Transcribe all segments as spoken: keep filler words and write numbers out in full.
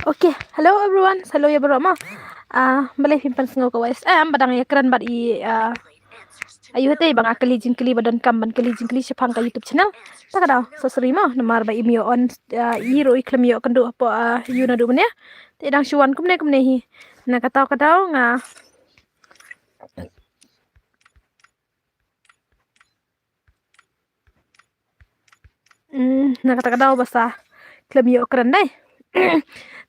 Okay, hello everyone. Hello ïa baroh ma. Ah, balei phim pynsngew ka voice? Em, ba dang ïakren bad i, ah, ayu te ba nga kylli jingkylli, ba donkam ban kylli jingkylli shaphang ka YouTube channel. Ta ka daw, sa sorry ma, namar ba im ïoh on, ah, i ruh i khlem ïoh kynduh hapoh, ah, ïu naduh mynne. Te dang shu wan kumne kumne hi. Na ka daw ka daw nga Hmm, na kata ka daw ba sa khlem ïoh kren dei.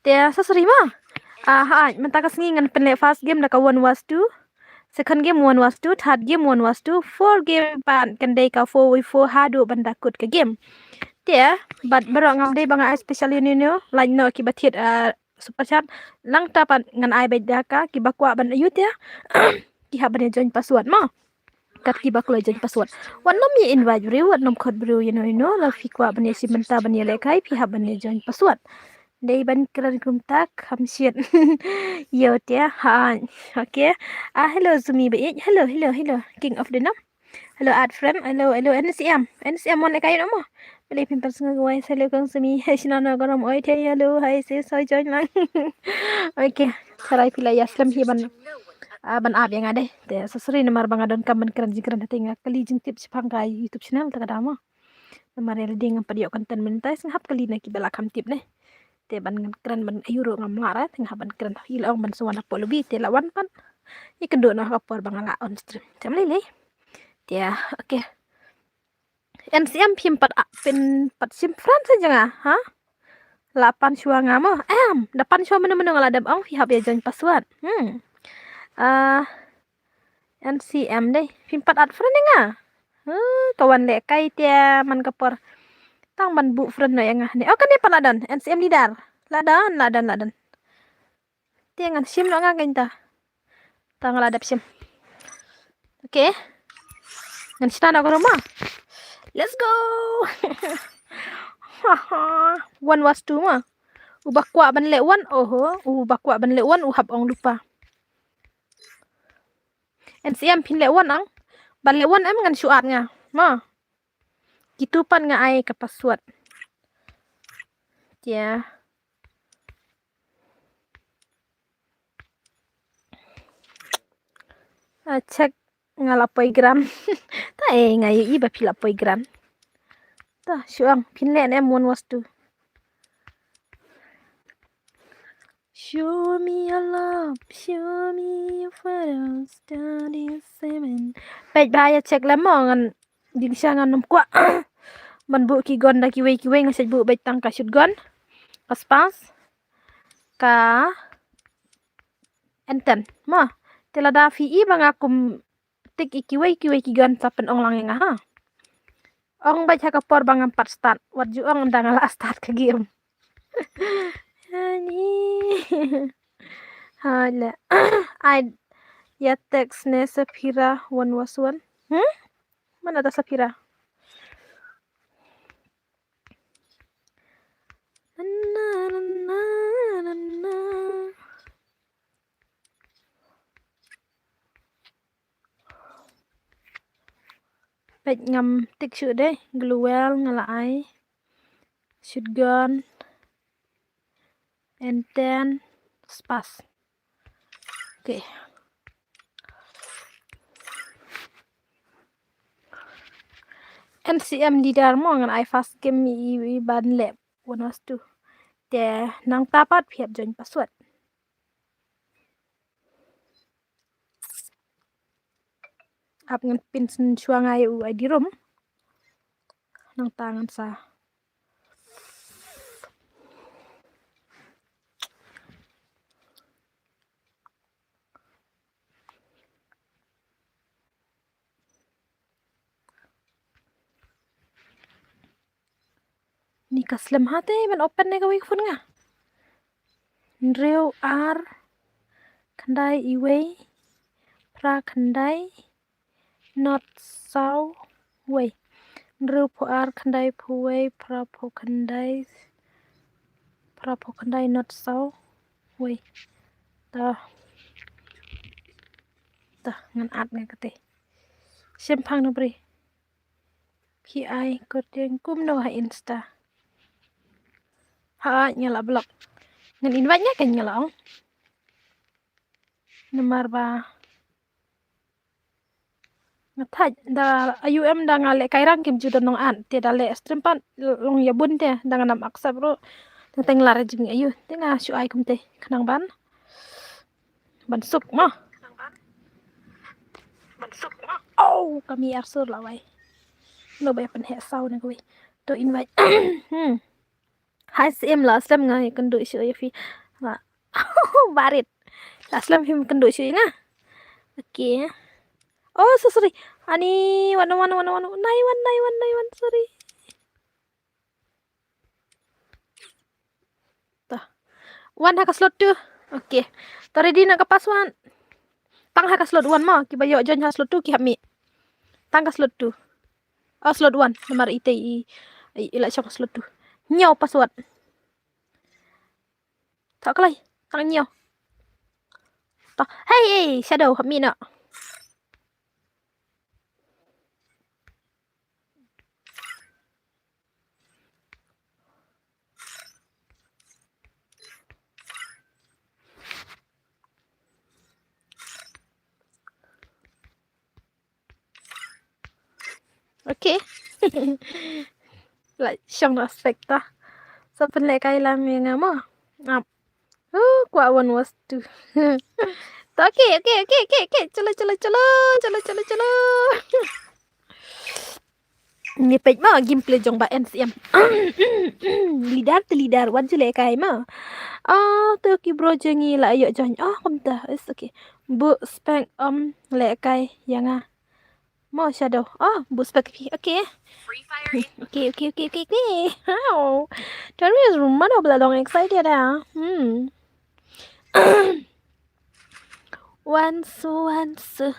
Te sa sorry ma. Ah, ha, mynta ka sngi ngan pynleh first game da ka one versus two. Second game one versus two, third game one versus two, fourth game pat kan dei ka four v four haduh ban da kut ka game. Te bad baroh ngam dei ba nga ai special ïa ino ino, lait noh kiba thied, ah, super chat. Nangta pat ngan ai beit da ka kiba kwah ban ïa te. Ki hap ban ïa join password ma. Kat kiba kloi join password. Wat nym ïa invite briew, wat nym khot briew ïa ino ino, lada phi kwah ban ïa shim bynta ban ïa lehkai, phi hap ban ïa join password. Dei ban kren kumta kham shit. Ïa te ha. Okay. Ah, hello Zumi ba ïeit. Hello, hello, hello. King of the North. Hello add friend. Hello, hello N C M. N C M wan lehkai noh ma. Balei phim pynsngew ka voice? Hello Kong Sumi. Hai Shinano Gorom. Oi te hello. Hai sis, oi join lang. Okay. Tharai phi la ïa slem hi ban, ah, ban ap ïa nga dei. Te sa sorry namar ba nga donkam ban kren jingkren, te nga kylli jingtip shaphang ka YouTube channel ta ka daw ma. Namar ïa lade ngam pat ïoh content monetize, nga hap kylli na kiba la kham tip ne. Te ban ngan kren ban ayu ruh ngam lah re, te nga hap ban kren. I la ong ban sa wan hapoh lobby, te la wan pat. Ïa kynduh noh ka por ba nga la on stream. Te ym lei lei. Te okay. N C M phim pat, ah, phim pat shim friend sa jong nga, ha? La pan shuwa nga mo. Em, da pan shuwa mynno mynno nga la dep ong phi hap ïa join password. Hmm. Ah, N C M dei. Phim pat add friend ïa nga. Huh, ka wan lehkai te man ka por. Tang ban buh friend noh ïa nga ne. Oh, kane pat la don. N C M leader. La don, la don, la don. Te ngan shim noh nga kane ta. Ta nga la dep shim. Okay. Ngan shna noh ka ruh ma. Let's go. One versus two ma. Uba kwah ban leh one, oho. Uba kwah ban leh one, u hap ong lypa. N C M phin leh one ang. Ban leh one em ngan shu add nga. Ma. Kitu pat nga ai ka password. Tia. Ah, check nga la poi grand. Ta eh, nga ïohi ba phi la poi grand. Ta, shu ong, phin leh ne em one versus two. Show me your love, show me your photos, thirty-seven. Peit ba ïa check lem mo, ngan ding sha ngan nym kwah ban buh ki gun da kiwei kiwei, nga shait buh beit tang ka shotgun, ka spas, ka M ten. Ma, te lada phi i ba nga kum tik ïa kiwei kiwei ki gun sa pynong lang ïa nga ha. Ong beit ha ka por ba ngam pat start. Wat ju ong ynda nga la start ka game. Ani. Hai le. Ai ïa text ne Safira one was one. Hmm? Mana ta Safira? Na, na, na, na, na. Peit ngam tik shuh dei, glowal nga la ai. Shotgun. M ten, spas. Okay. N C M leader mo, ngan ai first game i, i ban leh one was two. Te nangta pat phi hap join password. Ap ngan pyn shuwa nga ïa u I D room. Nangta ngan sa. Ni ka slem ha te ban open ne kawei ka phone nga. Hynriew ar khyndai iwei phra khyndai not saw wei. Hynriew phew ar khyndai phew wei phra phew khyndai phra phew khyndai not saw wei. Ta. Ta ngan add nga kate. Shemphang na bri. P I kordeng kumno ha Insta. Ha nga la block. Ngan invite nga kan nga la ong. Namar ba nga thait da ayu em da nga lehkai rang kim ju don nong an te da leh stream pat long ïa bun te da nga nam accept ruh. Teng teng lar jing ayu te nga shu ai kumte khnang ban ban suk mo. Oh, kami arsur lawai. No ba pynheh saw na kawai. To invite. Hmm. Hai sim la slem nga ïa kynduh shuh ïa phi. Nga. Barit. La slem phim kynduh shuh ïa nga. Okay. Oh, so sorry. Ani, wan, wan, wan, wan, nai wan, nai wan, nai wan, sorry. Tah. Wan ha ka slot two. Okay. To ready na ka password. Tang ha ka slot one mo, kiba ïoh join ha slot two ki hap mih. Tang ka slot two. Oh, slot one. Namar ite i, i, i la shong slot two. Ñiew password. Tah klai. Tang ñiew. Tah. Hey, hey, Shadow, hap mih noh. Okay. La shong na spek ta. Sa pynlehkai lang ïa nga mo. Ap. Oh, kwah one was two. Okay, okay, okay, okay, okay. Chalo, chalo, chalo. Chalo, chalo, chalo. Ngi peit mo gameplay jong ba N C M. Leader te leader, wan ju lehkai mo. Ah, to ki bro jong ngi la ïoh join. Oh, kumta. It's okay. Bu spek um lehkai ïa nga. Mo Shadow. Oh, bu spek phi. Okay. Okay, okay, okay, okay, okay. How? Terus rumah dah belalong excited dah. Hmm. Once, once.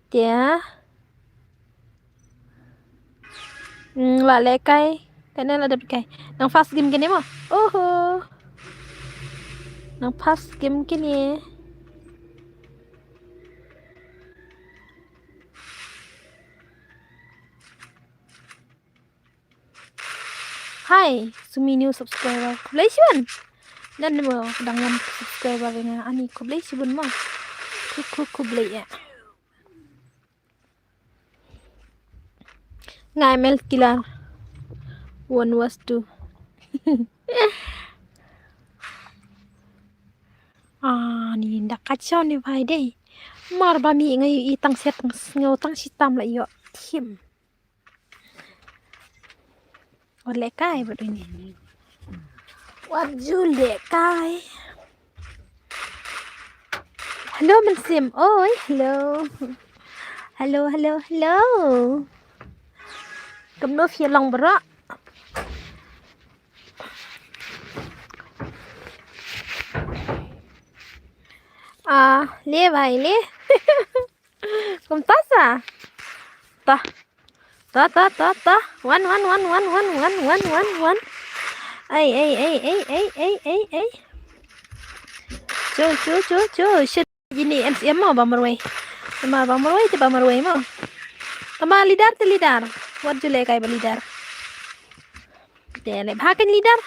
Tia. Hmm, la lehkai. Kane la dep kai. Nang fast game kane mo. Oho. Nang fast game kane. Hi, Sumi new subscriber. Khublei shibun. Dan mo dang wan subscriber nga ani khublei shibun mo. Khu khu khublei ya. Nga M L killer. One was two. Ah, ni nda kachau ni bai dei. Mar ba mi ngai i tang set tang sngew tang sitam la ïoh. Tim. Wat lehkai bad uni. Wat ju lehkai. Hello Mynsiem. Oi, hello. Hello, hello, hello. Kumno phi long bro? Ah, le bai le. Kumta sa. Ta. Ta, ta, ta, ta. Wan, wan, wan, wan, wan, wan, wan, wan, wan. Ai, ai, ai, ai, ai, ai, ai, ai. Cho, cho, cho, cho. Shit, jini M C M mo ba marwei. Tama ba marwei, te ba marwei mo. Tama leader, te leader. Wat ju lehkai ba leader. Te leh bha kan leader.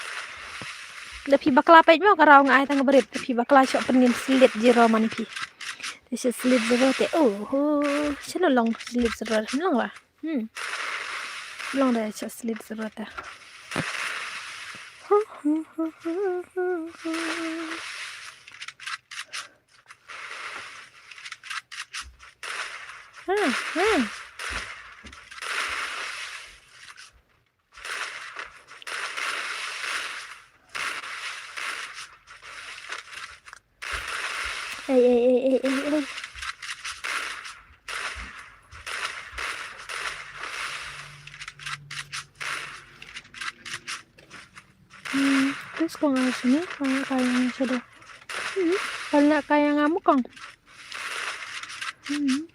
Da phi bakla peit mo ka raw nga ai tang barit. Da phi bakla chok pynngin slit zero man phi. Te chok slit zero te. Oh, oh. Shano long slit zero? Long ba? Hmm. Long da chok slit zero te. Hmm, hmm. Ei, ei, ei, ei, ei, ei. Hmm, terus kong asini, kong kaya shadow. Hmm, pala kaya ngamuk kong. Hmm.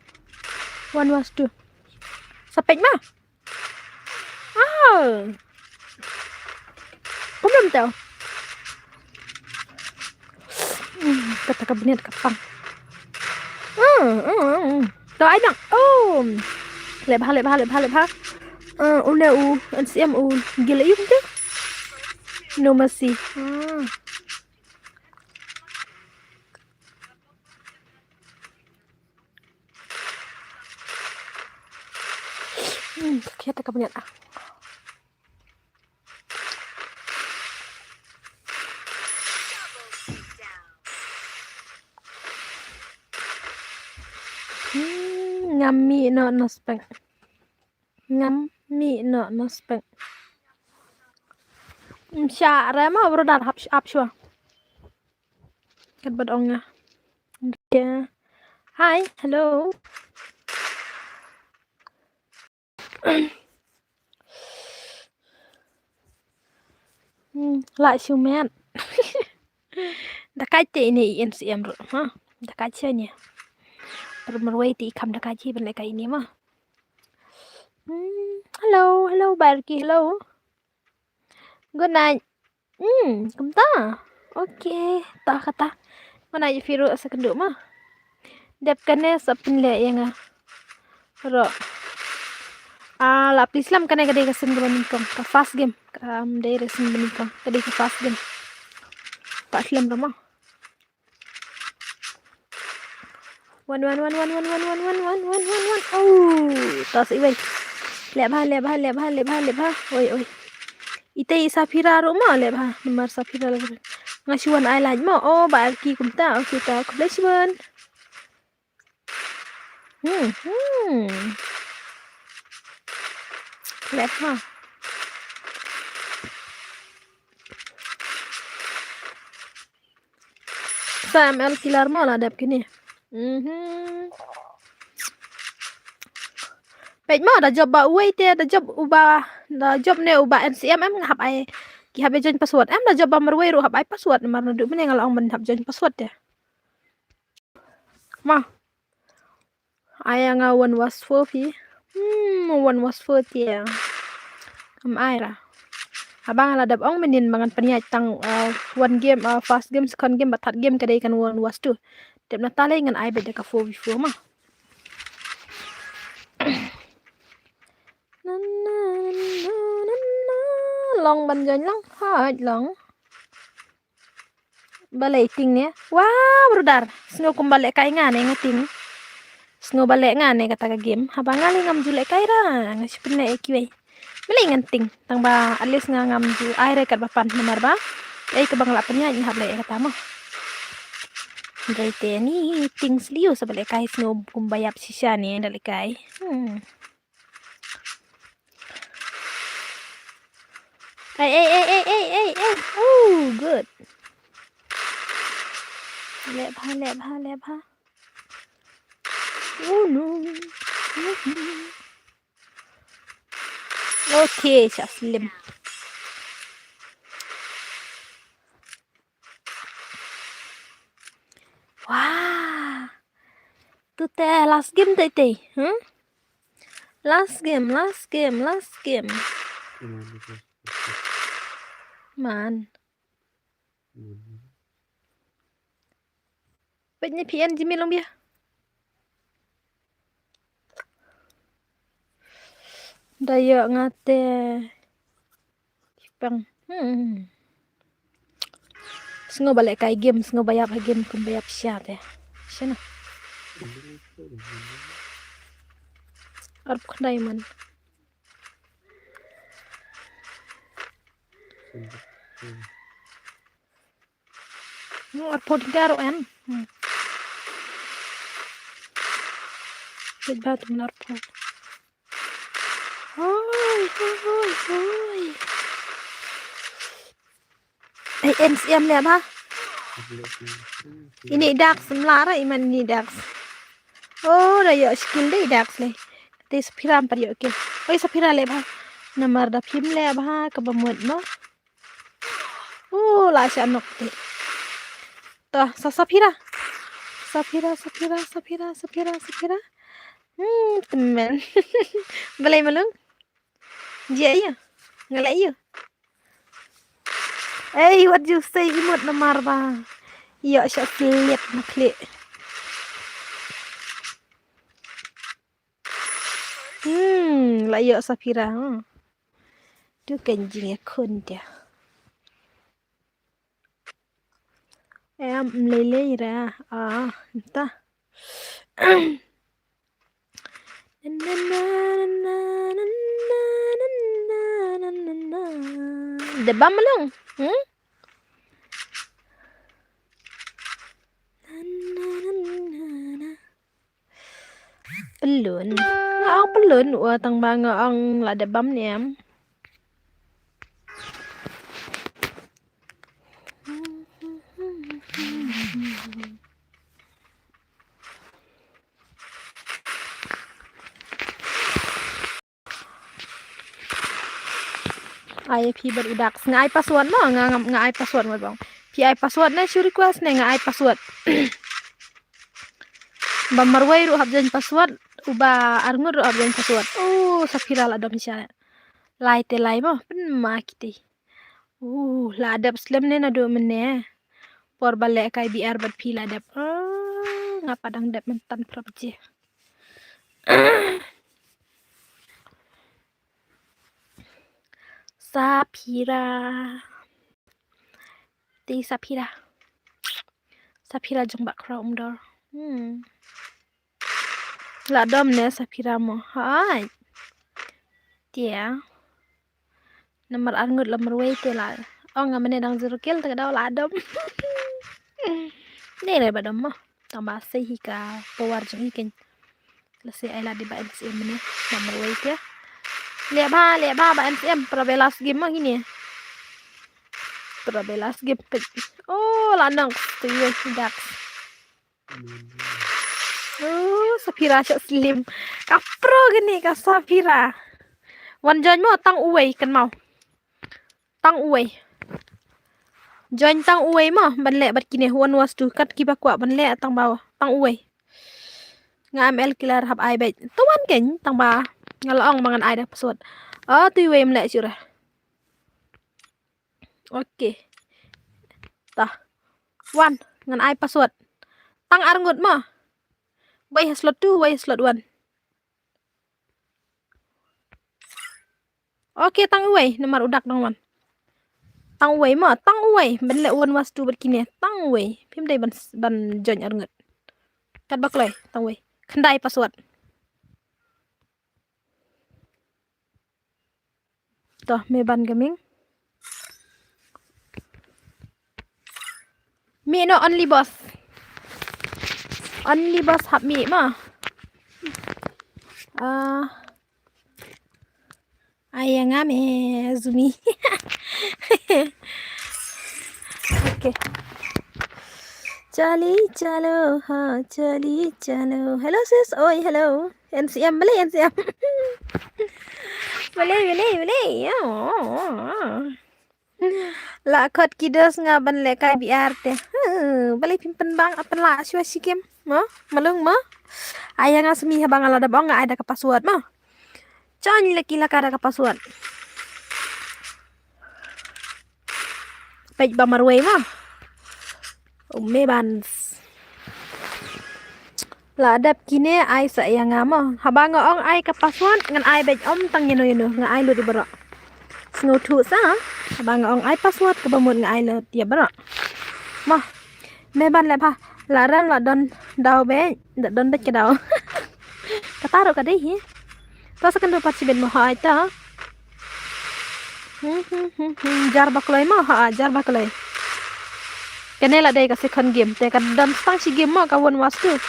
One was two. Sapek ma? Ah. Kumno mynta? Hmm, kata ka bniat ka pang. Hmm, hmm, hmm. To ai nang. Oh. Leh bha, leh bha, leh bha, leh bha. Eh, une u N C M u gil ayu mynta. No mercy. Hmm. Hmm, ka khiat ka bniat ah. Hmm, ngam mih noh na spek. Ngam mih noh na spek. Ym shah re ma brother hap ap shwa. Kat bad ong nga. Hi, hello. Hmm, la shu met. Da kai te ine i N C M ruh, ha? Da kai te ine. Per marwei te i kham da kai te ban leh kai ine ma. Hmm, hello, hello, Barki, hello. Good night. Hmm, kumta. Okay, ta kata. Mana ïa phi ruh sa kynduh ma. Dep kane sa pynleh ïa nga. Ruh. Ah, la pli slem kane ka dei ka sien kaba nyngkong. Ka first game. Kam dei re sien ba nyngkong. Ka dei ka first game. Ta slem ruh ma. Wan, wan, wan. Oh, ta sa iwei. Leh bha, leh bha, leh bha, leh bha, leh bha. Oi, oi. Ite i Saphira ruh mo, leh bha. Namar Saphira la. Nga shu wan ai lait mo. Oh, ba Arki kumta. Oh, kita. Khublei shibun. Hmm, hmm. Leh bha. Sa M L killer mo la dep kine. Mhm. Peit mo da jop ba uwei te, da jop uba, da jop ne uba N C M em nga hap ai. Ki hap ai join password. Em da jop ba marwei ruh hap ai password. Mar naduh mynne nga la ong ban hap join password te. Ma. Ai ïa nga one was four phi. Hmm, one was four te. Kam ai ra. Haba nga la dep ong mynnin ba ngan pynïaid tang, uh, one game, uh, first game, second game, bad third game ka dei kan one was two. Dep na ta lei ngan ai beit da ka four v four ma. Na, na, na, na, na. Long ban join lang, hait long. Balei ting ne? Wah, brother. Sngew kum ba lehkai nga ne nga ting. Sngew ba leh nga ne kata ka game. Haba nga lei ngam ju lehkai ra. Nga shu pynleh ïa kiwei. Balei ngan ting. Tang ba at least nga ngam ju ai re kat ba pan namar ba. Ei kaba nga la pynïaid nga hap leh ïa kata mo. Hynrei te ni ting sliu sa ba lehkai sngew kum ba ïap shisha ne da lehkai. Hmm. Ei, ei, ei. Oh, good. Leh bha, leh bha, leh bha. Oh, no. Okay, shah slem. Wah. Tu te last game te te, hmm? Last game, last game, last game. Man. Peit ne P N G mi long bia. Da ïoh nga te. Pang. Hmm. Sngew ba lehkai game, sngew ba ïap ha game kum ba ïap sha te. Shana. Arphew khyndai man. Hmm, arphew khyndai ruh em. Hmm. Peit ba tu man arphew. Hoi, hoi, hoi. Ei, N C M leh bha. Ini dak semla ra iman ini dak. Oh, da ïoh skill dei dak leh. Te Saphira em pat ïoh kill. Oi, Saphira leh bha. Namar da phim leh bha kaba mut mo. Uh, la sha nok te. To, sa Saphira. Saphira, Saphira, Saphira, Saphira, Saphira. Hmm, temen. Balei malung? Jia ïa. Ngalai ïa. Ei, wat ju sei imut namar ba. Ïoh sha slip na khlieh. Hmm, la ïoh Saphira, hmm. Tu kan jingïakhun dia. Em, lei lei ra. Ah, ta. Da bam long. Hmm? Pyllun. Nga ong pyllun, wa tang ba nga ong la da bam ne em. Ai phi bar udak. Nga ai password mo, nga, nga, nga ai password mo bang. Phi ai password ne, shu request ne, nga ai password. Ba marwei ruh hap join password, uba arngut ruh hap join password. Oh, Saphira la dom sha. Lai te lai mo, pyn ma kiti. Uh, la dep slem ne naduh mynne. Por ba leh kai B R bad phi la dep. Ah, nga pat dang dep myntan prap je. Saphira. Te Saphira. Saphira jong Bah Khraw Umdor. Hmm. La dom ne Saphira mo. Hai. Tia. Namar arngut la marwei te la. Ong nga mane dang zero kill te ka daw la dom. Ne re ba dom mo. Tang ba sei hi ka power jong i ken. Lehse ai lad i Bah M C M ne. Ba marwei te. Leh ba, leh ba, Bah M C M, para ba last game mo kine. Para ba last game peit. Oh, la nang. Te ye, Dax. Oh, Saphira shah slim. Ka pro kane ka Saphira. Wan join mo tang uwei kan mau. Tang uwei. Join tang uwei mo, ban leh bad kine one was two, kat kiba kwah ban leh tang ba, tang uwei. Nga M L killer hap ai bad. To wan ken, tang ba. Nga la ong ba ngan ai da password. Oh, tu uwei em leh shuh re. Okay. Tah. Wan, ngan ai password. Tang arngut mo. Wei ha slot two, wei ha slot one. Okay, tang uwei, namar u Dak dang wan. Tang uwei mo, tang uwei, ban leh one was two bad kine, tang uwei. Phim dei ban, ban join arngut. Kat ba kloi, tang uwei. Khyndai password. To, me ban ka ming. Mih noh only boss. Only boss hap mih mo. Ah. Ai ïa nga me Zumi. Okay. Chali chalo ha, chali chalo. Hello sis, oi hello. N C M, balei N C M? Balei, balei, balei. Oh. La khot ki dos nga ban leh kai B R te. Huh, balei phim pynbang, a pynlah shuwa shi game. Mo, malung mo. Ai ïa nga simi haba nga la dep ong nga ai da ka password mo. Join leh ki la ka da ka password. Peit ba marwei mo. Um, me ban. La dep kine ai sa ïa nga mo. Haba nga ong ai ka password ngan ai beit, ym tang ïano ïano, nga ai lut ïa baroh. Sngewthuh sa. Haba nga ong ai password kaba mut nga ai lut ïa baroh. Mo. Me ban leh pha. La rem la don daw beit, da don beit ka daw. Kata ruh ka dei hi. To sa kan do pat shibit mo, ha ai ta. Hmm, hmm, hmm, hmm. Jar ba kloi mo, ha, jar ba kloi. Kane la dei ka second game. Te ka don tang shi game mo, ka one was two.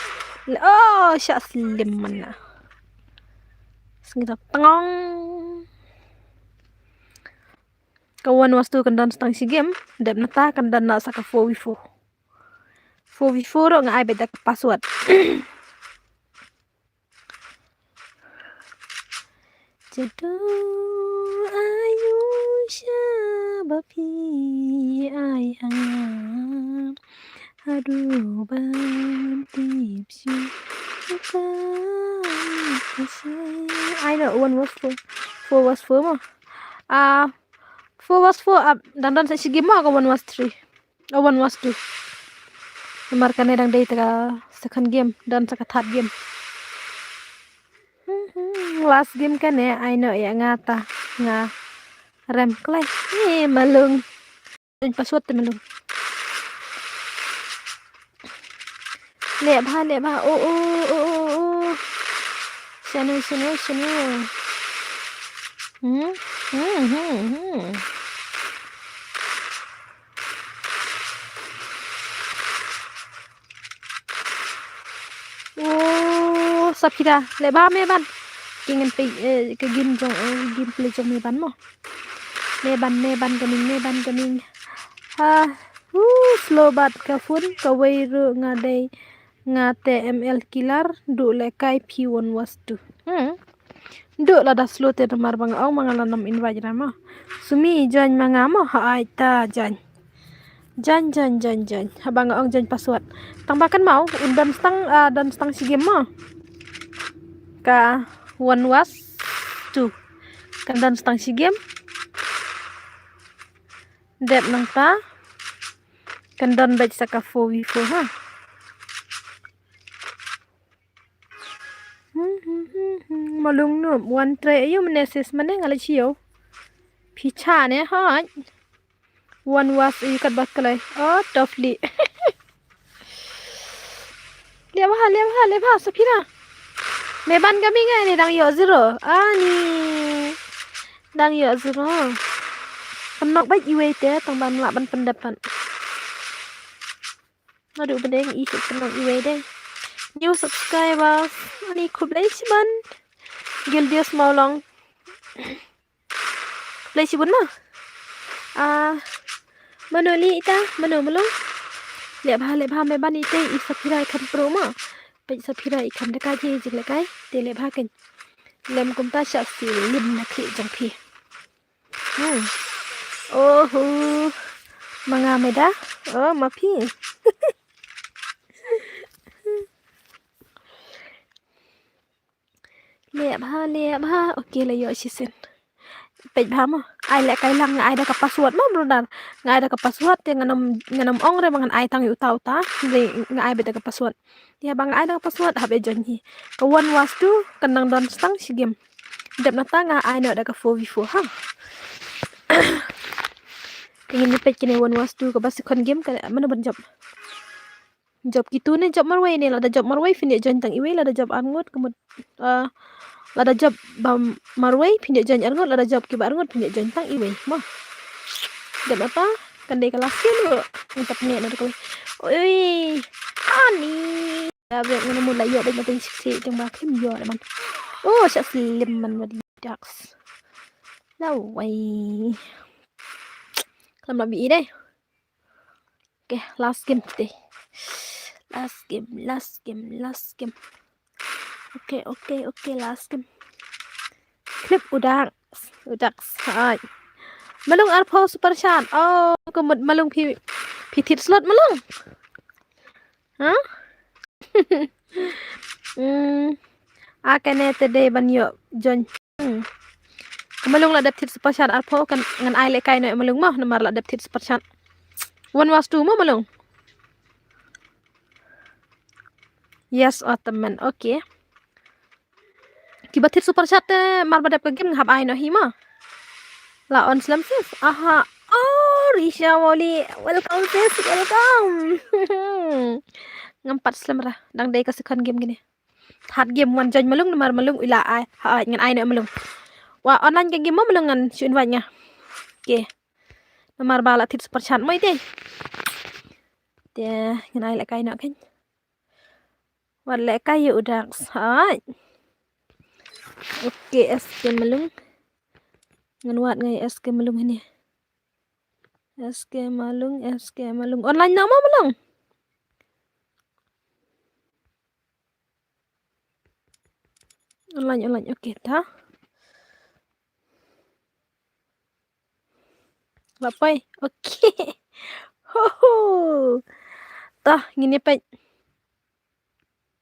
Le, oh, shah slim mana. Sngewthuh tangong. Ka one was two kan don tang shi game. Dep nata kan don na sa ka four v four. Four v four ruh nga ai beit da ka password. Jadu ayu shaba phi ai ha nga. Haduh ban tip shu ka. I know one was four. Four was four mo. Ah, four was four, ah, dang don sa shi game mo ka one was three. Oh, one was two. Namar kane dang dei ta ka second game, don sa ka third game. Last game kane, ai noh ïa nga ta, nga rem kloi. Eh, malung. Password te malung. Leh bha, leh bha. Oh, oh, oh, oh, oh. Shano, shano, shano. Hmm? Hmm, hmm, hmm. Oh, Safira, leh bha me ban. Ki ngan peit, eh, ka game jong, eh, gameplay jong me ban mo. Me ban, me ban ka ning, me ban ka ning. Ha, uh, slow bad ka phone, kawei ruh nga dei, nga te M L killer, duh lehkai phi wan was tu. Hmm. Duh lada slow te namar ba nga ong ma nga la nam invite ra mo. Sumi join ma nga mo, ha ai ta join. Join, join, join, join. Haba nga ong join password. Tang ba kan mau, un don stang, ah, don stang shi game mo. Ka wan was tu. Kan don stang shi game. Dep nangta. Kan don bad sa ka four v four ha. Hmm, hmm, hmm, hmm. Malung no, wan try ayu mane sis mane nga la chiyo. Phi cha ne hoi. Wan was ayu kat bat kalai. Oh, tough li. Leh bha, leh bha, leh bha, Safira. Me ban ka mi ngai ni dang yo zero. Ani. Dang yo zero. Pynlok bad iwei te, tang ban lah ban pyndep pan. Aduh, bedeng i suk tenong iwei dei. New subscribers. Ani khublei shibun. Gildios Maulong. Khublei shibun ma. Ah, mano li ita, mano malong. Leh bha, leh bha me ban ite i Safira i khan pro ma. Peit Safira i khan da ka je jing leh kai. Te leh bha kan. Lem kumta sha si lim na khi jong khi. Hmm. Oho. Ma nga me da. Oh, ma phi. Leh bha, leh bha. Okay, la ïoh shisien. Peit bha mo. Ai leh kai lang nga ai da ka password mo, brother. Nga ai da ka password, te ngan ym, ngan ym ong re ba ngan ai tang ïa uta uta. Hynrei nga ai beit da ka password. Ïa ba nga ai da ka password, hap ïa join hi. Ka wan was tu, kan dang don stang shi game. Dep nangta nga ai noh da ka four v four ha. Te ngin ïa peit kine wan was tu kaba second game ka mano ban jop. Jop kitu ne jop marwei ne, lada jop marwei phin ïa join tang iwei, lada jop arngut ka mut, ah, lada jop ba marwei phin ïa join arngut, lada jop kiba arngut phin ïa join tang iwei. Mo. Dep nangta kan dei ka last game ruh. Ngan tap ne na da kawei. Oi. Ani. Da brek ngan mut la ïoh bad ma teng sik sik jong ba khim ïoh da man. Oh, sha slim man wadi ducks. Lawei. Khlem la bi i dei. Okay, last game today. Last game, last game, last game. Okay, okay, okay, last game. Clip udak, udak sai. Malung arphew super chat. Oh, ka mut malung phi, phi thied slot malung. Huh? Hmm. A kane te dei ban ïoh join. Hmm. Malung la dep thied super chat arphew kan ngan ai leh kai noh malung mo namar la dep thied super chat. Wan was tu mo malung. Yes, Ottoman. Okay. Kiba thied super chat te mar ba dep ka game nga hap ai noh hi mo. La on slem sis. Aha. Oh, Risha Woli. Welcome sis, welcome. Ngam pat slem ra. Dang dei ka second game kine. Third game wan join malung namar malung u la ai. Ha, ngan ai noh malung. Wa online ka game mo malung ngan shu invite nga. Okay. Namar ba la thied super chat mo ite. Te ngan ai leh kai noh kan. Wat leh kai ïa u Dax. Hai. Okay, S K Malung. Ngan wad ngai S K Malung hini. S K Malung, S K Malung. Online noh mo Malung? Online, online. Okay, ta. Lapai. Okay. Ho ho. Tah, ngin ïa peit.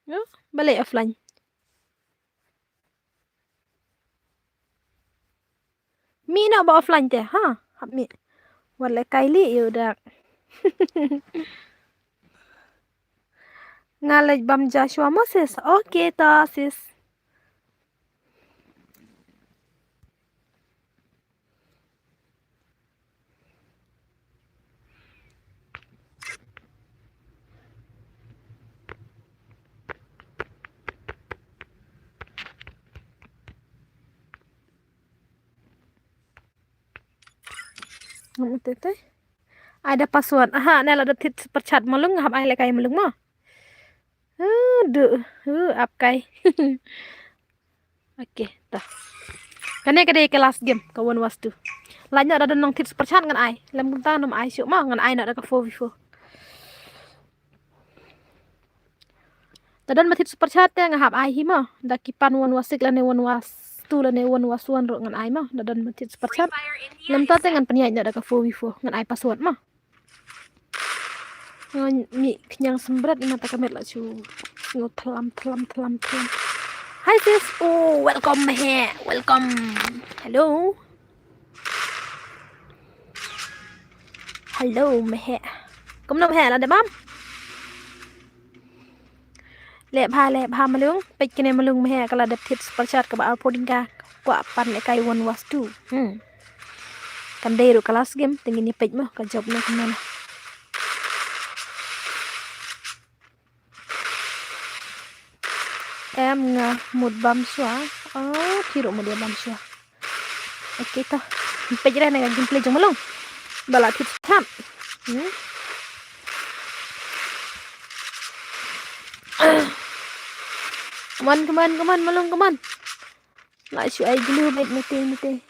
Yo, balei offline. Mih noh ba offline te, ha? Hap mih. Wat leh kai lih ïa u Dax. Nga leit bam ja shuwa mo sis. Okay ta sis. Ngam te te. Ai da password. Aha, ne la da thied super chat Malung, hap ai lehkai Malung mo. Huh, du, huh, ap kai. Okay, ta. Kane ka dei ka last game, ka One Versus Two. Lait noh da don nongthied super chat ngan ai. Lem kumta ngam ai shuh mo, ngan ai noh da ka four v four. Da don ba thied super chat te nga hap ai hi mo. Da ki pan One Versus Six lane One Versus Two lane One Versus One ruh ngan ai mo. Da don ba thied super chat. Lem ta te ngan pynïaid noh da ka four v four, ngan ai password mo. Nga mih khñiang sembrat, ïa mata ka met la shu sngew thlam, thlam, thlam, thlam. Hi sis. Oh, welcome Mehek. Welcome. Hello. Hello Mehek. Kumno Mehek, la dep bam? Leh bha, leh bha Malung. Peit kane Malung Mehek, ka la dep thied super chat kaba arphew tyngka. Kwah pan lehkai One Versus Two. Hmm. Kan dei ruh ka last game, te ngin ïa peit mo ka jop ne kumno. Em, nga mut bam shuwa. Oh, phi ruh mut ïa bam shuwa. Okay to. Peit re na ka gameplay jong Malung. Ba la thied thap. Hmm. Come on, come on, come on, Malung, come on. La shu ai glue bad mete mete.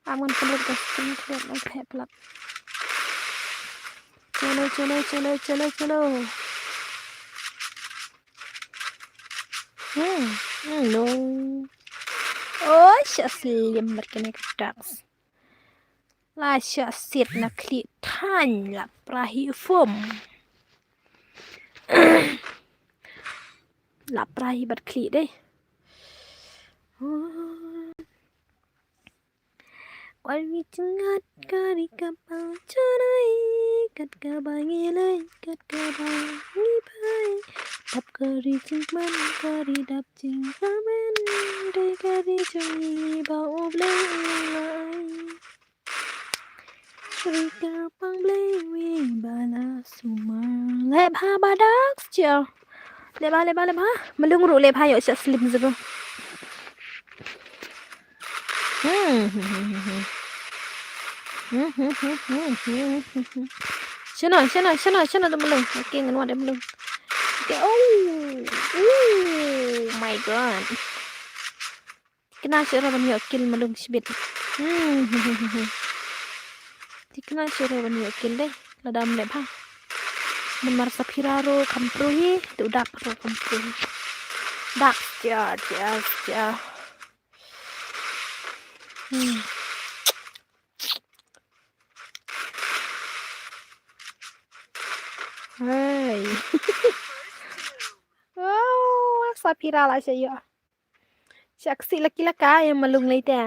Am ngan pynlut ka screen shot, ai phet plat. Chalo, chalo, chalo, chalo, chalo. Hmm, hmm, no. Oh, sha slim bad kane ka Dux. La sha sit na khlieh thaiñ, la pra hi u fom. La pra hi bad khlieh dei. Kwah ri jngat ka ri ka pang chonai, kat kaba ngi leit, kat kaba ngi phai. Dap ka ri jingkmen, ka ri dap jingkmen, dei ka ri jong ngi ba U Blei u la ai. Ri ka pang Blei wi ba la sumar. Leh bha ba Dux, chia. Leh bha, leh bha, leh bha. Malung ruh leh bha ïoh sha slim zero. Hmm, hmm, hmm, hmm, hmm. Hmm, hmm, hmm, hmm, hmm, hmm, hmm. Shano, shano, shano, shano da Malung. Okay, ngan wad da Malung. Okay, oh. Oh my God. Thikna shuh re ban ïoh kill Malung shibit. Hmm, hmm, hmm, hmm, hmm. Thikna shuh re ban ïoh kill dei. Lada ym leh bha. Namar Saphira ruh kham pro hi, te u Dux ruh kham pro hi. Dux, chia, chia, chia. Hmm. Hey. Oh, Saphira la sha ïoh. Sha ksih laki laka ïa Malung lei te.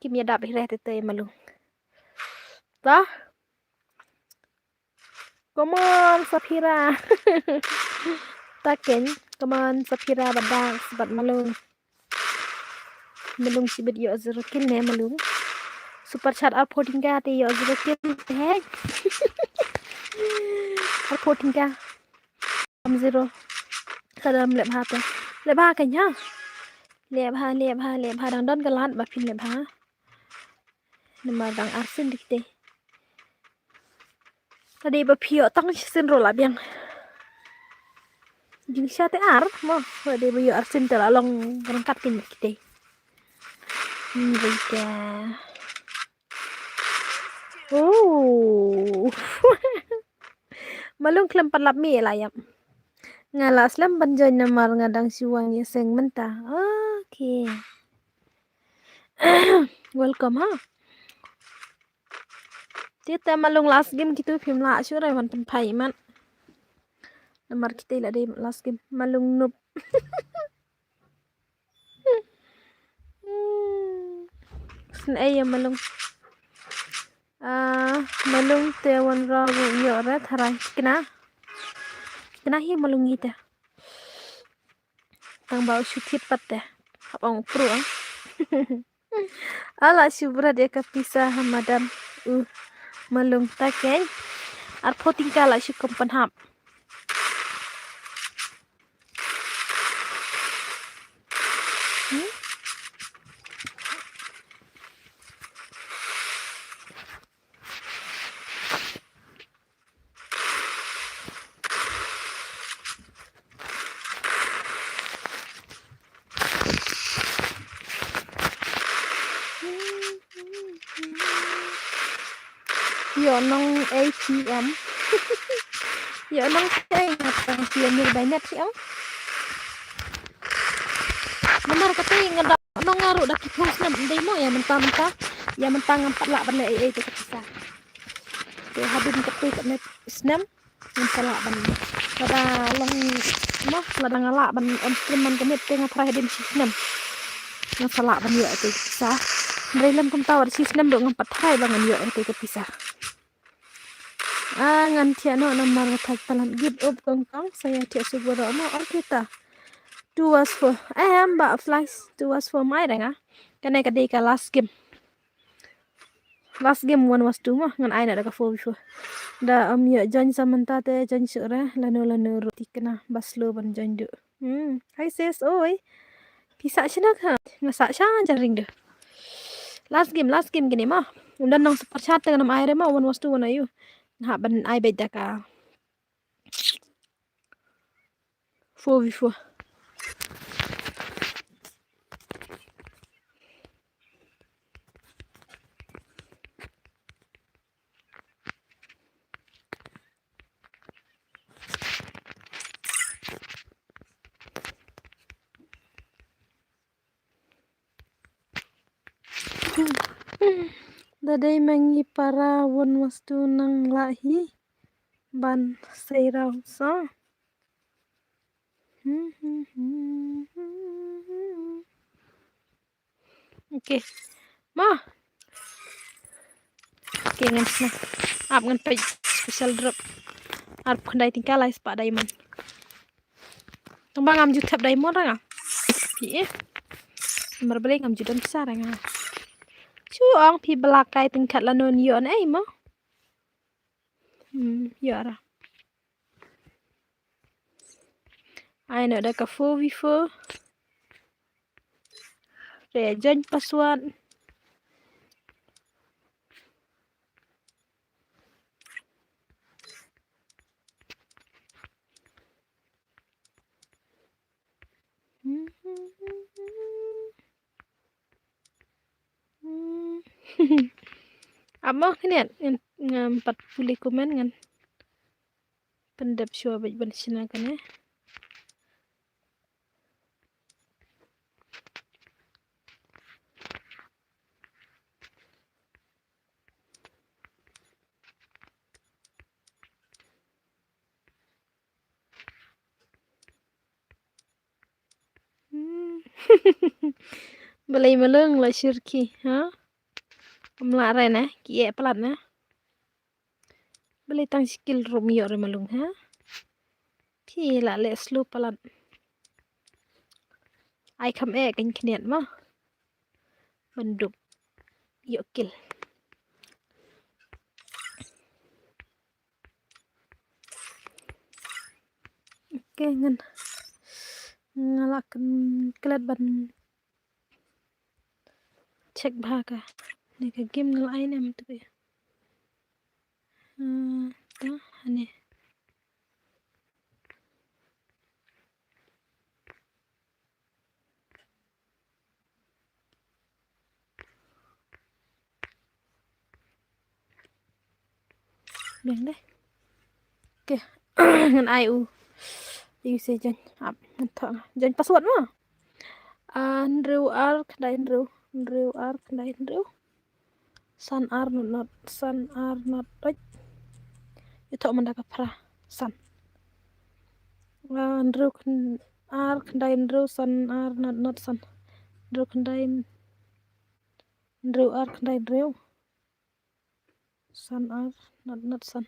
Kim ïa dap hi re te te ïa Malung. Ta. Come on, Saphira. Ta ken, come on, Saphira bad Dux bad Malung. Malung shibit ïoh zero kill ne Malung. Super chat arphew tyngka te ïoh zero kill. Hei. Arphew tyngka. Am zero. Ka dang leh bha te. Leh bha ka nya. Leh bha, leh bha, leh bha, dang don ka lad ba phin leh bha. Namar dang arsien dei te. Lada dei ba phi ïoh tang shisien ruh la biang. Jingshisha te ar mo, lada dei ba ïoh arsien te la long ryngkat kine kita. Ni ba ita. Oh. Malung khlem pat lap mih la ïap. Nga la slem ban join namar nga dang shu wan ïaseng mynta. Okay. Welcome ha. Te te Malung last game kitu phim lah shuh re ban pynphai mat. Namar kita la dei last game Malung noob. Sngewsih ïa Malung. Ah, Malung te wanrah ruh ïoh re tharai kina. Kina hi Malung hi te. Tang ba u shu thied pat te. Hap ong pro ang. Ala shu bret ïa ka pisa ha madan. U Malung ta keiñ. Arphew tyngka la shu kum pynhap. Hmm? Ïoh nong A T M. Ïoh nong A T M, nga tang phi ïa mir bai net hi ang. Namar kata nga da nong nga ruh da ki phew snem dei mo, ïa mynta mynta. Ïa mynta ngam pat lah ban leh ei ei te ka pisa. Te hadien kata ka ne snem. Ngam sa lah ban. Lada long, mo, lada nga lah ban on stream man ka miet te nga tharai hadien shi snem. Ngam sa lah ban ïoh ïa ka pisa. Hynrei lem kumta wat shi snem ruh ngam pat tharai ba ngan ïoh ïa ka pisa. Ah, ngan thiah noh namar nga thait palat. Give up kong kong, sa ïa thiah shuh baroh noh. Okay ta. Two was four. Eh, em ba flash. Two was four mai dang ah. Kane ka dei ka last game. Last game one was two mo, ngan ai na da ka four v four. Da, um, ïa join sa mynta te join shuh re, lano lano ruh tikna ba slow ban join duh. Hmm, hi sis, oi. Phi sah shna ka? Nga sah sha jaring duh. Last game, last game kine mo. Um, da nong super chat te ngan ai re mo, one was two one ayu. Nga hap ban ai beit da ka four v four. Da dei ma ngi para won wastu nang lah hi ban sei raw sa. Okay. Ma. Okay, ngan sna. Ap ngan peit special drop. Arphew khyndai tyngka lai spah diamond. Tang ba ngam ju thep diamond ra nga. Phi eh. Namar balei ngam ju don pisa ra nga. Shu ong phi ba la kai tyngkhat lano ïoh ei mo. Hmm, ïoh ra. Ai noh da ka four v four. Re join password. Amo kniat ngan, ngan pat pule comment ngan pyndep shuwa bad ban shna kane. Hmm. Balei malung la shirki, ha? Kam lah re ne, ki eh palat ne. Balei tang shi kill ruh ym ïoh re malung, ha? Phi la leh slow palat. Ai kham eh kan khniat ma. Ban dup ïoh kill. Okay, ngan, nga la klet ban check bha ka. Ne ka game nga la ai ne em tu. Hmm, ta, ane. Biang deh. Okay. Ngan ai u. Ai u se join. Ap, ngan thoh nga. Join password ma. Ah, hynriew ar khyndai hynriew. Hynriew ar khyndai hynriew. San ar not not. San ar not dot. Ïathoh mynta ka phra. San. Ah, hynriew khyn-, ar khyndai hynriew san ar not not san. Hynriew khyndai hynriew ar khyndai hynriew. San ar not not san.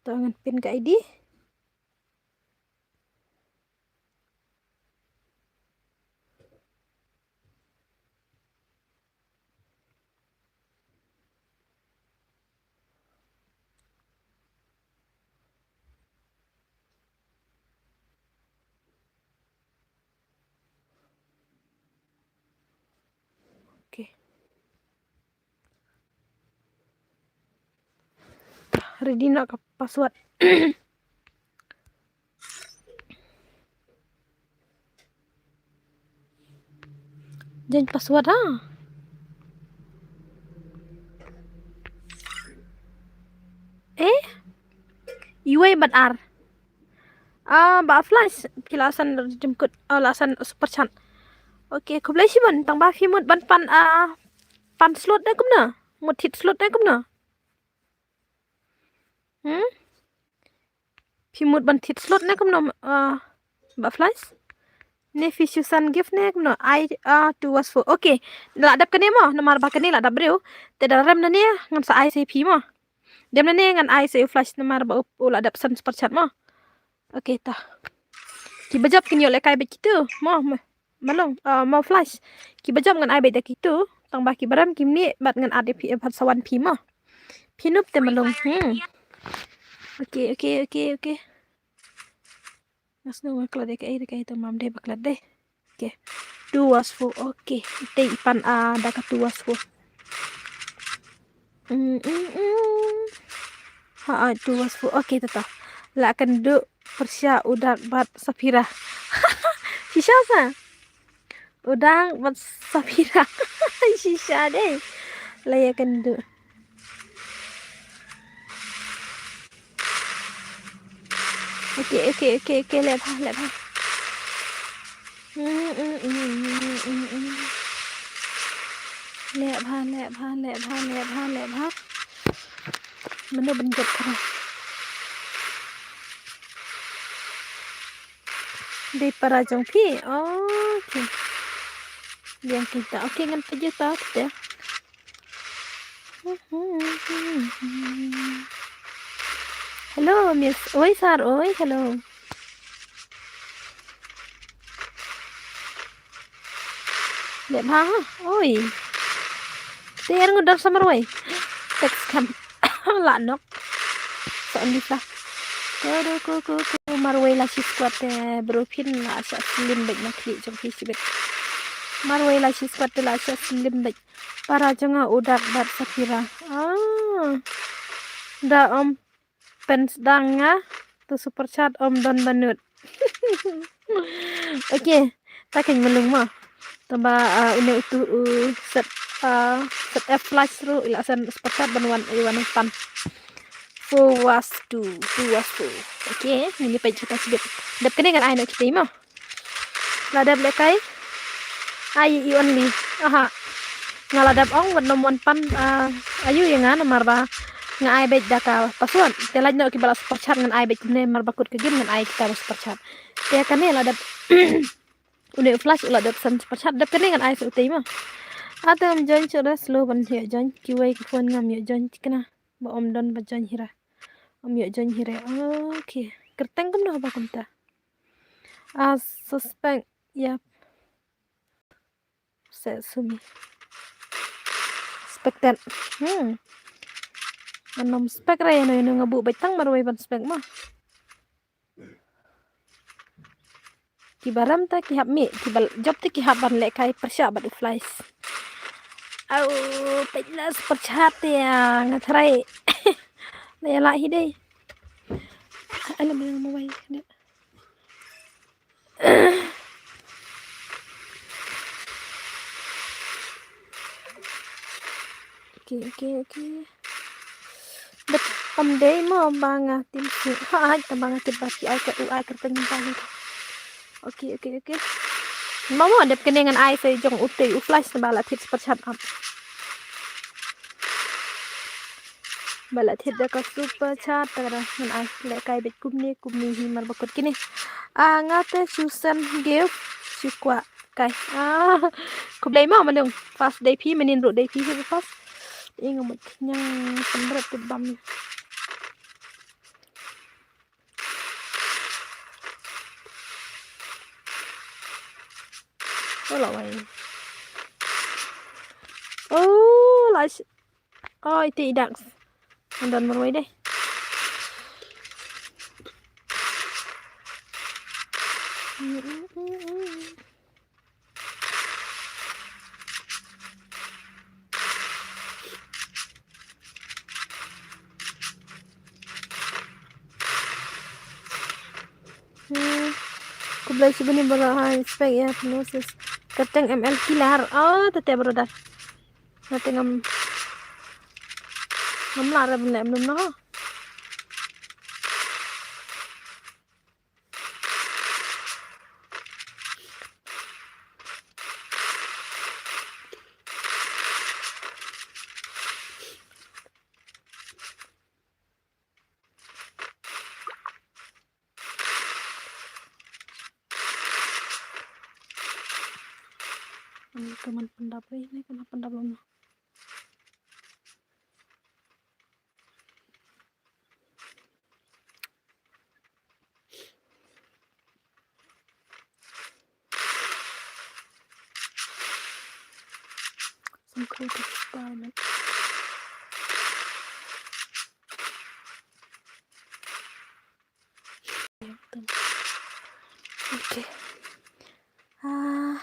To ngan pin ka I D. Okay. Ready noh ka password. Join password ha. Iwei bad ar. Ah, ba flash, phi la san redeem code, ah, la san super chat. Okay, khublei shibun, tang ba phi mut ban pan, ah, pan slot ne kumno? Mut thied slot ne kumno? Hmm? Phi mut ban thied slot ne kumno, ah, ba flash? Ne phi shu san gift ne kumno? Ai, ah, two was four. Okay, la dep kane mo, namar ba kane la dep briew. Te da rem na ne, ngan sa ai sa phi mo. Dem na ne ngan ai sa u flash namar ba u, u la dep san super chat mo. Okay ta. Ki ba jop kin ïoh lehkai bad kitu mo, mo, mo long, ah, mo flash. Ki ba jop ngan ai bad da kitu. Tang ba ki ba rem kim ne bad ngan ai da phi, eh, bad sa wan phi mo. Phi nup te mo long. Hmm. Okay, okay, okay, okay. Nga sngew nga klet dei kaei dei kaei te mam dei ba klet dei. Okay. Two was four. Okay. Te i pan, ah, da ka two was four. Mm, mm, mm. Ha, ah, two was four. Okay, tata. La kynduh pyrshah u Dak bad Safira. Shisha sa. U Dak bad Safira. Shisha dei. La ïa kynduh. Okay, okay, okay, okay, leh bha, leh bha. Mm, mm, mm. Leh bha, leh bha, leh bha, leh bha, leh bha. Mano ban jop kane? Dei para jong phi. Okay. Biang kita. Okay, ngan pynjah ta te. Hello, miss. Oi, sir. Oi, hello. Leh bha ha. Oi. Te er ngut dor sa marwei. Text kam. La nok. So ni sa. Ko do ko ko ko marwei la shi squad te bro phin la sha slim bad na kli jong phi sibit. Marwei la shi squad te la sha slim bad. Para jong nga u Dak bad Safira. Ah. Da om pen sdang nga tu super chat om don banut. Okay, ta kynmaw lung mo. Taba, ah, une utu u set, ah, set F flash ru ila san super chat ban wan i wan pan. Four was two, two was four. Okay, ngin ïa peit kita sibit. Dep kane ngan ai noh kita mo. La dep lehkai. Ai i only. Aha. Nga la dep ong wat nym wan pan, ah, ayu ïa nga namar ba nga ai beit da ka password. Te lait noh kiba la super chat ngan ai beit kumne namar ba kut ka game ngan ai kita ba super chat. Te kane la dep. Une u flash u la dep san super chat dep kane ngan ai sa utei mo. Ate ngam join shuh da slow ban ïoh join kiwei ki phone ngam ïoh join tikna. Ba om don ba join hi ra. Om ïoh join hi re. Okay. Kyrteng kumno ba kumta. Ah, suspect. Yep. Se sumi. Suspected. Hmm. Anom spek re ïano ïano nga buh beit tang marwei ban spek mo. Kiba rem te ki hap mih, kiba jop te ki hap ban lehkai pyrshah bad u flies. Au, peit la super chat te ïa nga tharai. La ïa lah hi dei. Ai la mobile. Okay, okay, okay. But um dei mo ba nga tim si. Ha, ai ta ba nga tim ba ki ai ka u ai ka pynta hi. Okay, okay, okay. Mo mo dep kane ngan ai sa jong u te u flash ba la thied super chat up. Ba la thied da ka super chat ta da ngan ai lehkai beit kumne kumne hi mar ba kut kine. Ah, nga te shu send gift shu kwah kai. Ah, khublei mo Manung. First dei phi, mynnin ruh dei phi hi first. Ing mut kñiang sembret tu bam. Oh, la wai. Oh, la sh-, oh, ite i dak. Ngan don marwei dei. Hmm. Khublei shibun ïa baroh ha, respect ïa hypnosis. Kyrteng M L Killer. Oh, tete brother. Nga te ngam, ngam lah re ban leh mlum noh. Ka man pyndap re, ne ka man pyndap lom. Some creative experiment. Okay. Ah,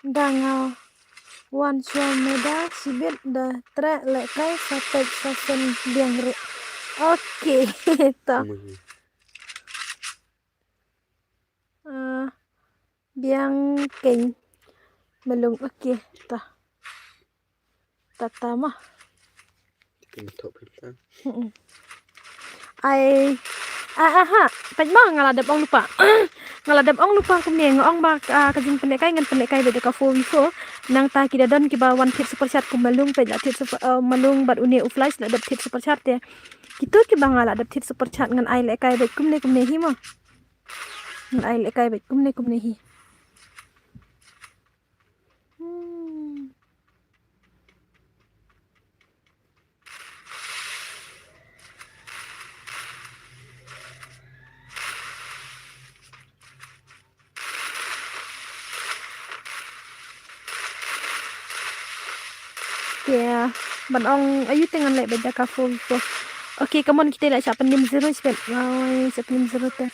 da nga wan shuwa mynta shibit, da treh lehkai sa peit sa shen biang ruh. Okay, to. Ah, biang keiñ. Malung, okay, to. Tata ma. Kin thok phi ta. Mm-mm. Ai, ah, ah, ha. Peit ma, nga la dep ong lypa. Nga la dep ong lypa kumne, nga ong ba, ah, ka jingpynlehkai ngan pynlehkai beit da ka four by four. Nangta ki da don kiba wan thied superchat kum Malung, peit la thied super, ah, Malung bad une u Flash la dep thied superchat te. Kito kiba nga la dep thied superchat ngan ai lehkai beit kumne kumne hi ma. Ngan ai lehkai beit kumne kumne hi. Hmm. Te ban ong aïu te ngan leh beit da ka four by four. Okay, come on, kita la shah pyndim zero shibit. Oi, shah pyndim zero te.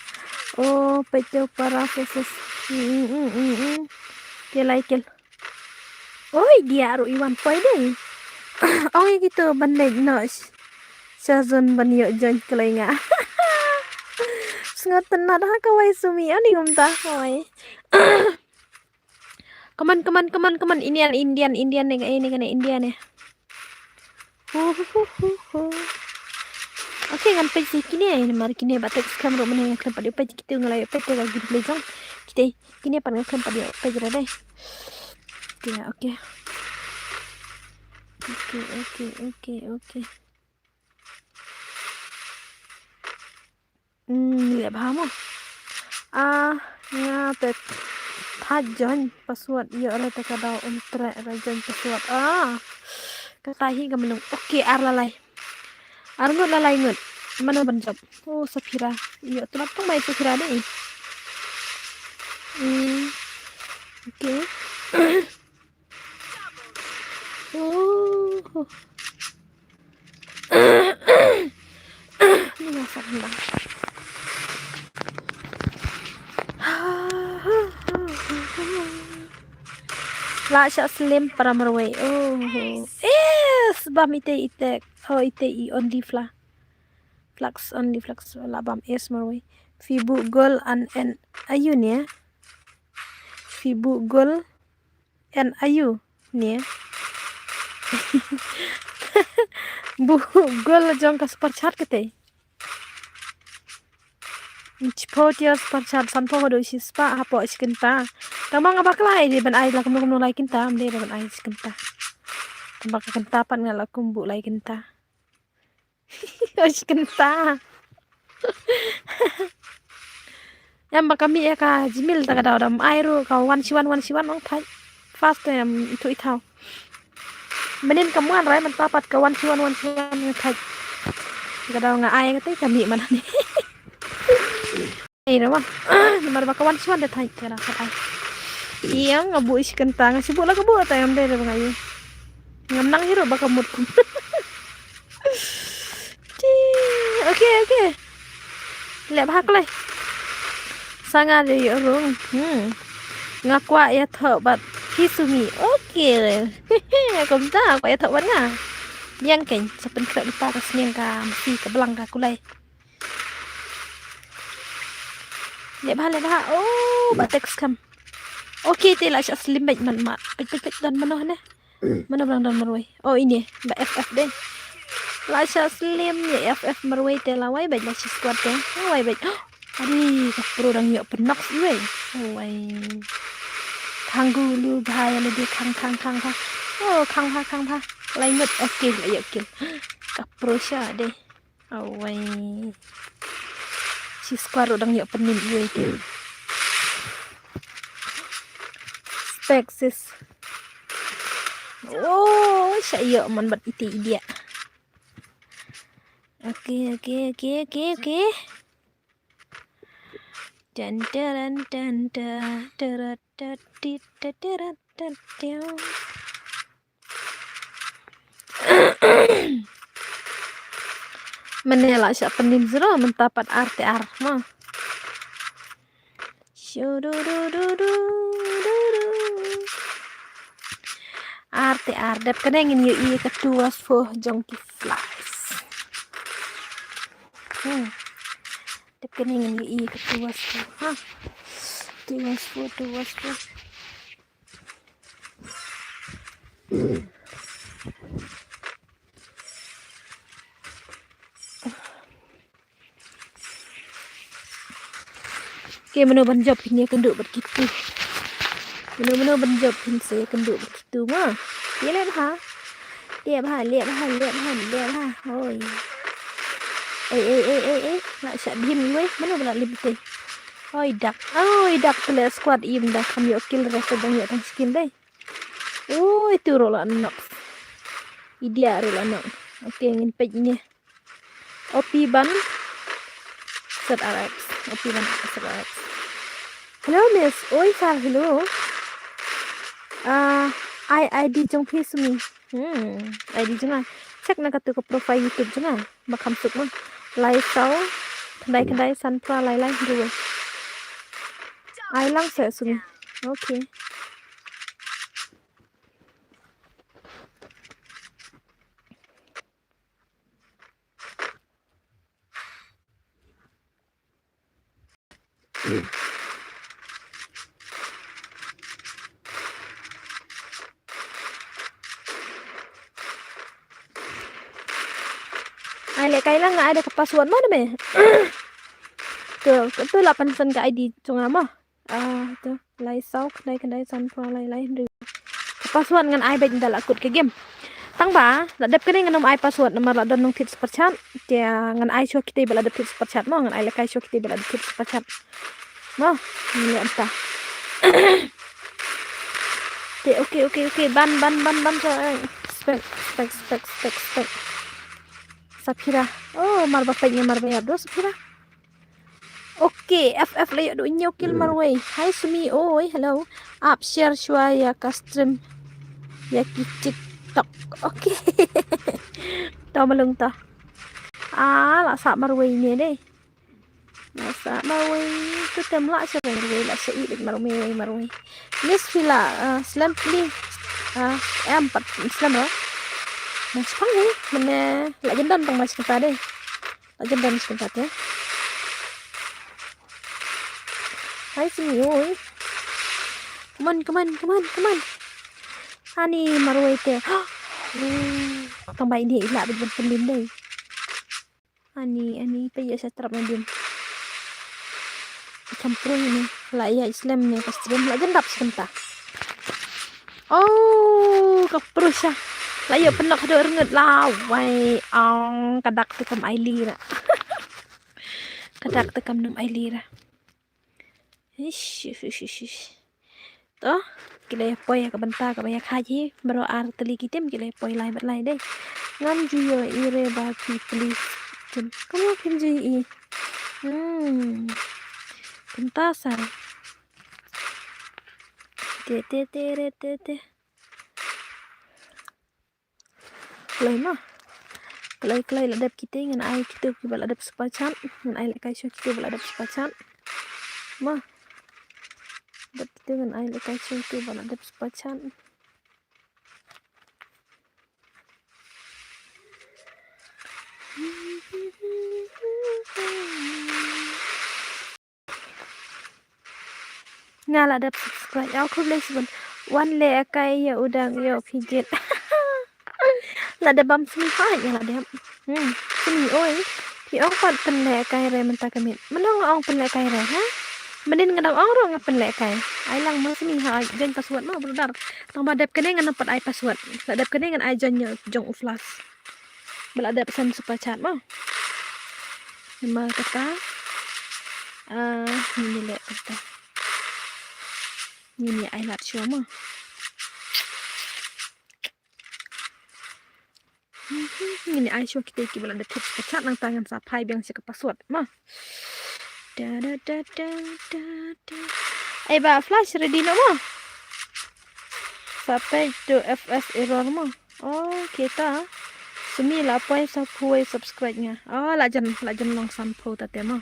Oh, peit te para four four. Mm, mm, mm, mm. Te lai kel. Oi, dia ruh i wan poi dei. Ong ïa kito ban leit noh sh-, sha zone ban ïoh join kloi nga. Sngewtynnat ha kawei sumi, ani kumta kawei. Come on, come on, come on, come on. Indian, Indian, Indian ne, eh, ne, ne, Indian ne. Hu, hu, hu, hu, hu. Okay, ngan peit sa kine, namar kine ba text kam ruh mynne nga khlem pat ïoh peit, kito nga la ïoh peit te ka gameplay jong. Kite, kine pat nga khlem pat ïoh peit ra dei. Kine, okay. Okay, okay, okay, okay. Hmm, leh bha mo. Ah, nga te thait join password ïoh re te ka daw um treh re join password. Ah, kata hi ka mlung. Okay, ar la lai. Ar ngut la lai ngut. Mano ban jop? Oh, Safira. Ïoh tulop tang mai Safira dei. Hmm. Okay. Oh. Ni nga sa rendang. La shah slim para marwei. Oh. Yes, bam ite ite. Oh, ite i only fla. Flux only flux la bam es marwei. Fibu gol an en ayu ne. Fibu gol en ayu ne. Bu gol jong ka super chat kate. Chipho tiar super chat sanpho haduh shispah hapoh shi kynta. Tang ba nga bakla ai de ban ai la kumno kumno lai kynta, ym de ban ai shi kynta. Tang ba ka kynta pat nga la kum bu lai kynta. Oi, shi kynta. Em ba ka mih ïa ka Gmail ta ka daw dam ai ruh ka wan shi wan wan shi wan ong thait. Fast em ithuh ithaw. Mynnin ka muan rai mynta pat ka wan shi wan wan shi wan ong thait. Ka daw nga ai ka te ka mih man ni. Ai, namar ba ka wan shuwa da thait ka da ka ai. Ïa nga buh shi kynta, nga shu buh la ka buh ta ngam dei da ba nga ïa. Ngam nang hi ruh ba ka mut kum. Ti, okay, okay. Leh bha kloi. Sa nga de ïoh rung. Hmm. Nga kwah ïathoh bad phi Sumi. Okay. Kumta kwah ïathoh bad nga. Biang kein, sa pynkhreh lypa ka sniang ka masi ka blang ka kulai. Leh bha, leh bha. Oh, ba text kam. Okay, te la shah slim beit man ma. Peit, peit, peit, don mano ne. Mano blang don marwei. Oh, ine, ba F F de. La shah slim ïa F F marwei te la wai beit la shi squad te. La wai beit. Ari, ka pro dang ïoh pynnock iwei. Oh, wai. Khang gu lu bha ïa lade khang, khang, khang, khang. Oh, khang bha, khang bha. Lai ngut. Okay, la ïoh kill. Ka pro sha de. Awei. Shi squad ruh dang ïoh pynnim ïa ki. Spek sis. Oh, sha ïoh man bad iti idiak. Okay, okay, okay, okay, okay. Tan taran tan ta tarat tat tit ta tarat tat tiaw. Mane la sha pyndim zero mynta pat ar te ar ma. Shu du du du du du du. Ar te ar dep kane ngin ïohi ka two was four jong ki flies. Hmm. Dep kane ngin ïohi ka two was four ha. Two was four, two was four. Ke mano ban jop phin ïa kynduh bad kitu. Mano mano ban jop phin sa ïa kynduh bad kitu ma. Ke leh bha. Leh bha, leh bha, leh bha, leh bha. Oi. Ei ei ei ei ei. Lah sha dim iwei. Mano ba lah lim te. Oi dak. Oi dak pele squad im dak kam ïoh kill re sa dang ïoh tang skill dei. Oi tu rola nok. Idia rola nok. Okay ngin peit ne. O P ban Z R X. O P ban Z R X. Hello miss. Oi sir hello. Ah, I ID jong phi sumi. Hmm, ID jong nga. Check na katu ka profile YouTube jong nga. Ba kham suk ma. Lai saw khyndai khyndai san phra lai lai hynriew. Ai lang se sumi. Okay. Ai leh kai lang nga ai da ka password mo da me. Tu, tu la pynsan ka ID jong nga mo. Ah, tu. Lai saw khyndai khyndai san phra lai lai hynriew. Ka password ngan ai beit ynda la kut ka game. Tang ba la dep kane ngan ym ai password namar la don nongthied superchat. Te ngan ai shuwa kite ba la dep thied superchat mo, ngan ai lehkai shuwa kite ba la dep thied superchat. Mo, ngan leh ynta. Te okay okay okay ban ban ban ban sa. Spek spek spek spek spek. Safira. Oh, mar ba peit ne mar ba ïap do Safira. Okay, F F la ïoh du hynñiew kill marwei. Hi Sumi, oi, hello. Ap share shuwa ïa ka stream ïa ki TikTok. Okay. To malung to. Ah, la sah marwei ne dei. La sah marwei. Tu tem la sah marwei, la sah i bit marwei marwei. Miss phi la, ah, slem pli. Ah, em pat slem ro. Mas pang ni, mane la jendon tang mas kita dei. Aja ban sebentar ya. Hai sini oi. Come on, come on, come on, come on. Ani marwei te. Tang ba ini ila bit ban pyndim dei. Ani, ani pa ïa sa trap na dim. Campur ini. La ïa islem ni ka stream la jendap sebentar. Oh, ka prusha. La ïoh pynlok haduh rngut la wai. Ong ka dak te kam ai lira. Ka dak te kam nam ai lira. Ish, ish, ish, ish, ish. To, ki la ïa poi ïa ka bynta kaba ïa kha hi, baroh ar tylli ki tim ki la ïa poi lai bad lai dei. Ngam ju ïoh i re ba ki pli tim. Kumno phim ju ïoh i? Hmm. Bynta sa. Te, te, te, re, te, te. Kloi ma. Kloi, kloi la dep kiti ngan ai kito kiba la dep super chat. Ngan ai lehkai shuwa kito ba la dep super chat. Ma. Dep kito ngan ai lehkai shuwa kito ba la dep super chat. Nga la dep subscribe. Au khublei shibun. Wan lehkai ïa u dang ïa u phi jied. La dep bam sni ha nga la dep. Hmm. Sni oi. Phi ong pat pynlehkai re mynta ka miet. Mano nga ong pynlehkai re ha? Mynnin nga dang ong ruh nga pynlehkai. Ai lang ma sni ha join password ma brother. Tang ba dep kane ngan pat ai password. La dep kane ngan ai join ïa jong u flash. Ba la dep send super chat mo. Namar kata. Ah, ngin leh kata. Ngin ïa ai lad shuwa mo. Hmm, ngin ai shuwa kita kiba la dep thied superchat, nangta ngan sa phai biang sha ka password mo. Da, da, da, da, da, da. Ai ba Flash, ready noh mo? Sa peit to F S error mo. Oh, kita. Sumi la poi sa poi subscribe nga. Oh, la jan, la jan long san pho ta te mo.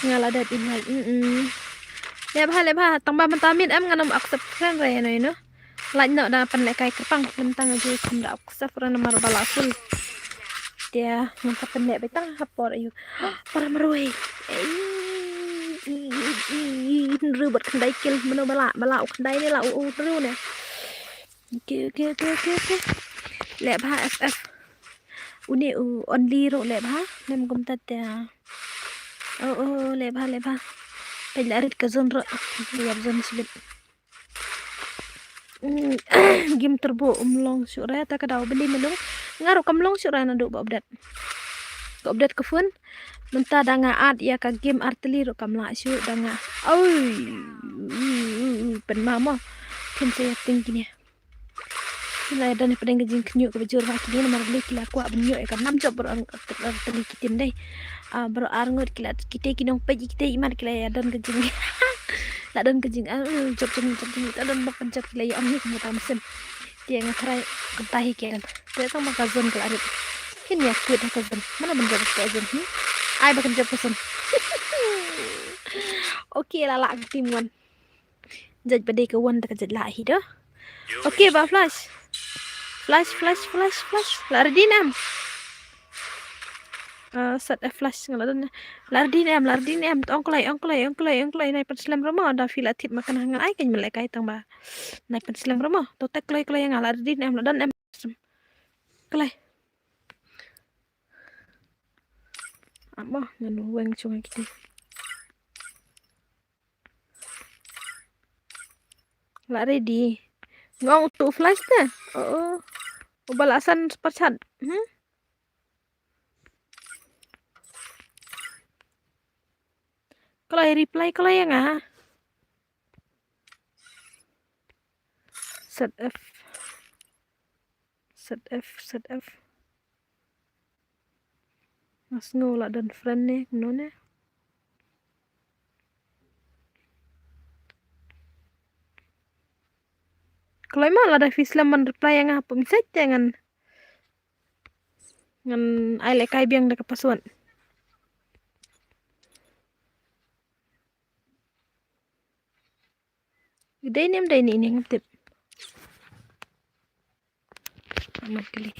Nga la dep invite. Mm. Leh bha, leh bha. Tang ba mynta miet em ngan ym accept friend re no ino. Lait noh da pynlehkai kyrpang mynta nga ju kham da accept friend namar ba la full. Te ngan sa pynleh beit tang ha por ayu. Para marwei. Ei, i, i, i, i, hynriew bad khyndai kill. Mano ba la, ba la u khyndai ne la u, u hynriew ne. Okay, okay, okay, okay, okay. Leh bha F F. Une u only ruh leh bha. Lem kumta te. Oh, oh, leh bha, leh bha. Peit la rit ka zone ruh. Ïap zone sibit. Mm, game turbo um long shuh re ta ka daw beli melung. Nga ruh kam long shuh re naduh ba update. Ka update ka phone. Mynta da nga add ïa ka game artylli ruh kam lah shuh da nga. Oi. Pynma mo. Phin sa ïa ting kine. Kine don pdeng ka jingkhynñiuh kaba jur ha kine namar lei ki la kwah ban ïoh ïa ka nam jop baroh artylli ki tim dei. Ah, baroh arngut ki la, kita ki nongpeit kita imat ki la ïa don ka jing. La don ka jing, ah, jop jing jop jing ta don bok kan jop ki la ïa ong ni kumta mynsiem. Te nga tharai kumta hi ki don. Te tang ba ka zone ka la rit. Kin ïa kwit ha ka zone. Mano ban jop ka zone hi. Ai ba kan jop ka zone. Okay, la lah ka team one. Jait ba dei ka wan da ka jait lah hi da. Okay ba Flash. Flash, Flash, Flash, Flash. La ready ne em? Ah, set a Flash nga la don. La ready ne em, la ready ne em. Ong kloi, ong kloi, ong kloi, ong kloi. Nai pynslem rama da phi la thied ma ka nang ai kan mlek ai tang ba. Nai pynslem rama. To tek kloi kloi nga la ready ne em, la don em. Kloi. Amo ngan weng chung kiti. La ready. Ngong tu Flash te. Oh, oh. Uba la san superchat. Hmm? Kloi reply kloi ïa nga. Set F. Set F, set F. Nga sngew la don friend ne, kumno ne? Kloi ma lada phi slem ban reply ïa nga hapoh message te ngan, ngan ai lehkai biang da ka password. Dei ne em dei ne ine ngam tip. Amat kali.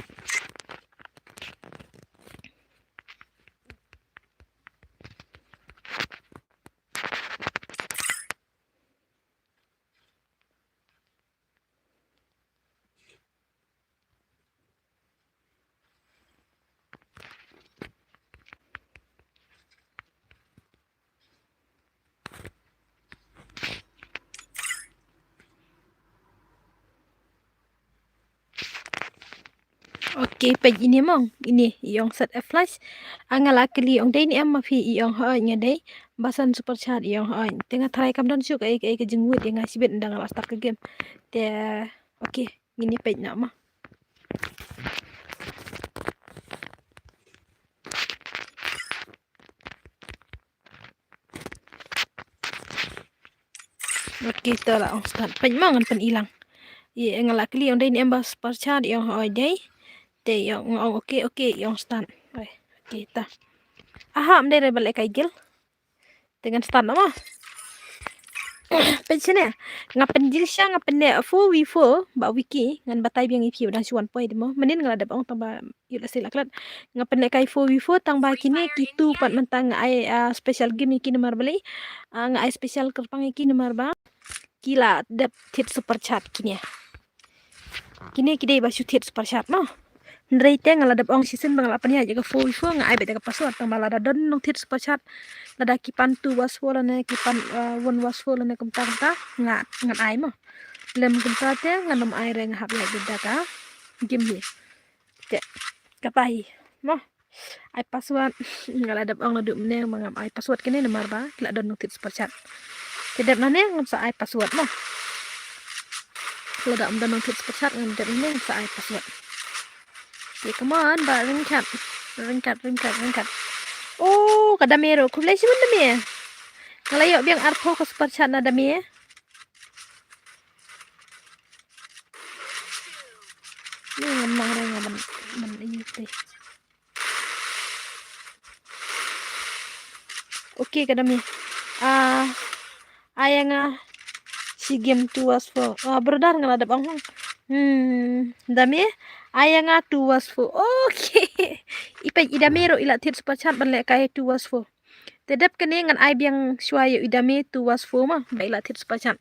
Okay, peit ine mo, ine i ong set a Flash. Nga la kylli ong dei ne em ma phi, i ong hooid nga dei. Ba san superchat, i ong hooid. Te nga tharai kam don shuh kaei kaei ka jingwut ïa nga shibit ynda nga la start ka game. Te okay. Ngin ïa peit noh mo. Okay, to la ong start. Peit mo ngan pyni lang. Ïa nga la kylli ong dei ne em ba superchat, i ong hooid dei. Te i ong, ong okay, okay, i ong start. Oi, okay, to. Aha, ym dei re ba lehkai guild. Te ngan start noh mo. Peit shane. Nga pynjingsha, nga pynleh four v four ba wiki, ngan batai biang ïa phi ba dang shu wan poi te mo. Mynnin nga la dep ong tang ba ïoh lehse la klet. Nga pynlehkai four v four tang ba kine kitu pat mynta nga ai, ah, special game ïa ki namar balei. Ah, nga ai special kyrpang ïa ki namar ba ki la dep thied superchat kine. Kine ki dei ba shu thied superchat mo. Hynrei te nga la dep ong shisien ba nga la pynïaid ïa ka four v four, nga ai beit ïa ka password tang ba lada don nongthied superchat, lada ki pan two was four lane ki pan, uh, one was four lane kumta kumta nga, ngan ai mo. Lem kumta te ngan ym ai re, nga hap ïaid beit da ka game hi. Te kata hi mo. Ai password. Nga la dep ong naduh mynne ba ngam ai password kine namar ba ki la don nongthied superchat. Te dep nangne ngam sa ai password mo. Lada ym don nongthied superchat ngan dep ine sa ai password. Te come on, ba ryngkat. Ryngkat, ryngkat, ryngkat. Oh, ka Dame ruh. Khublei shibun Dame. Nga la ïoh biang arphew ka superchat na Dame. Ni ngam nang re nga ban, ban ïoh te. Okay, ka Dame. Ah, ai ïa nga shi game two was four. Ah, brother nga la dep ong. Hmm, Dame. Ai ïa nga two was four. Okay. I peit i Dame ruh i la thied superchat ban lehkai two was four. Te dep kane ngan ai biang shuwa ïa i Dame two was four ma ba i la thied superchat.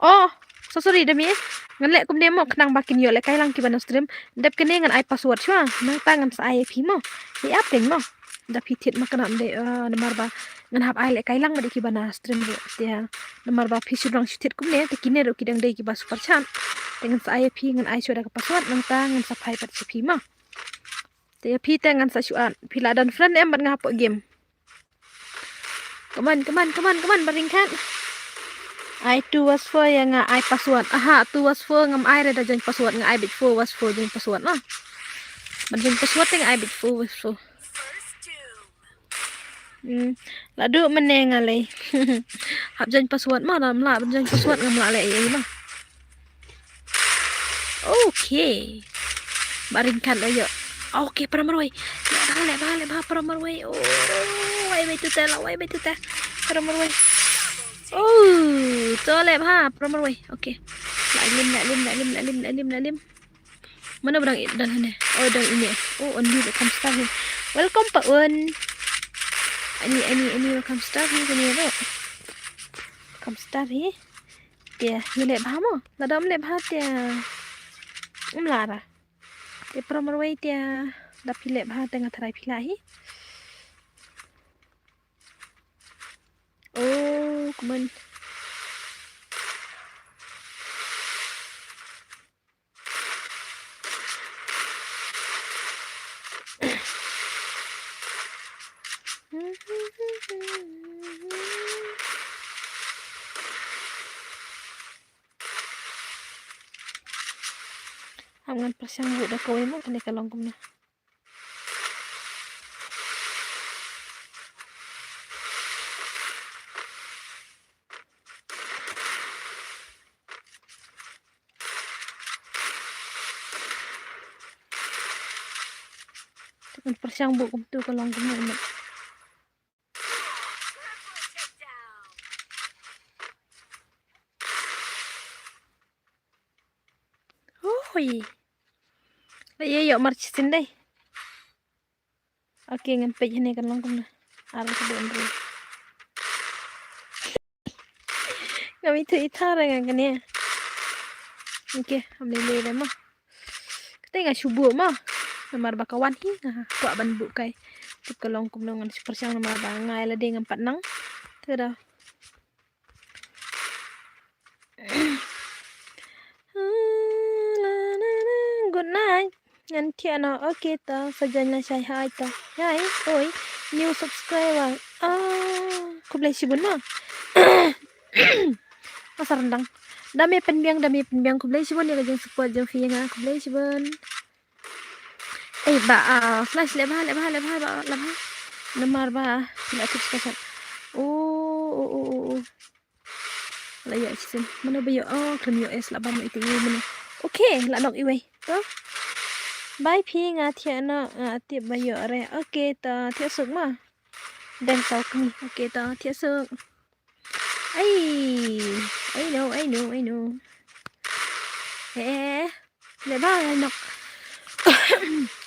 Oh, so sorry Dame. Ngan leh kumne mo khnang ba kin ïoh lehkai lang kiba na stream. Dep kane ngan ai password shuwa. Nangta ngan sa ai ïa phi mo. Phi ap keiñ mo. Da phi thied ma kane ym dei, ah, namar ba ngan hap ai lehkai lang ba dei kiba na stream ruh. Te namar ba phi shu dang shu thied kumne te kine ruh ki dang dei kiba superchat. Te ngan sa ai ïa phi, ngan ai shuwa da ka password nangta ngan sa phai pat sha phi mo. Te ïa phi te ngan sa shu add. Phi la don friend em bad nga hapoh game? Come on, come on, come on, come on, ba ryngkat. Ai two was four ïa nga ai password. Aha, two was four ngam ai re da join password, nga ai beit four was four join password noh. Ban join password te nga ai beit four was four. Hmm. La duh mynne nga lei. Hap join password mo, da ym lah ban join password ngam lah leh ei ei mo. Okay. Ba ryngkat la ïoh. Okay, para marwei. Leh bha, leh bha, leh bha, para marwei. Oh, wai beit tu te, la wai beit tu te. Para marwei. Oh, to leh bha, para marwei. Okay. La lim, la lim, la lim, la lim, la lim, la lim. Mano ba dang i-, dang hangne? Oh, dang ine. Oh, Only welcome star hi. Welcome pa Un. Ani, ani, ani welcome star hi kane ruh. Welcome star hi. Te, ïa leh bha mo. Lada ym leh bha te. Ym lah ra. Te para marwei te. Da phi leh bha te nga tharai phi lah hi. Oh, come on. Hap ngan pyrshang buh da kawei mo, kane ka long kumno. Ngan pyrshang buh kumto ka long kumno. Hui. La ïa ïoh mar shisien dei. Okay, ngan peit hangne kan long kumno. Ar ka don ri. Ngam ithuh itha re nga kane. Okay, am lei lei re mo. Kata nga shu buh mo. Namar ba ka wan hi nga kwah ban buh kai. Tip ka long kumno ngan shu pyrshang namar ba nga ïa lade ngam pat nang. Te da. Good night. Ngan thiah noh. Okay to, sa join lashai hai to. Hai, oi. New subscriber. Ah, khublei shibun mo. Masa rendang. Dame pynbiang, dame pynbiang. Khublei shibun ïa ka jingsupport jong phi ïa nga. Khublei shibun. Eh, ba, ah, flash leh bha, leh bha, leh bha, ba, leh bha. Namar ba, la tip special. Oh, oh, oh, oh, oh. La ïa shisien. Mano ba ïoh, oh, khlem ïoh es la bam ite ïoh mano. Okay, la nok iwei. To. Bye phi nga thiah noh, nga tip ba ïoh re. Okay, to thiah suk ma. Deng tau kni. Okay, to thiah suk. Ai. I know, I know, I know. Eh, eh, eh. Leh bha, nok.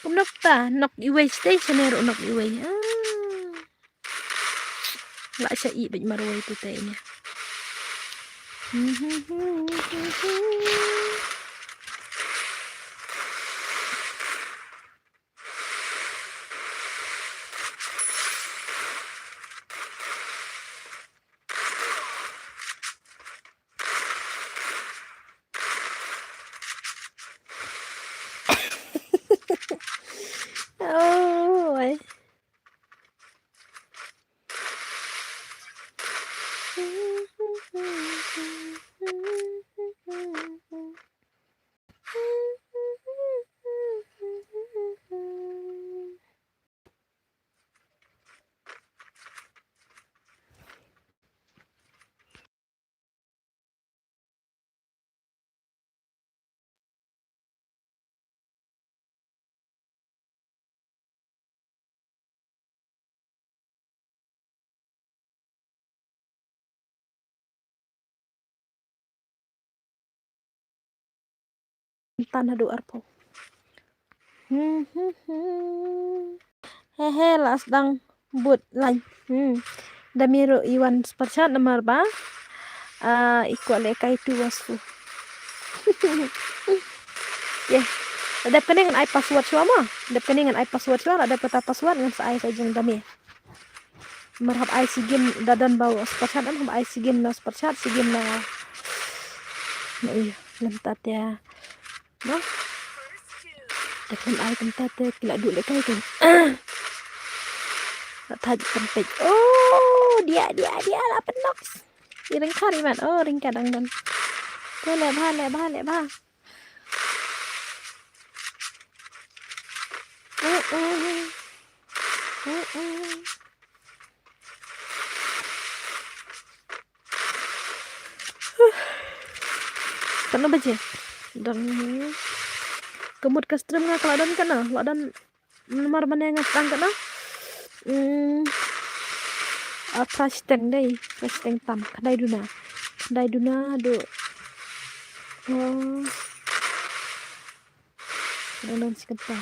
Kum nok ta, nok iwei station ruh nok iwei. Ah. La sha i bad marwei tu te ine. Oh, boy. Tan haduh arphew. Hmm, hmm, hmm. He, he, la sdang bud lain. Hmm. Da me ruh i wan super chat namar ba, ah, i kwah lehkai tu wasfu. Ye. Dep kane ngan ai password shuwa mo. Dep kane ngan ai password shuwa, la dep kata password ngan sa ai sa jong da me. Mar hap ai shi game da don ba u super chat, em hap ai shi game na super chat, shi game na. Na, iya, lem ta te. Mo. Te khlem ai kumta te ki la duh lehkai kan. La thait kan peit. Oh, dia, dia, dia la pynnox. I ryngkat i mat. Oh, ryngkat dang don. Te leh bha, leh bha, leh bha. Uh, uh. Uh, uh. Katno baje? Dang. Ka mut ka stream nga ka la don katno? La don namar mane nga sdang katno? Hmm. Ah, phra shiteng dei, phra shiteng tam, khyndai duna. Khyndai duna haduh. Oh. Dang, dang, shi kynta.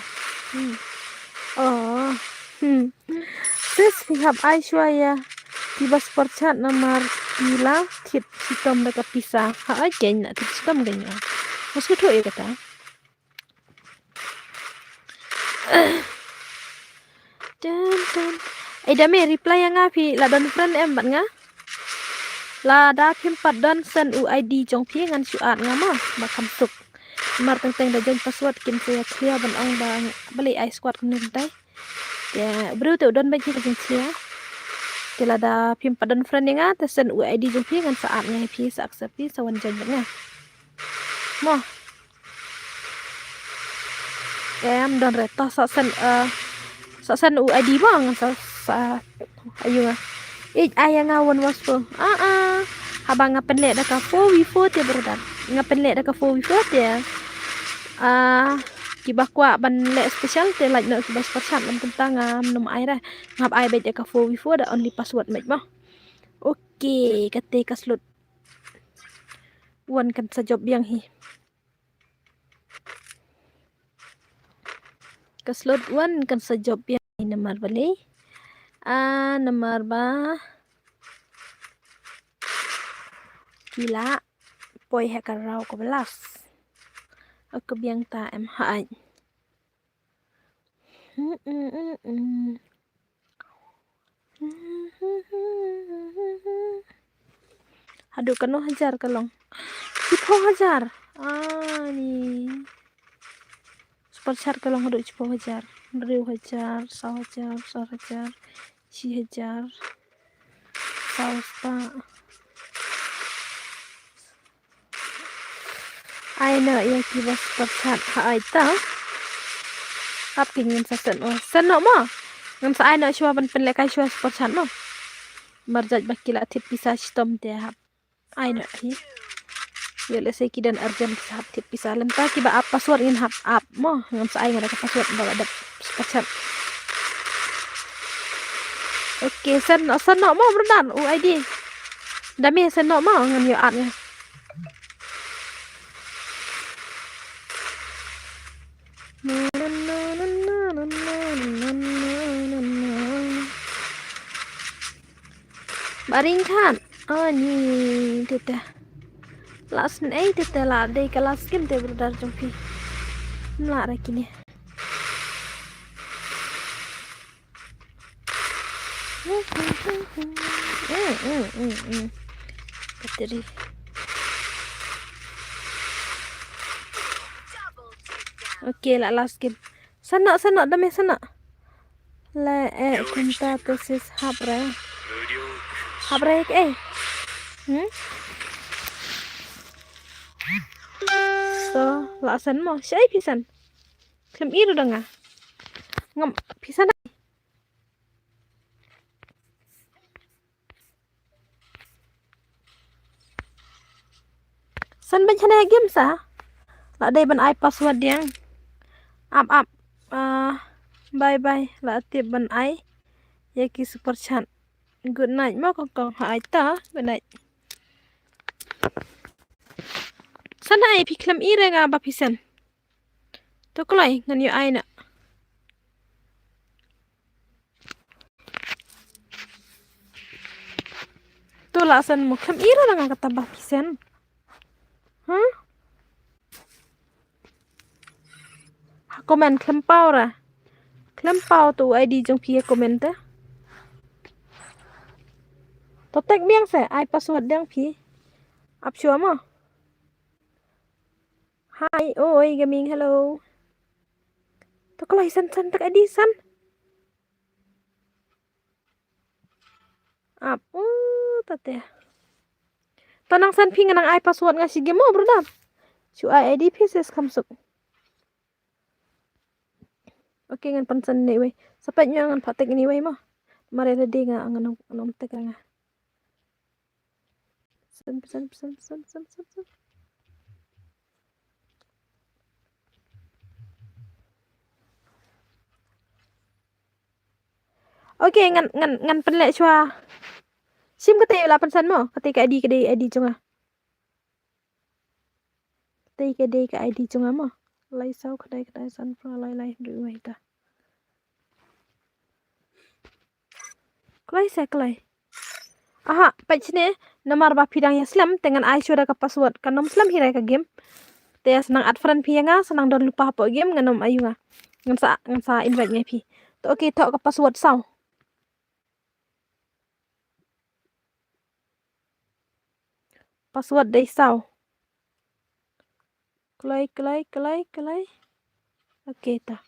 Hmm. Oh. Hmm. Sis, phi hap ai shuwa ïa kiba super chat namar phi la thied shitom da ka pisa. Ha, ai, kein la thied shitom kein la. Mas ka thoh ïa kata. Dun, dun. Ai, da me reply ïa nga, phi la don friend em bad nga? Lada phim pat don, send u I D jong phi ngan shu add nga mo, ba kham suk. Mar teng teng da join password kim sa ïa clear ban ong ba balei ai squad kumne kumtai. Te briew te u don bad phi ka jingclear. Te lada phim pat don friend ïa nga, te send u I D jong phi ngan sa add nga ïa phi, sa accept phi, sa wan join bad nga. Mo. Em, don re, to sa send, eh, sa send u I D mo, ngan sa, sa, ayu nga. Ij, ai ïa nga wan waspo. Ah, ah. Haba nga pynleh da ka four v four te, brother. Nga pynleh da ka four v four te. Ah, kiba kwah ban leh special te, like, noh kiba super chat, lam kumta ngam ai re. Ngam ai beit da ka four v four da only password met mo. Okay, kata ka slot one kan sa jop biang hi. Ka slot one kan sa jop ïa namar balei. Ah, namar ba ki la poi ha ka round kaba last. Ka biang ta em ha ai. Haduh katno hajar ka long? Shiphew hajar. Ani. Super chat ka long haduh shiphew hajar. Hynriew hajar, saw hajar, saw hajar, shi hajar, saw spah. Ai noh ïa kiba super chat ha ai ta. Ap ki ngin sa send noh. Send noh mo. Ngam sa ai noh shuwa ban pynlehkai shuwa super chat mo. Mar jait ba ki la thied pisa shitom te hap. Ai noh hi. Ïa lehse ki don urgent ki sa hap thied pisa lem ta kiba ap password ngin hap ap mo. Ngam sa ai nga da ka password ba la dep super chat. Okay, send noh, send noh mo brother, u I D. Da me send noh mo, ngan ïoh add nga. Ba ring khan. Ani, tete. Last nei tete la dei ka last game te brother jong phi. Mla ra kine. Mm, mm, mm, mm. Battery. Okay, la last game. Send noh, send noh, da me send noh. Le, eh, kumta te sis hap re. Hap re, eh. Hmm? So, la send mo. Shai phi send. Khlem i ruh da nga. Ngam, phi send. Send beit hane game sa. La dei ban ai password diang. Ap, ap. Ah, bye bye. La tip ban ai ïa ki super chat. Good night mo kong kong. Ha ai ta. Good night. Send ai phi khlem i re nga ba phi send. To kloi ngan ïoh ai na. To la san mo khlem ira nga kata ba phi send. Huh? Ha comment khlem paw ra. Khlem paw to I D jong phi ha comment te. To tag biang se ai password dang phi. Ap shuwa mo. Hi, oi, gaming, hello. To kloi san san tak I D san. Ap, uh, tate. To nang san phi ngan nang ai password nga shi game mo, brother. Shu ai I D phi ses kham suk. Okay, ngan pynsan ne wei. Sa peit ngan pha tag ne wei mo. Mare ready nga ngan nang tag nga. Pesen, pesen, pesen, pesen, pesen, pesen, pesen. Okay, ngan, ngan, ngan pynleh shuwa. Shim kata la pynsan mo, kata ka I D, kata I D jong nga. Kata ka I D jong nga mo. Lai saw khyndai khyndai san phra lai lai hynriew wei ta. Kloi se kloi. Aha, peit shane, namar ba phi dang ïa slem, te ngan ai shuwa da ka password, kan ym slem hi re ka game. Te sa nang add friend phi ïa nga, sa nang don lypa hapoh game, ngan ym ai ïa nga. Ngan sa, ngan sa invite ngai phi. To okay, to ka password saw. Password dei saw. Kloi, kloi, kloi, kloi. Okay ta.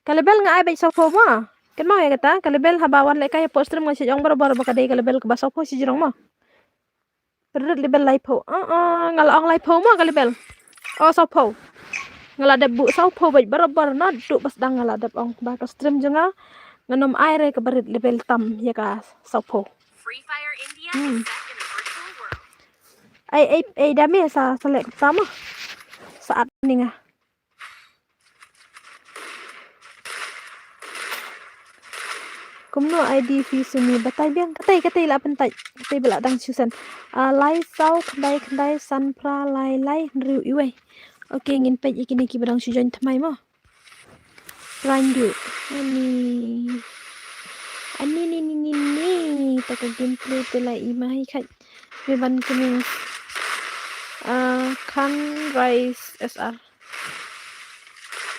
Ka level nga ai beit saw phew mo. Kynmaw ïa kata, ka level haba wan lehkai hapoh stream nga shu ong barabor ba ka dei ka level kaba saw phew shi jrong mo. Pynrit level lai phew. Ah, ah, nga la ong lai phew mo ka level. Oh, saw phew. Nga la dep buh saw phew beit barabor naduh ba sdang nga la dep ong ba ka stream jong nga ngan ym ai re kaba rit level tam ïa ka saw phew. Hmm. Ai, ai, ai, dame sa, sa leh kumta mo. Sa at ni nga. Kumno I D phi Sumi, batai biang, katai, katai la pyntai, katai ba la dang shu send. Ah, lai saw khyndai khyndai san phra lai lai hynriew iwei. Okay, ngin peit ïa kine kiba dang shu join thymmai mo. Randu. Ani. Ani ni ni ni ni. Ta ka gameplay te la i ma hi khat. Me ban kene. Ah, Khan Rise S R.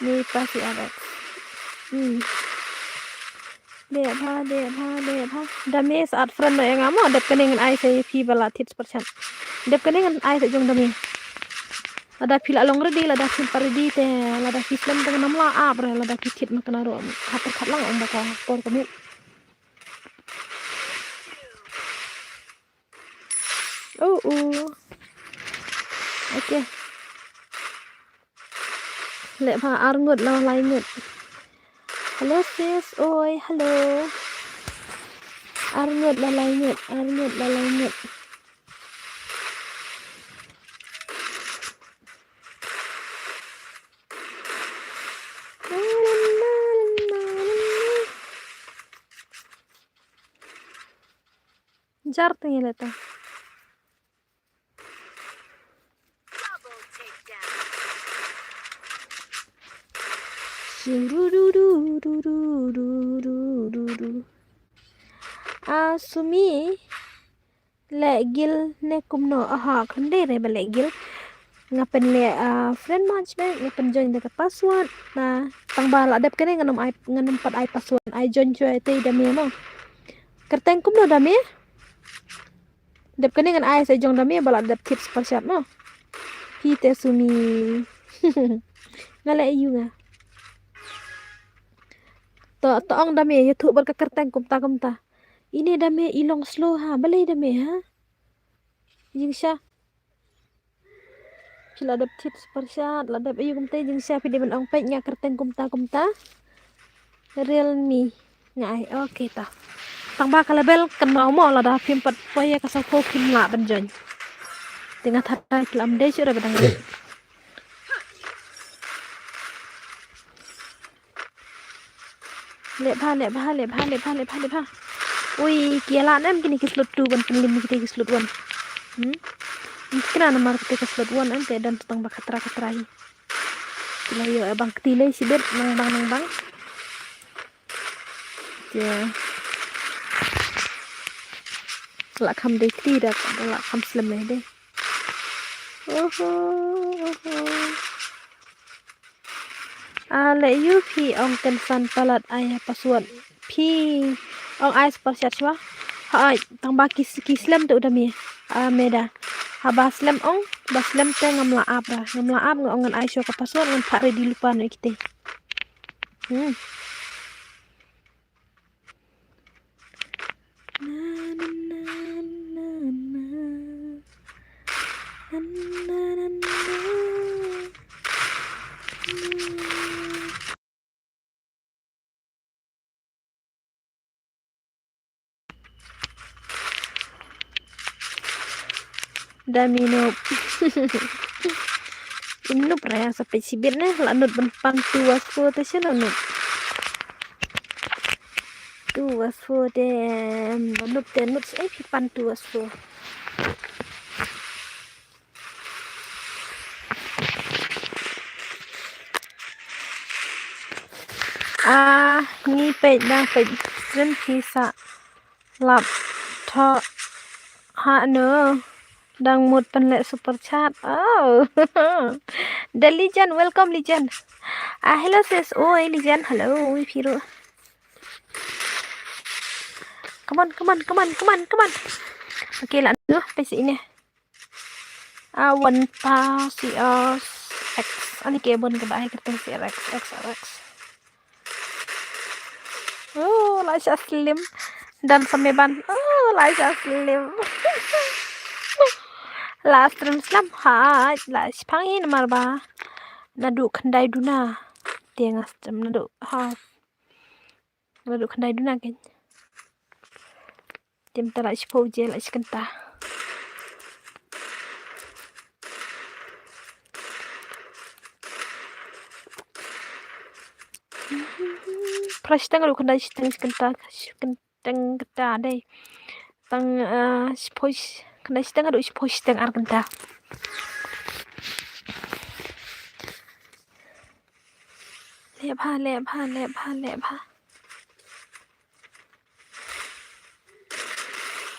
Ni pa si Alex. Hmm. Dep bha, dep bha, dep bha. Dame sa add friend noh ïa nga mo, dep kane ngan ai sa ïa phi ba la thied spyrshah. Dep kane ngan ai sa jong dame. Lada phi la long ready, lada phi pat ready te, lada phi slem te ngan ym lah ap re, lada phi thied ma kane ruh. Hap pyrkhat lang ong ba ka por ka miet. Oh, oh. Okay. Leh bha ar ngut la lai ngut. Hello sis, oi, hello. Ar ngut la lai ngut, ar ngut la lai ngut. Jar te ngi leta. A Sumi, leh guild ne kumno? Aha, khlem dei re ba leh guild. Nga pynleh, ah, friend match ne, nga pynjoin da ka password. Na, tang ba la dep kane ngan ym ai, ngan ym pat ai password, ai join shuwa te da me mo. Kyrteng kumno da me? Dep kane ngan ai sa jong da me ba la dep thied spyrshah mo. Phi te Sumi. Nga leh ïa u nga. To, to ong da me, ïathuh bad ka kyrteng kumta kumta. Ine da me i long slow ha, balei da me ha? Jingshisha. Phi la dep thied spyrshah, la dep ïa u kumta jingshisha phi dei ban ong peit nga kyrteng kumta kumta. Realme nga ai, okay ta. Tang ba ka level kynmaw mo lada phim pat poi ïa ka saw phew phim lah ban join. Te nga tharai phi la ym dei shuh re ba dang. Leh bha, leh bha, leh bha, leh bha, leh bha, leh bha. Ui, ki ïalah ne em kine ki slot two ban pynlim kine ki slot one. Hmm? Kine namar kine ki slot one em te don tang ba khatra khatra hi. Ki la ïoh bang kti lei shibit, nang bang, nang bang. Te la kham dei kti da, la kham slem lei dei. Oho, oho. A leh ïu phi ong ten san palat ai password. Phi ong ai super chat shwa. Hai, tang ba ki, ki slem tu da mi. A meda. Haba slem ong, ba slem te ngam lah ap ra. Ngam lah ap nga ong ngan ai shuwa ka password ngan phah ready lypa noh ïa kite. Hmm. Na, na, na, na, na. Na, na, na, na, na. Da mi nup. Im nup re sa peit shibit ne la nup ban pan tu was fo te shen la nup. Tu was fo te ba nup te nup ai phi pan tu was fo. Ah, ngi peit dang peit stream phi sa lap tho ha no dang mut pynleh super chat. Oh. The legend, welcome legend. Ah, hello sis. Oi legend, hello. Oi phi ruh. Come on, come on, come on, come on, come on. Okay, la no peit ine. A one pa C R X. Ani ke bun ka ba ai kyrteng C R X, X R X. Oh, la sha slim. Dan sa me ban. Oh, la sha slim. La stream slem haj, la shipang hi namar ba naduh khyndai duna. Te nga stream naduh ha. Naduh khyndai duna kein. Te mynta la shiphew je la shi kynta. Phra shiteng naduh khyndai shiteng shi kynta, shi kynta, kynta dei. Tang, eh, shiphew sh-, khyndai shiteng naduh shiphew shiteng ar kynta. Leh bha, leh bha, leh bha, leh bha.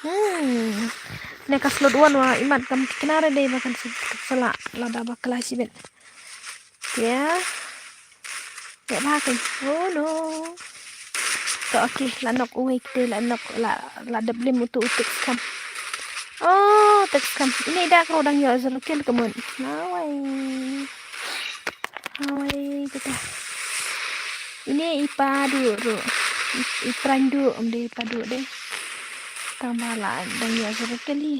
Hmm. Ne ka slot wan wa imat kam tikna re dei ba kan sala lada ba kala shibit. Ya. Leh bha kan. Oh no. To okay, la nok uwei kte la nok la, la dep lim utu utik kam. Oh, tek skam. Ine i dak ruh dang ïoh zero kill ka mut. Nawei. Nawei kita. Ine i Padu ruh. I, i Prandu um de i Padu de. Tang ba la dang ïoh zero kill hi.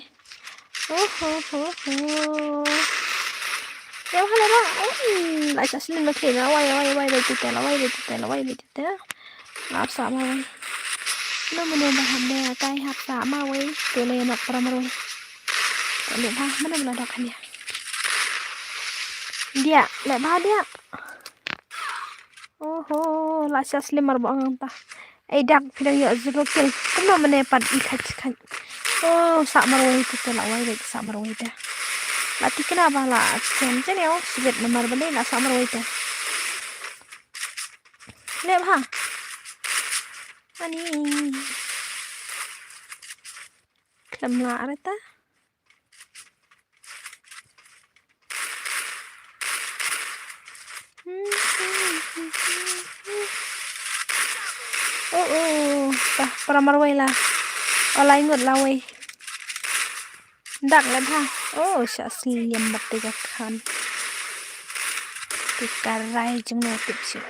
Oh ho ho ho. Ïa hale ba. Oh, la sa sini ma khe na wai wai wai de kita la wai de kita la wai de kita. Lap sah marwei. Mano mano ba hap dei kai hap sah marwei. Te leh nok para marwei. Te leh bha mano mano dok hania. Dia leh bha dia. Oho, la sha slim mar ba ong ta. Ei dak phi dang ïoh zero kill. Kumno mane pat i khat khat. Oh, sah marwei te te la wai dei sah marwei te. La tikna ba la chen chen ïoh sibit namar ba dei la sah marwei te. Leh bha. Ani. Khlem lah re ta. Oh, oh, ta para marwei la. Olai ngut la wei. Dak la bha. Oh, sha sliam bat te ka khan. Te ka rai jong no tip shu.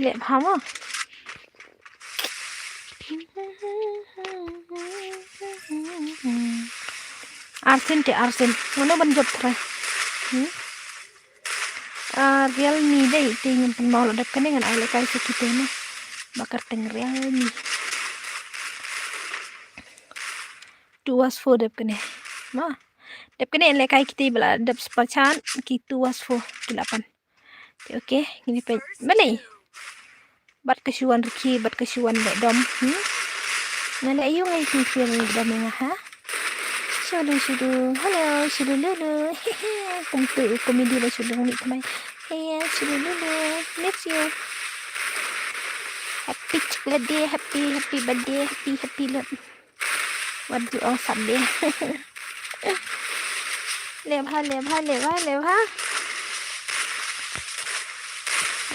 Leh bha mo. Arsen te arsen. Mano ban jop try. Hmm? Ah, Realme dei, te ngin pynmaw la dep kane ngan ai lehkai sa kite ne. Ba kyrteng Realme. Two was four dep kane. Ma. Dep kane lehkai kite ba la dep supercharge ki two was four ki la pan. Te okay, ngin peit. Balei? Bad ka shuwan rikhi, bad ka shuwan leh dom. Hmm? Nga leh ayu ngai ki fir dom nga ha. Shudu shudu. Hello, shudu lulu. Kumtu komedi ba shudu ngi tmai. Hey, shudu lulu. Miss you. Happy chocolate day, happy, happy birthday, happy, happy love. Wat ju ong sap dei. Leh bha, leh bha, leh bha, leh bha.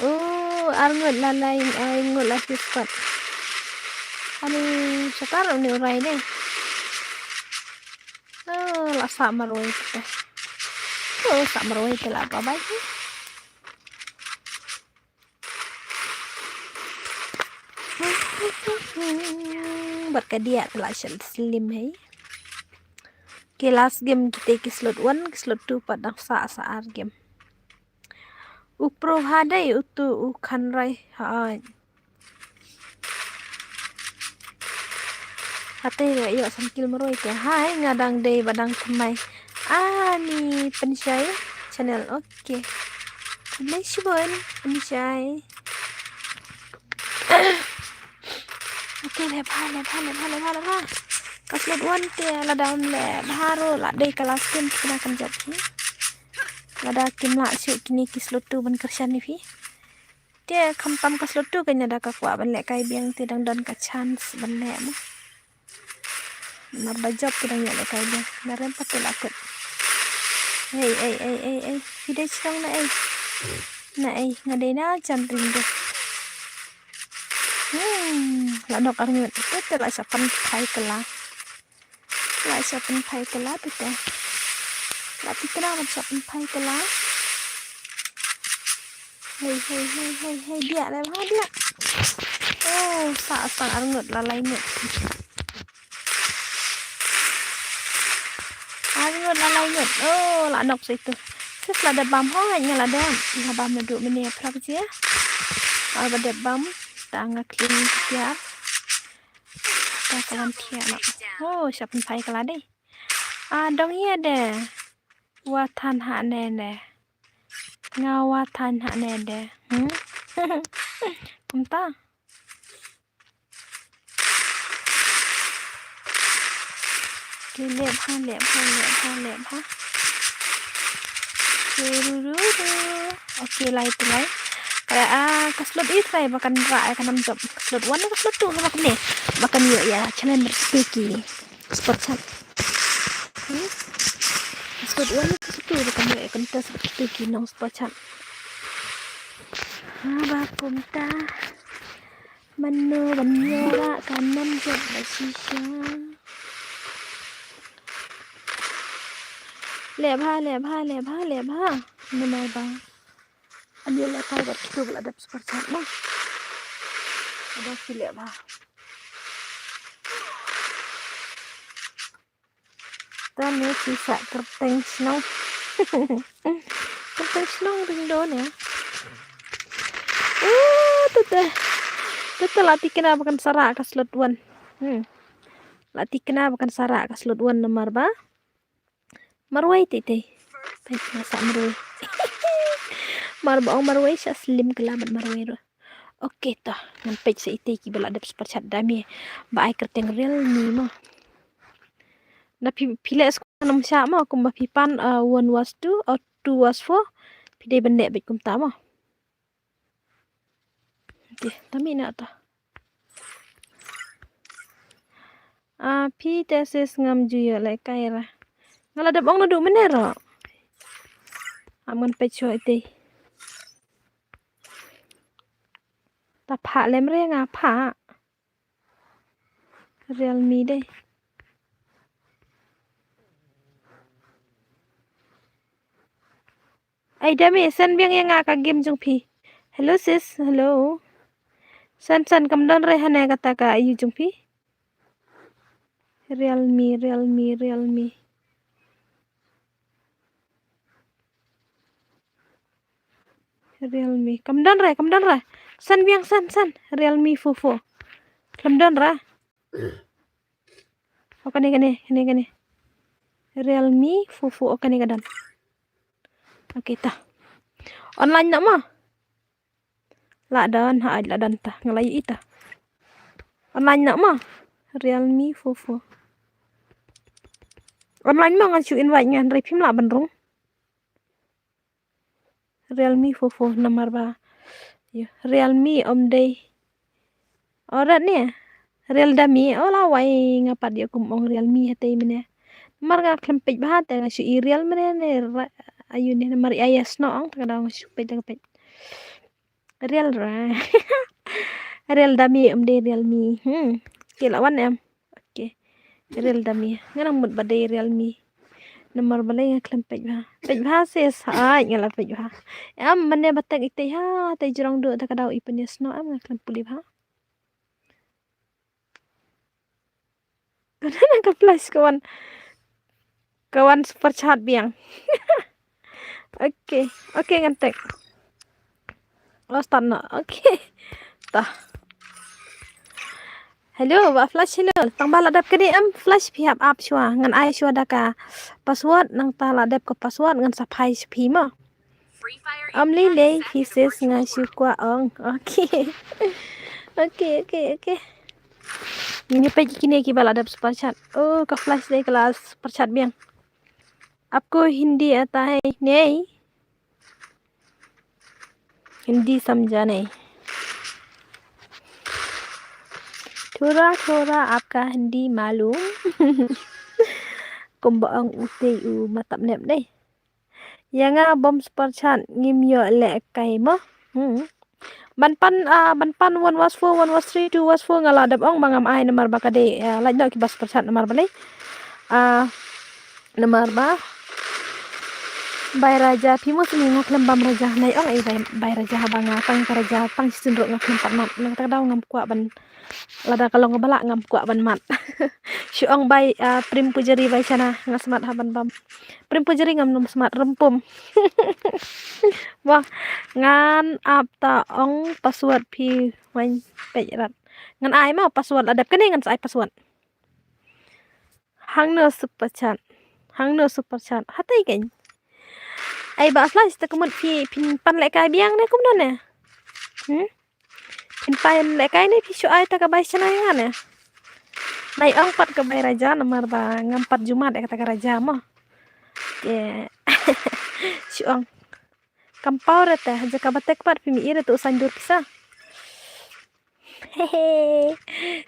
Oh, ar ngut la lai, ar ngut la shispat. Ani shakar ni urai dei. Oh, la sa marwei te. Oh, sa marwei te la ba bai. Bad ka diah te la shen slim hei. Ki last game kite ki slot one, ki slot two pat dang sa sa ar game. U pro ha dei utu u khanrai ha. Hate ïa ïoh san kil marwei te. Hai, nga dang dei ba dang thymmai. Ani Pynshai channel. Okay. Khublei shibun Pynshai. Okay, leh bha, leh bha, leh bha, leh bha, leh bha. Ka slot one te lada ym leh bha ruh la dei ka last game kine kan jop hi. Lada kim lah shuh kine ki slot two ban kyrshan ïa phi. Te khamtam ka slot two kane da ka kwah ban lehkai biang te dang don ka chance ban leh mo. Namar ba jop te dang ïalehkai biang. Na rem pat te la kut. Ei, ei, ei, ei, ei. Phi dei shnong na ei. Na ei, nga dei na Jan Ring de. Hmm, la nok ar ngut. Te te la shah pynphai kylla. La shah pynphai kylla te te. La thikna ban shah pynphai kylla. Hei, hei, hei, hei, hei, diah leh bha, diah. Oh, sa, sa, ar ngut, la lai ngut. Ar ngut, la lai ngut. Oh, la nok sa itu. Sis la dep bam hoi, nga la dep. Nga bam naduh mynne phra baje. Ar ba dep bam. Ta nga kling tiar. Ta ka wan thiah noh. Oh, shah pynphai kylla dei. A dong ïa de. Wa than ha ne de. Nga wa than ha ne de. Hmm? Kumta. Ki leh bha, leh bha, leh bha, leh bha. Turururu. Okay, lai tu lai. Ka, ah, ka slot i trai ba kan rah, eh, kan nam jop. Ka slot one, ka slot two, ba kan ne. Ba kan ïoh ïa challenge tu ki. Spot chat. Hmm? Spot one ni tu tu ba kan ïoh kan test ba tu ki nong spot chat. Ha ba kumta. Mano ban ïoh ba kan nam jop ba shisha. Leh bha, leh bha, leh bha, leh bha. Namar ba an ïoh lehkai bad kitu ba la dep spot chat mo. Aba ki leh bha. Tang ïa ki sa kyrteng shnong. Kyrteng shnong ring don ïa. Uh, tete. Tete la thikna ba kan sa rah ka slot one. Hmm. La thikna ba kan sa rah ka slot one namar ba marwei tete. Peit nga sa marwei. Mar ba ong marwei sa slim kylla bad marwei ruh. Okay to, ngan peit sa ite kiba la dep spot chat da me. Ba ai kyrteng Realme mo. Na phi, phi leh score nam sha mo, kumba phi pan, uh, one was two or two was four. Phi dei ban leh beit kumta mo. Te, tami na ta. Ah, phi te sis ngam ju ïoh lehkai ra. Nga la dep ong naduh mynne ruh. Am ngan peit shuwa ite. Ta phah lem re nga phah. Realme dei. Ai da me, send biang ïa nga ka game jong phi. Hello sis, hello. Send, send, kam don re hane kata ka ayu jong phi. Realme, Realme, Realme. Realme. Kam don re, kam don re. San biang san, san. Realme four four. Kam don re. Oh, kane, kane, kane, kane. Realme four four, oh, kane ka don. Okay, ta. Online noh mo? La don, ha, la don ta. Nga la ïohi ta. Online noh mo? Realme four four. Online mo, ngan shu invite nga, hynrei phim lah ban rung. Realme four four namar ba. Ïa, Realme ym dei. Orat ne. Realme. Oh, la wai nga pat ïa kum ong Realme hatei mynne. Namar nga khlem peit bha te nga shu i Realme ne, ne ra-, ayu ne namar ïa ïa snoh ong te ka daw nga shu peit te ka peit. Real ra. Realme ym dei Realme. Hmm. Ki la wan em. Okay. Realme. Nga nang mut ba dei Realme. Namar balei nga khlem peit bha. Peit bha sis. Ai, nga la peit bha. Em, mane ba tek ite ha, te jrong du te ka daw i pynïasnoh em nga khlem puli bha. Ka flash ka wan. Ka wan super chat biang. Okay, okay ngan tek. Oh, start noh. Okay. Tah. Hello, ba flash hello. Tang ba la dep kane em flash phi hap ap shuwa. Ngan ai shuwa da ka password nangta la dep ka password ngan sa phai sha phi mo. Ym lei lei phi sis nga shu kwah ong. Okay. Okay, okay, okay. Ngi peit kine kiba la dep super chat. Oh, ka flash dei ka la super chat biang. आपको हिंदी आता है? नहीं। हिंदी समझा नहीं। थोड़ा थोड़ा आपका हिंदी मालूम। Kumba ong u tei u matap nep dei. Ïa nga bom super chat ngim ïoh lehkai mo. Hmm. Ban pan, ah, ban pan one was four, one was three, two was four nga la dep ong ba ngam ai namar ba ka dei, ah, lait noh kiba super chat namar balei. Ah, namar ba. Bai Raja, phi mo sini nga khlem bam Raja. Nai ong ai bai, bai Raja ba nga tang ka Raja, tang shisien ruh nga khlem pat mat. Nangta ka daw ngam kwah ban Lada ka long ba lah ngam kwah ban mat. Shu ong bai, ah, Prim Pujari bai shana nga smat ha ban bam. Prim Pujari ngam num smat rympum. Wah, ngan ap ta ong password phi wan peit rat. Ngan ai mo password la dep kane ngan sa ai password. Hangno super chat. Hangno super chat. Hatai kan. Ai ba flash ta kumut phi phin pan lehkai biang ne kumno ne. Hmm? Phin pan lehkai ne phi shu ai ta ka bai shana nga ne. Nai ong pat ka bai Raja namar ba ngam pat ju mat ïa kata ka Raja mo. Ke. Shu ong. Kam paw re te, ha jaka ba tek pat phi mi ire tu u saindur pisa. Hehe.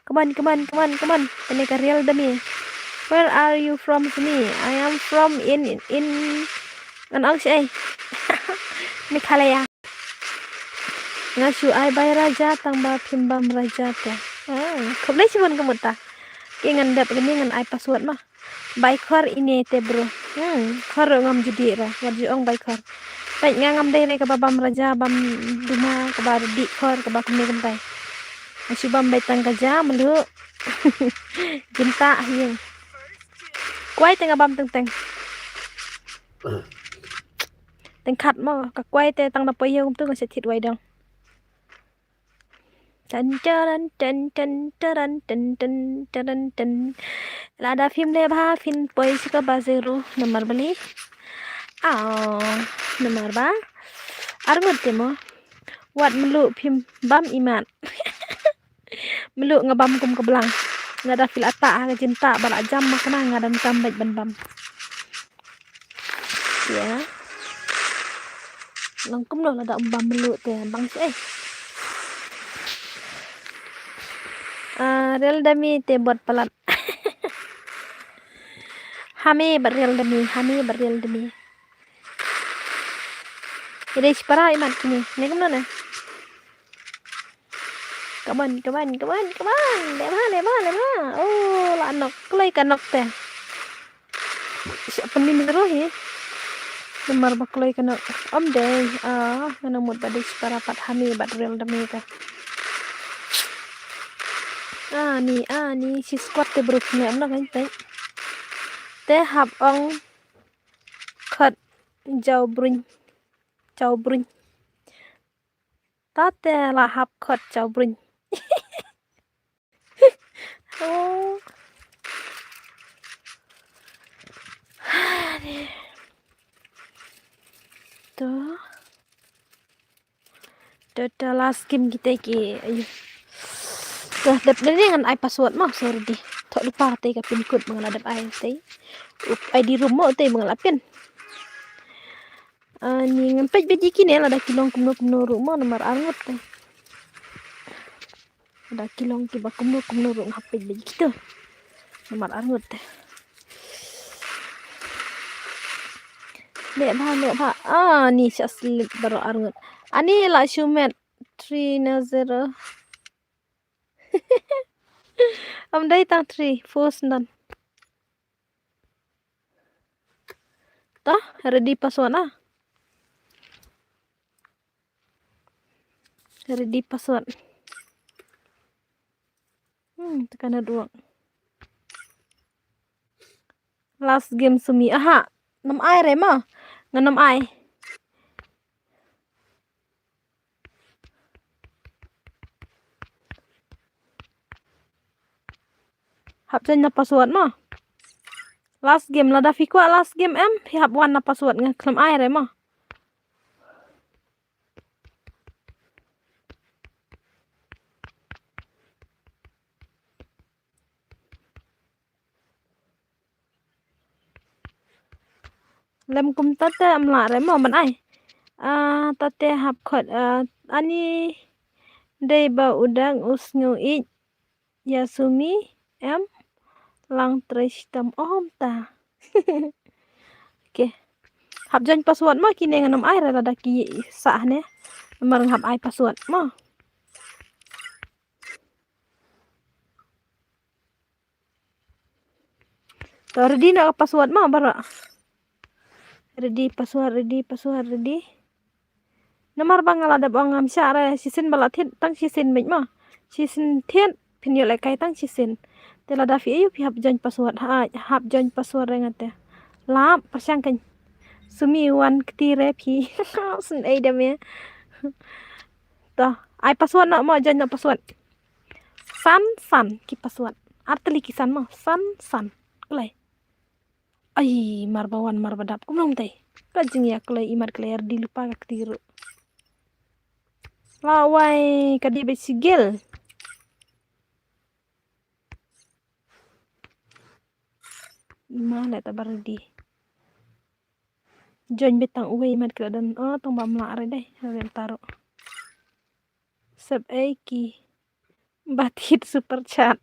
Come on, come on, come on, come on. Kane ka Realme. Where are you from, Sumi? I am from in, in, in, ngan ong shi ai. Meghalaya. Nga shu ai bai Raja tang ba phim bam Raja te. Ah, khublei shibun ka mut ta. Ke ngan dep kane ngan ai password ma. Bai khor ine te bro. Hmm, khor ruh ngam ju dih ra. Wat ju ong bai khor. Peit nga ngam dei re kaba bam Raja, bam duma, kaba dih khor, kaba kumne kumtai. Nga shu bam bai tang ka ja mluh. Jintah ïing. Kwai te nga bam teng teng. Teng khat mo, ka kwai te tang na poi ïa kumtu nga sha thit wai dong. Tan taran tan tan taran tan tan taran tan. Lada phim leh bha phin poi sha kaba zero namar balei. Aw, namar ba. Arngut te mo. Wat mluh phim bam imat. Mluh nga bam kum ka blang. Nga da phi la tah ha ka jintah ba la jam ma kane nga da tam beit ban bam. Ïa. Long kumno lada ym bam mluh te bang shi eh. Ah, Realme te bot palat. Hame bad Realme, hame bad Realme. Ire shipara imat kine. Ne kumno ne? Come on, come on, come on, come on. Leh bha, leh bha, leh bha. Oh, la nok. Kloi ka nok te. Sha pynlin ruh hi. Namar ba kloi ka nok. Ym dei. Ah, nga nang mut ba dei shipara pat hame bad Realme ka. Ani, ani, shi squad te bro kine ym nok ngan te. Te hap ong khot jaw bruin. Jaw bruin. Ta te la hap khot chaw bring. Oh. To. To, to, last game kita ki. Ayo. To, dep dei ngan ai password mo, sorry di. To, lypa te ka pin code ba nga la dep ai te. Up, I D room mo te ba nga la pin. Ani ngan peit beit ïa kine lada ki long kumno kumno ruh mo, namar arngut te. Lada ki long kiba kumno kumno ruh nga hap peit beit ïa kito. Namar arngut te. Leh bha, leh bha. Ani sha slip baroh arngut. Ani la shu met three na zero. Am dei tang three, four snan. Tah, ready password ah. Ready password. Hmm, tekan network. Last game Sumi. Aha, nam ai re ma. Ngan nam ai. Hap jan na password mo. Last game, lada phi kwah last game em, phi hap wan na password, nga khlem ai re mo. Lem kumta te em lah re mo ban ai. Ah, ta te hap khot, ah, ani dei ba u dang u sngew ïeit ïa Sumi em lang trei shitom om ta. Okay. Hap join password mo, kine ngan ym ai re lada ki sah ne. Namar nga hap ai password mo. To ready noh ka password mo baroh. Ready password, ready password, ready. Namar ba nga la dep ong ngam shah re shisien ba la thied tang shisien beit mo. Shisien thied phin ïoh lehkai tang shisien. Te lada phi ïoh phi hap join password, ha, hap join password re nga te. Lap pyrshang kan. Sumi wan kti re phi. Sngewsih da me. To, ai password noh mo, join noh password. San san ki password. Ar tylli ki san mo, san san. Kloi. Ai, mar ba wan, mar ba dap. Kumno mynta? Ka jingïakloi imat kloi, ar di lypa ka kti ruh. Lawei, ka dei ba sigil. Ima leh ta ba ready. Join beit tang uwei imat kloi don. Oh, tang ba mlah re dei. Re taruh. Sep ei ki. Ba thied super chat.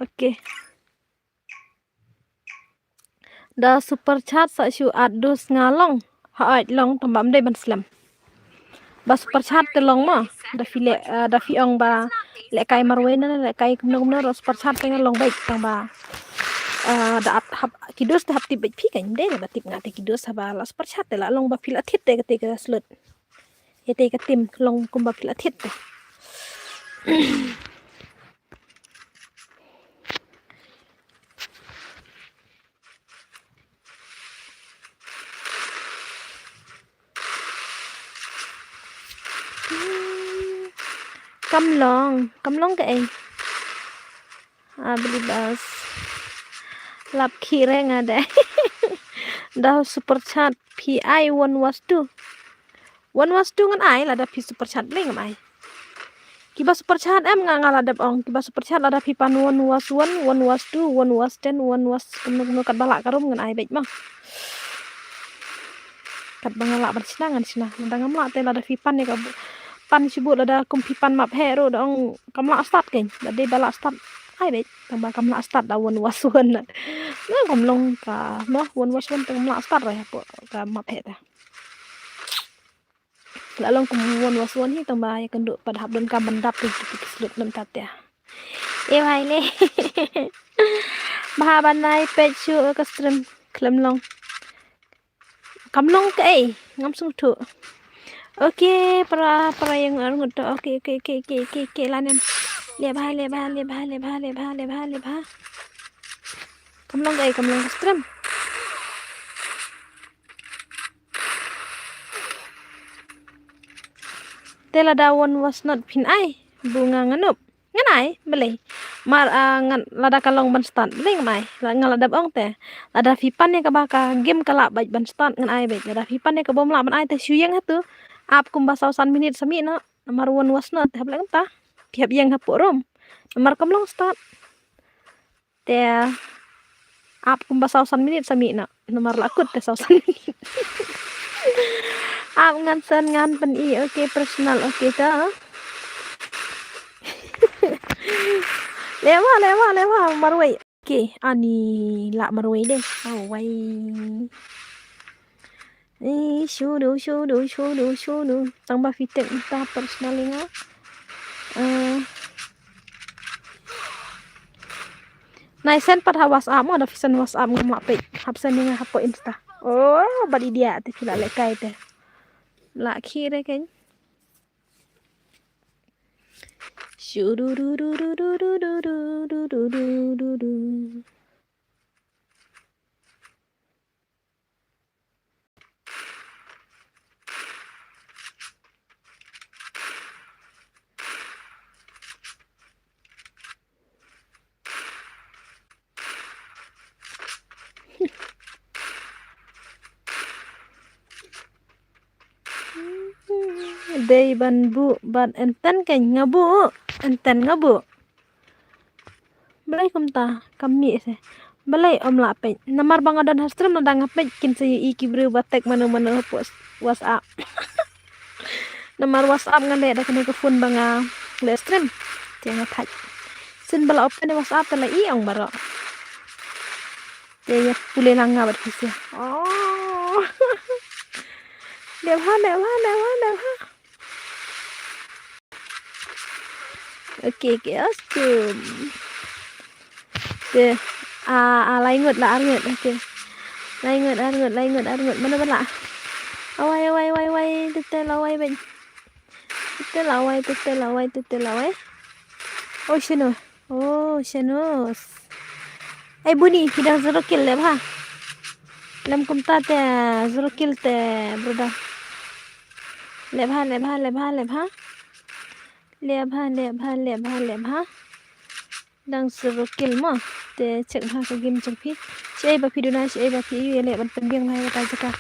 Okay. Da super chat sa shu at dus nga long. Hooid long tang ba ym dei ban slem. Ba super chat te long mo. Da phi leh, ah, da phi ong ba lehkai marwei na lehkai kumno kumno ruh super chat te nga long beit tang ba. Ah, da at hap ki dus te hap tip beit phi kan ym dei ba tip nga te ki dus haba la super chat te la long ba phi la thied te ka te ka slot. Ïa te ka tim long kumba phi la thied te. Kam long, kam long kaei. Ah, beli bas. Lap khie re nga dei. Da super chat phi ai one was two. One was two ngan ai lada phi super chat blei ngam ai. Kiba super chat em nga nga la dep ong. Kiba super chat lada phi pan one was one, one was two, one was ten, one was kumno kumno katba lah ka rum ngan ai beit mo. Katba nga lah ban shna ngan shna. Lada ngam lah te lada phi pan ïa ka bu-, pan shibun lada kum phi pan map heh ruh da ong kam lah start kein. Da dei ba lah start ai beit. Tang ba kam lah start da one was one. Nga kam long ka mo one was one te kam lah start re hapoh ka map heh ta. La long kum one was one hi tang ba ïa kynduh pat hap don kam ban dap ri ki ki slot nam tat ïa. E bhai le. Bha ban ai peit shu ka stream khlem long. Kam long kaei ngam sngewthuh. Okay, para para ïa ngut to. Okay, okay, okay, okay, okay, okay, la nem. Le bha, le bha, le bha, le bha, le bha, le bha, le bha. Kam long kaei, kam long ka stream. Te lada one was not phin ai, bun nga ngan up. Ngan ai, balei? Mar, ah, ngan lada ka long ban start, balei ngan ai? La, nga la dep ong te. Lada phi pan ïa kaba ka game ka lah beit ban start, ngan ai beit. Lada phi pan ïa kaba ym lah ban ai te shu ïeng hato. Ap kumba saw san minit sa mih noh. Namar one was not te hap leh kumta. Phi hap ïeng hapoh room. Namar kam long start. Te ap kumba saw san minit sa mih noh. Namar la kut te saw san minit. Ap ngan send ngan pyni, okay, personal, okay, ta. Leh bha, leh bha, leh bha, marwei. Okay, ani lah marwei de. Awai. Eh, shudu, shudu, shudu, shudu. Tang ba phi tag mynta personal ïa nga. Eh. Nai send pat ha WhatsApp mo, da phi send WhatsApp ngam lah peit. Hap send ïa nga hapoh Insta. Oh, bad idiot te phi lah lehkai te. Lah khie re ken. Shudu du du du du du du du du du du du. Dei ban buh bad enten kein nga buh. Enten nga buh. Balei kumta, kam mih se. Balei ym lah peit. Namar ba nga don ha stream lada nga peit kin sa ïohi ki briew ba tag mano mano hapoh WhatsApp. Namar WhatsApp nga leh da kane ka phone ba nga leh stream. Te nga thait. Sien ba la open WhatsApp te la i ong baroh. Te ïa pule lang nga bad phi seh. Oh. Leh bha, leh bha, leh bha, leh bha. Okay, okay, awesome. Te, ah, ah, lai ngut la ar ngut, okay. Lai ngut, ar ngut, lai ngut, ar ngut. Mano ba lah? Awai, awai, awai, awai. Te te la wai bad. Te te la wai, te te la wai, te te la wai. Oh, shano. Oh, shano. Ai buni, phi dang zero kill leh bha. Lem kumta te zero kill te, brother. Leh bha, leh bha, leh bha, leh bha. Leh bha, leh bha, leh bha, leh bha. Dang zero kill mo. Te check bha ka game jong phi. Shaei ba phi duna, shaei ba phi ïaleh ban pynbiang bha ïa kata jaka.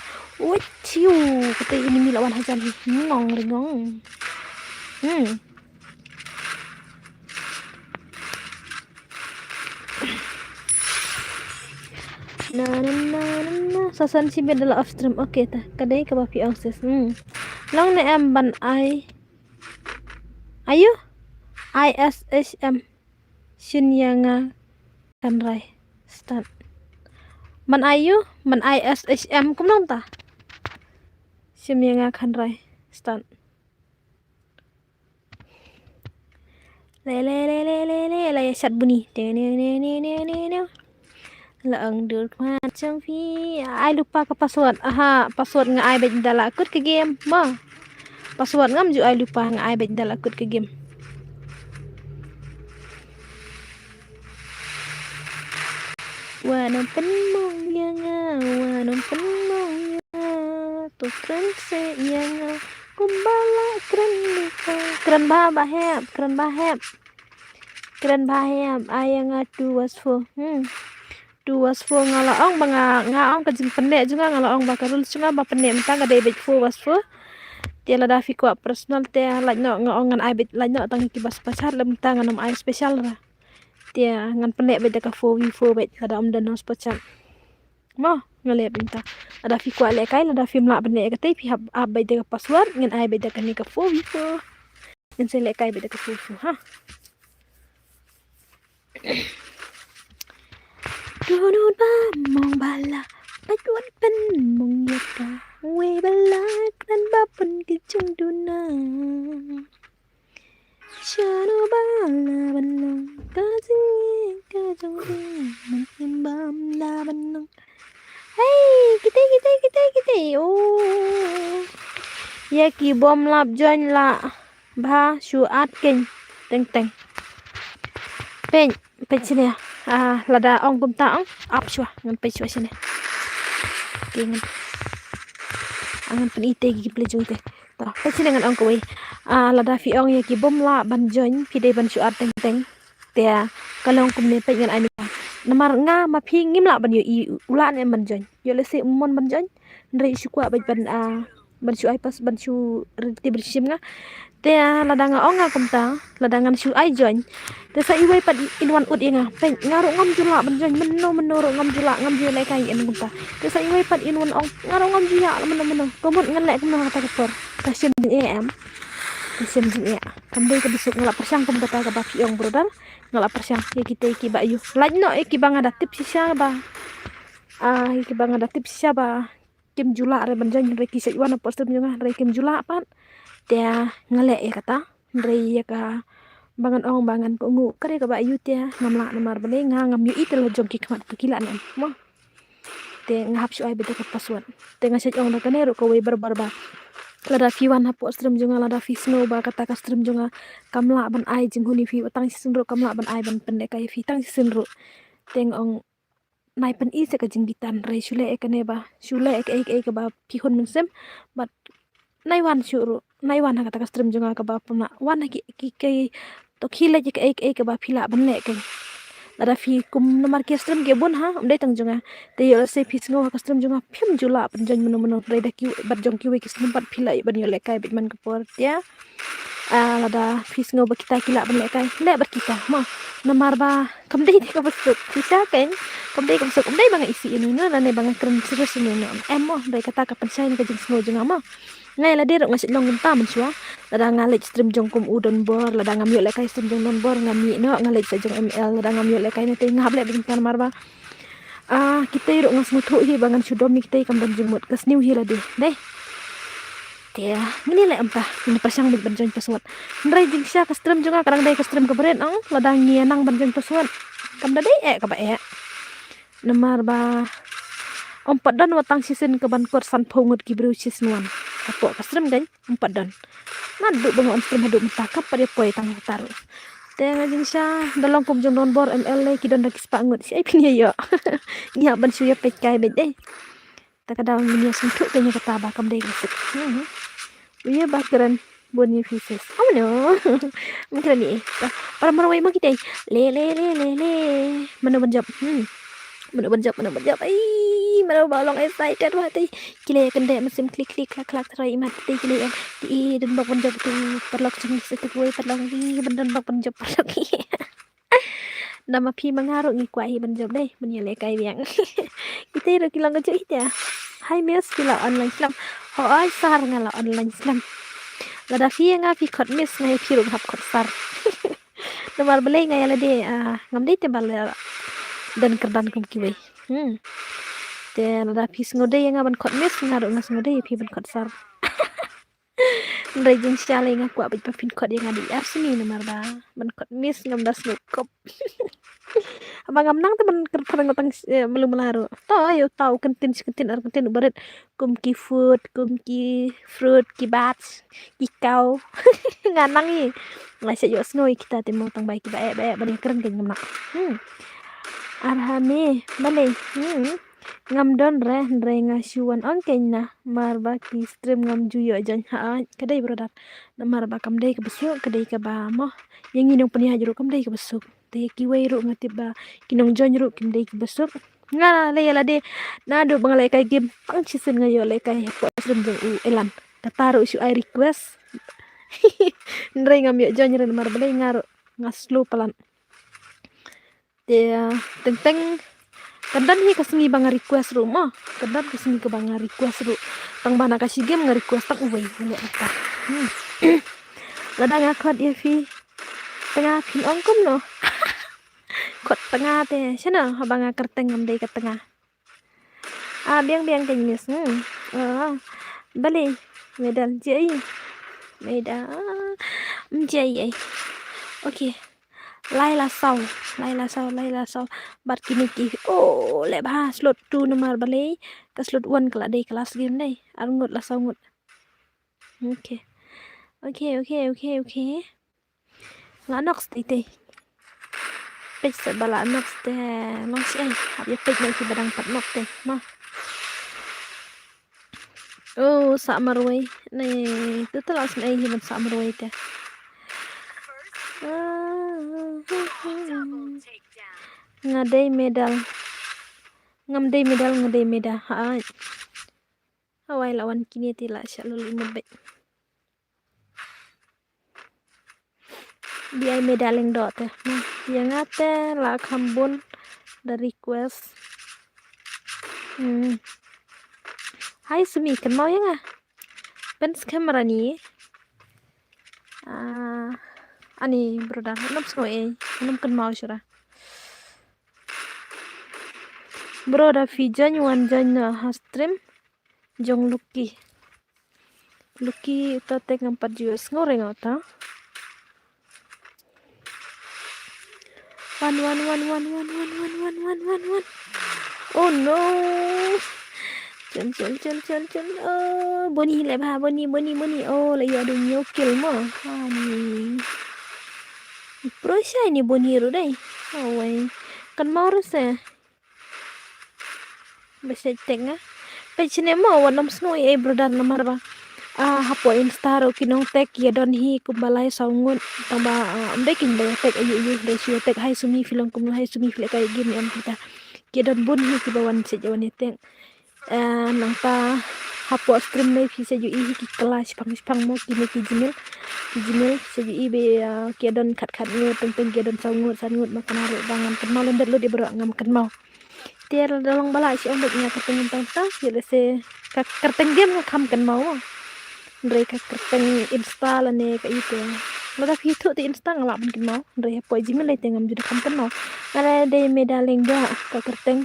Ui, thiu. Kata enemy la wan hajan hi. Ngong ri ngong. Hmm. Na, na, na, na, na. Sa san shi bit da la off stream. Okay ta. Ka dei kaba phi ong sis. Hmm. Long ne em ban ai. Ayu? I S H M. Shim ïa nga kynrai. Start. Man ayu? Man I S H M kumno ta? Shim ïa nga kynrai. Start. Le, le, le, le, le, le, la ïa shat buni. Te, ne, ne, ne. La ong dur khmat jong phi. Ai lypa ka password. Aha, password nga ai beit da la kut ka game. Mo. Password ngam ju ai lypa, nga ai beit da la kut ka game. Wat nym pynmong ïa nga, wat nym pynmong ïa nga. To kren seh ïa nga. Kumba la kren lypa. Kren bha ba hep, kren bha hep. Kren bha hep, ai ïa nga two was four. Hmm. Two was four nga la ong ba nga, nga ong ka jingpynneh jong nga, nga la ong ba ka rules jong nga ba pynneh mynta nga dei beit four was four. Te lada phi kwah personal te lait noh, nga ong ngan ai beit lait noh tang ïa kiba super chat, lada mynta ngan ym ai special ra. Te ngan pynneh beit da ka four v four beit lada ym don nong super chat. Mo, nga leh beit mynta. Lada phi kwah lehkai, lada phim lah ban leh ïa katei, phi hap ap beit da ka password, ngan ai beit da kane ka four v four. Ngan sa lehkai beit da ka four v four, ha. Dohnud ba mong ba la, pat wat pynmong ïa ka. Wei ba la kren ba pun ki jingduna. Shano ba la ban long ka jingïeit ka jong phi, man kim bam la ban long. Hei, kitei, kitei, kitei, kitei. Oh. Ïa ki bym lap join la. Bha shu at kein. Teng teng. Peit, peit shane. Ah, lada ong kumta ong ap shuwa, ngan peit shuwa shane. Te ngan, ah, ngan pyni te ki play jong te. To, peit shane ngan ong kawei. Ah, lada phi ong ïa ki bym lah ban join, phi dei ban shu add teng teng. Te ka long kumne, peit ngan ai mita. Namar nga ma phi ngim lah ban ïohi u lah ne em ban join. Ïoh lehse um mon ban join. Hynrei shu kwah beit ban, ah, ban shu ai pas, ban shu riti ban shim nga. Te, ah, lada nga ong nga kumta, lada ngan shu ai join. Te sa iwei pat in wan ud ïa nga. Peit, nga ruh ngam ju lah ban join, mynno mynno ruh ngam ju lah, ngam ju lehkai ïa nga kumta. Te sa iwei pat in wan ong, nga ruh ngam ju ïa mynno mynno. Ka mut ngan leh kumno ha kata ka por. Ka shem jingeh em. Ka shem jingeh. Kam dei kaba suk, nga la pyrshang kum kata kaba phi ong, brother. Nga la pyrshang ïa kita kiba ïoh. Lait noh ïa kiba nga da tip shisha ba. Ah, ïa kiba nga da tip shisha ba kim ju lah re ban join, hynrei ki shait wan hapoh stream jong nga, hynrei kim ju lah pat. Te nga leh ïa kata, hynrei ïa kaba ngan ong ba ngan kohnguh, ka dei kaba ïoh te ngam lah namar balei nga ngam ïohi te la jong ki khmat ba ki lah ne em, mo. Te nga hap shu ai beit da ka password. Te nga shait ong da kane ruh kawei barbar ba lada phi wan hapoh stream jong nga, lada phi sngew ba kata ka stream jong nga kam lah ban ai jinghun ïa phi, tang shisien ruh kam lah ban ai ban pynlehkai ïa phi, tang shisien ruh. Te nga ong nai pyni sa ka jingbitar, hynrei shu leh ïa kane ba, shu leh ïa kaei kaei kaba phi hun mynsiem. Bad nai wan shuh ruh, nai wan ha kata ka stream jong nga kaba pynlah, wan ha ki, ki, ki, to khie leit ïa kaei kaei kaba phi lah ban leh kein. Lada phi kum namar ki stream ki bun ha, ym dei tang jong nga. Te ïoh lehse phi sngew ha ka stream jong nga phim ju lah ban join mynno mynno, hynrei da ki bad jong kiwei ki stream pat phi lah ban ïoh lehkai beit man ka por. Te ah, lada phi sngew ba kita ki lah ban lehkai, leh bad kita, mo. Namar ba kam dei te kaba suk, phi sha kein, kam dei kaba suk, ym dei ba nga isih ïano ïano, lane ba nga kren serious ïano ïano, em, mo, hynrei kata ka pynshai na ka jingsngew jong nga, mo. Nga ïa lade ruh nga shait long kumta mynshuwa. Lada nga leit stream jong kum u Donbor, lada ngam ïoh lehkai stream jong Donbor, nga mih noh, nga leit sa jong M L, lada ngam ïoh lehkai na te nga hap leh beit kumta namar ba ah, kitei ruh nga sngewthuh hi ba ngan shu dom ïa kitei kam don jingmut, ka sniew hi lade. Dei. Te, ngin ïa leh kumta, ngin pyrshang beit ban join password. Hynrei jingshisha ka stream jong nga ka dang dei ka stream kaba rit, ong, lada ngi ïa nang ban join password. Kam da dei eh kaba eh. Namar ba ym pat don wat tang shisien kaban kot sanphew ngut ki briew shisien wan. Hapoh ka stream kein. Ym pat don. Naduh ba nga on stream haduh mynta kam pat ïa poi tang kata ruh. Te nga jingshisha da long kum jong Donbor M L lei ki don da ki spah ngut. Shi ai phin ïa ïoh. Ngi hap ban shu ïa peit kai beit dei. Te ka daw ngin ïa sngewthuh kein ïa kata ba kam dei ka suk. Hmm. U ïa ba kren bun ïa phi sis. Oh no. Ym kren ïa. Para marwei mo kitei. Le le le le le. Mano ban jop. Hmm. Mano ban jop, mano ban jop. Ai, mano ba long excited wah te. Ki leh kyndeh mynsiem klik klik klak klak trai imat te ki leh em. Te i don bok ban jop te i paralok jong ngi sa te kawei paralok i ban don bok ban jop paralok i. Namar phi ma nga ruh ngi kwah hi ban jop dei ban ïalehkai biang. Kita ruh ki long kajuh hi te. Hi miss, phi la online slem? Hooid sir, nga la online slem. Lada phi ïa nga phi khot miss, nga ïa phi ruh nga hap khot sir. Namar balei nga ïa lade, ah, ngam dei te ba la don kyrdan kum kiwei. Hmm. Te lada phi sngewdei ïa nga ban khot miss, nga ruh nga sngewdei ïa phi ban khot sir. Hynrei jingshisha lei nga kwah beit ba phin khot ïa nga da i ar sngi namar ba ban khot miss ngam da sngewkop. Haba ngam nang te ban kyrpad ngan tang, eh, malu mala ruh. To ïa uta u kyntien shi kyntien ar kyntien uba rit. Kum ki food, kum ki fruit, ki bats, ki cow. Nga nang i. Nga sa ïohsngew ïa kita te mo tang ba ïa kiba eh ba eh ban ïakren kein ngam nang. Hmm. Arhane, balei? Hmm. Ngam don re, hynrei nga shu wan ong kein namar ba ki stream ngam ju ïoh join ha. Ka dei brother. Namar ba kam dei kaba suk, ka dei kaba mo. Ïa ngi nongpynïaid ruh kam dei kaba suk. Te kiwei ruh nga tip ba ki nongjoin ruh kim dei kiba suk. Nga lei ïa lade naduh ba nga lehkai game tang shisien nga ïoh lehkai hapoh stream jong u Elan. Kata ruh shu ai request. Hynrei ngam ïoh join re namar balei nga ruh nga slow palat. Te, ah, teng teng kan don hi ka sngi ba nga request ruh mo. Kan don ka sngi kaba nga request ruh. Tang ba na ka shi game nga request tang uwei. Nga leh kata. Hmm. Lada nga khot ïa phi tnga phin ong kumno? Khot tnga te shano haba nga kyrteng ngam dei ka tnga. Ah, biang biang kein miss. Hmm. Ah. Balei? Medal jai. Medal. Jai ai. Okay. Lai la saw. Lai la saw, lai la saw. Bad kine ki. Oh, leh bha slot two namar balei. Ka slot one ka la dei ka last game dei. Ar ngut la saw ngut. Okay. Okay, okay, okay, okay. La nok tei tei. Peit sa ba la nok te long shi ai. Hap ïa peit na ki ba dang pat nok te. Mo. Oh, sah marwei. Ni, tu telah sini ai hiban sah marwei te. Nga dei medal. Ngam dei medal, nga dei meda. Hai. Hawai la wan kine te la sha lulu mut bek. Bi ai meda leng doh te. Ïa nga te la kham bun da request. Hmm. Hai Sumi, kynmaw ïa nga. Pen skhem rani. Ah, ani brother, nam sngo ei, nam kynmaw shura. Brother, phi join wan join na ha stream. Jong Lucky. Lucky uta te ngam pat ju sngew re nga uta. Wan, wan, wan. Oh no. Chun, chun, chun, chun, chun. Oh, Boni leh bha, Boni, Boni, Boni. Oh, la ïa du ñiew kill mo. Ani. Pro shai ni Boni ruh dei. Oh, wei. Kan mau ruh se. Ba shet tag nga. Peit shane mo, wat nym sngew ei ei brother namar ba. Ah, hapoh Insta ruh ki nong tag ïa don hi kumba lai saw ngut. Tang ba, ah, ym dei kin ba ïa tag ayu ayu, dei shu ïa tag hai Sumi phi long kumno, hai Sumi phi leh kai game em kita. Ki don bun hi kiba wan shet ïa wan ïa tag. Ah, nangta hapoh stream ne phi sa ju i hi ki kylla shipang shipang mo kine ki Gmail. Ki Gmail sa ju i ba, ah, ki don khat khat ngut, teng teng ki don saw ngut, san ngut, ma kane ruh ba ngam kynmaw lyndet lut i baroh ngam kynmaw. Te lada long ba lah shi ong bad nga kyrteng tang ta, ïa lehse ka kyrteng game nga kham kynmaw mo. Hynrei ka kyrteng Insta lane ka ite. Lada phi thoh te Insta nga lah ban kynmaw. Hynrei hapoh Gmail lei te ngam ju da kham kynmaw. Nga la dei Meda Lyngdoh ka kyrteng.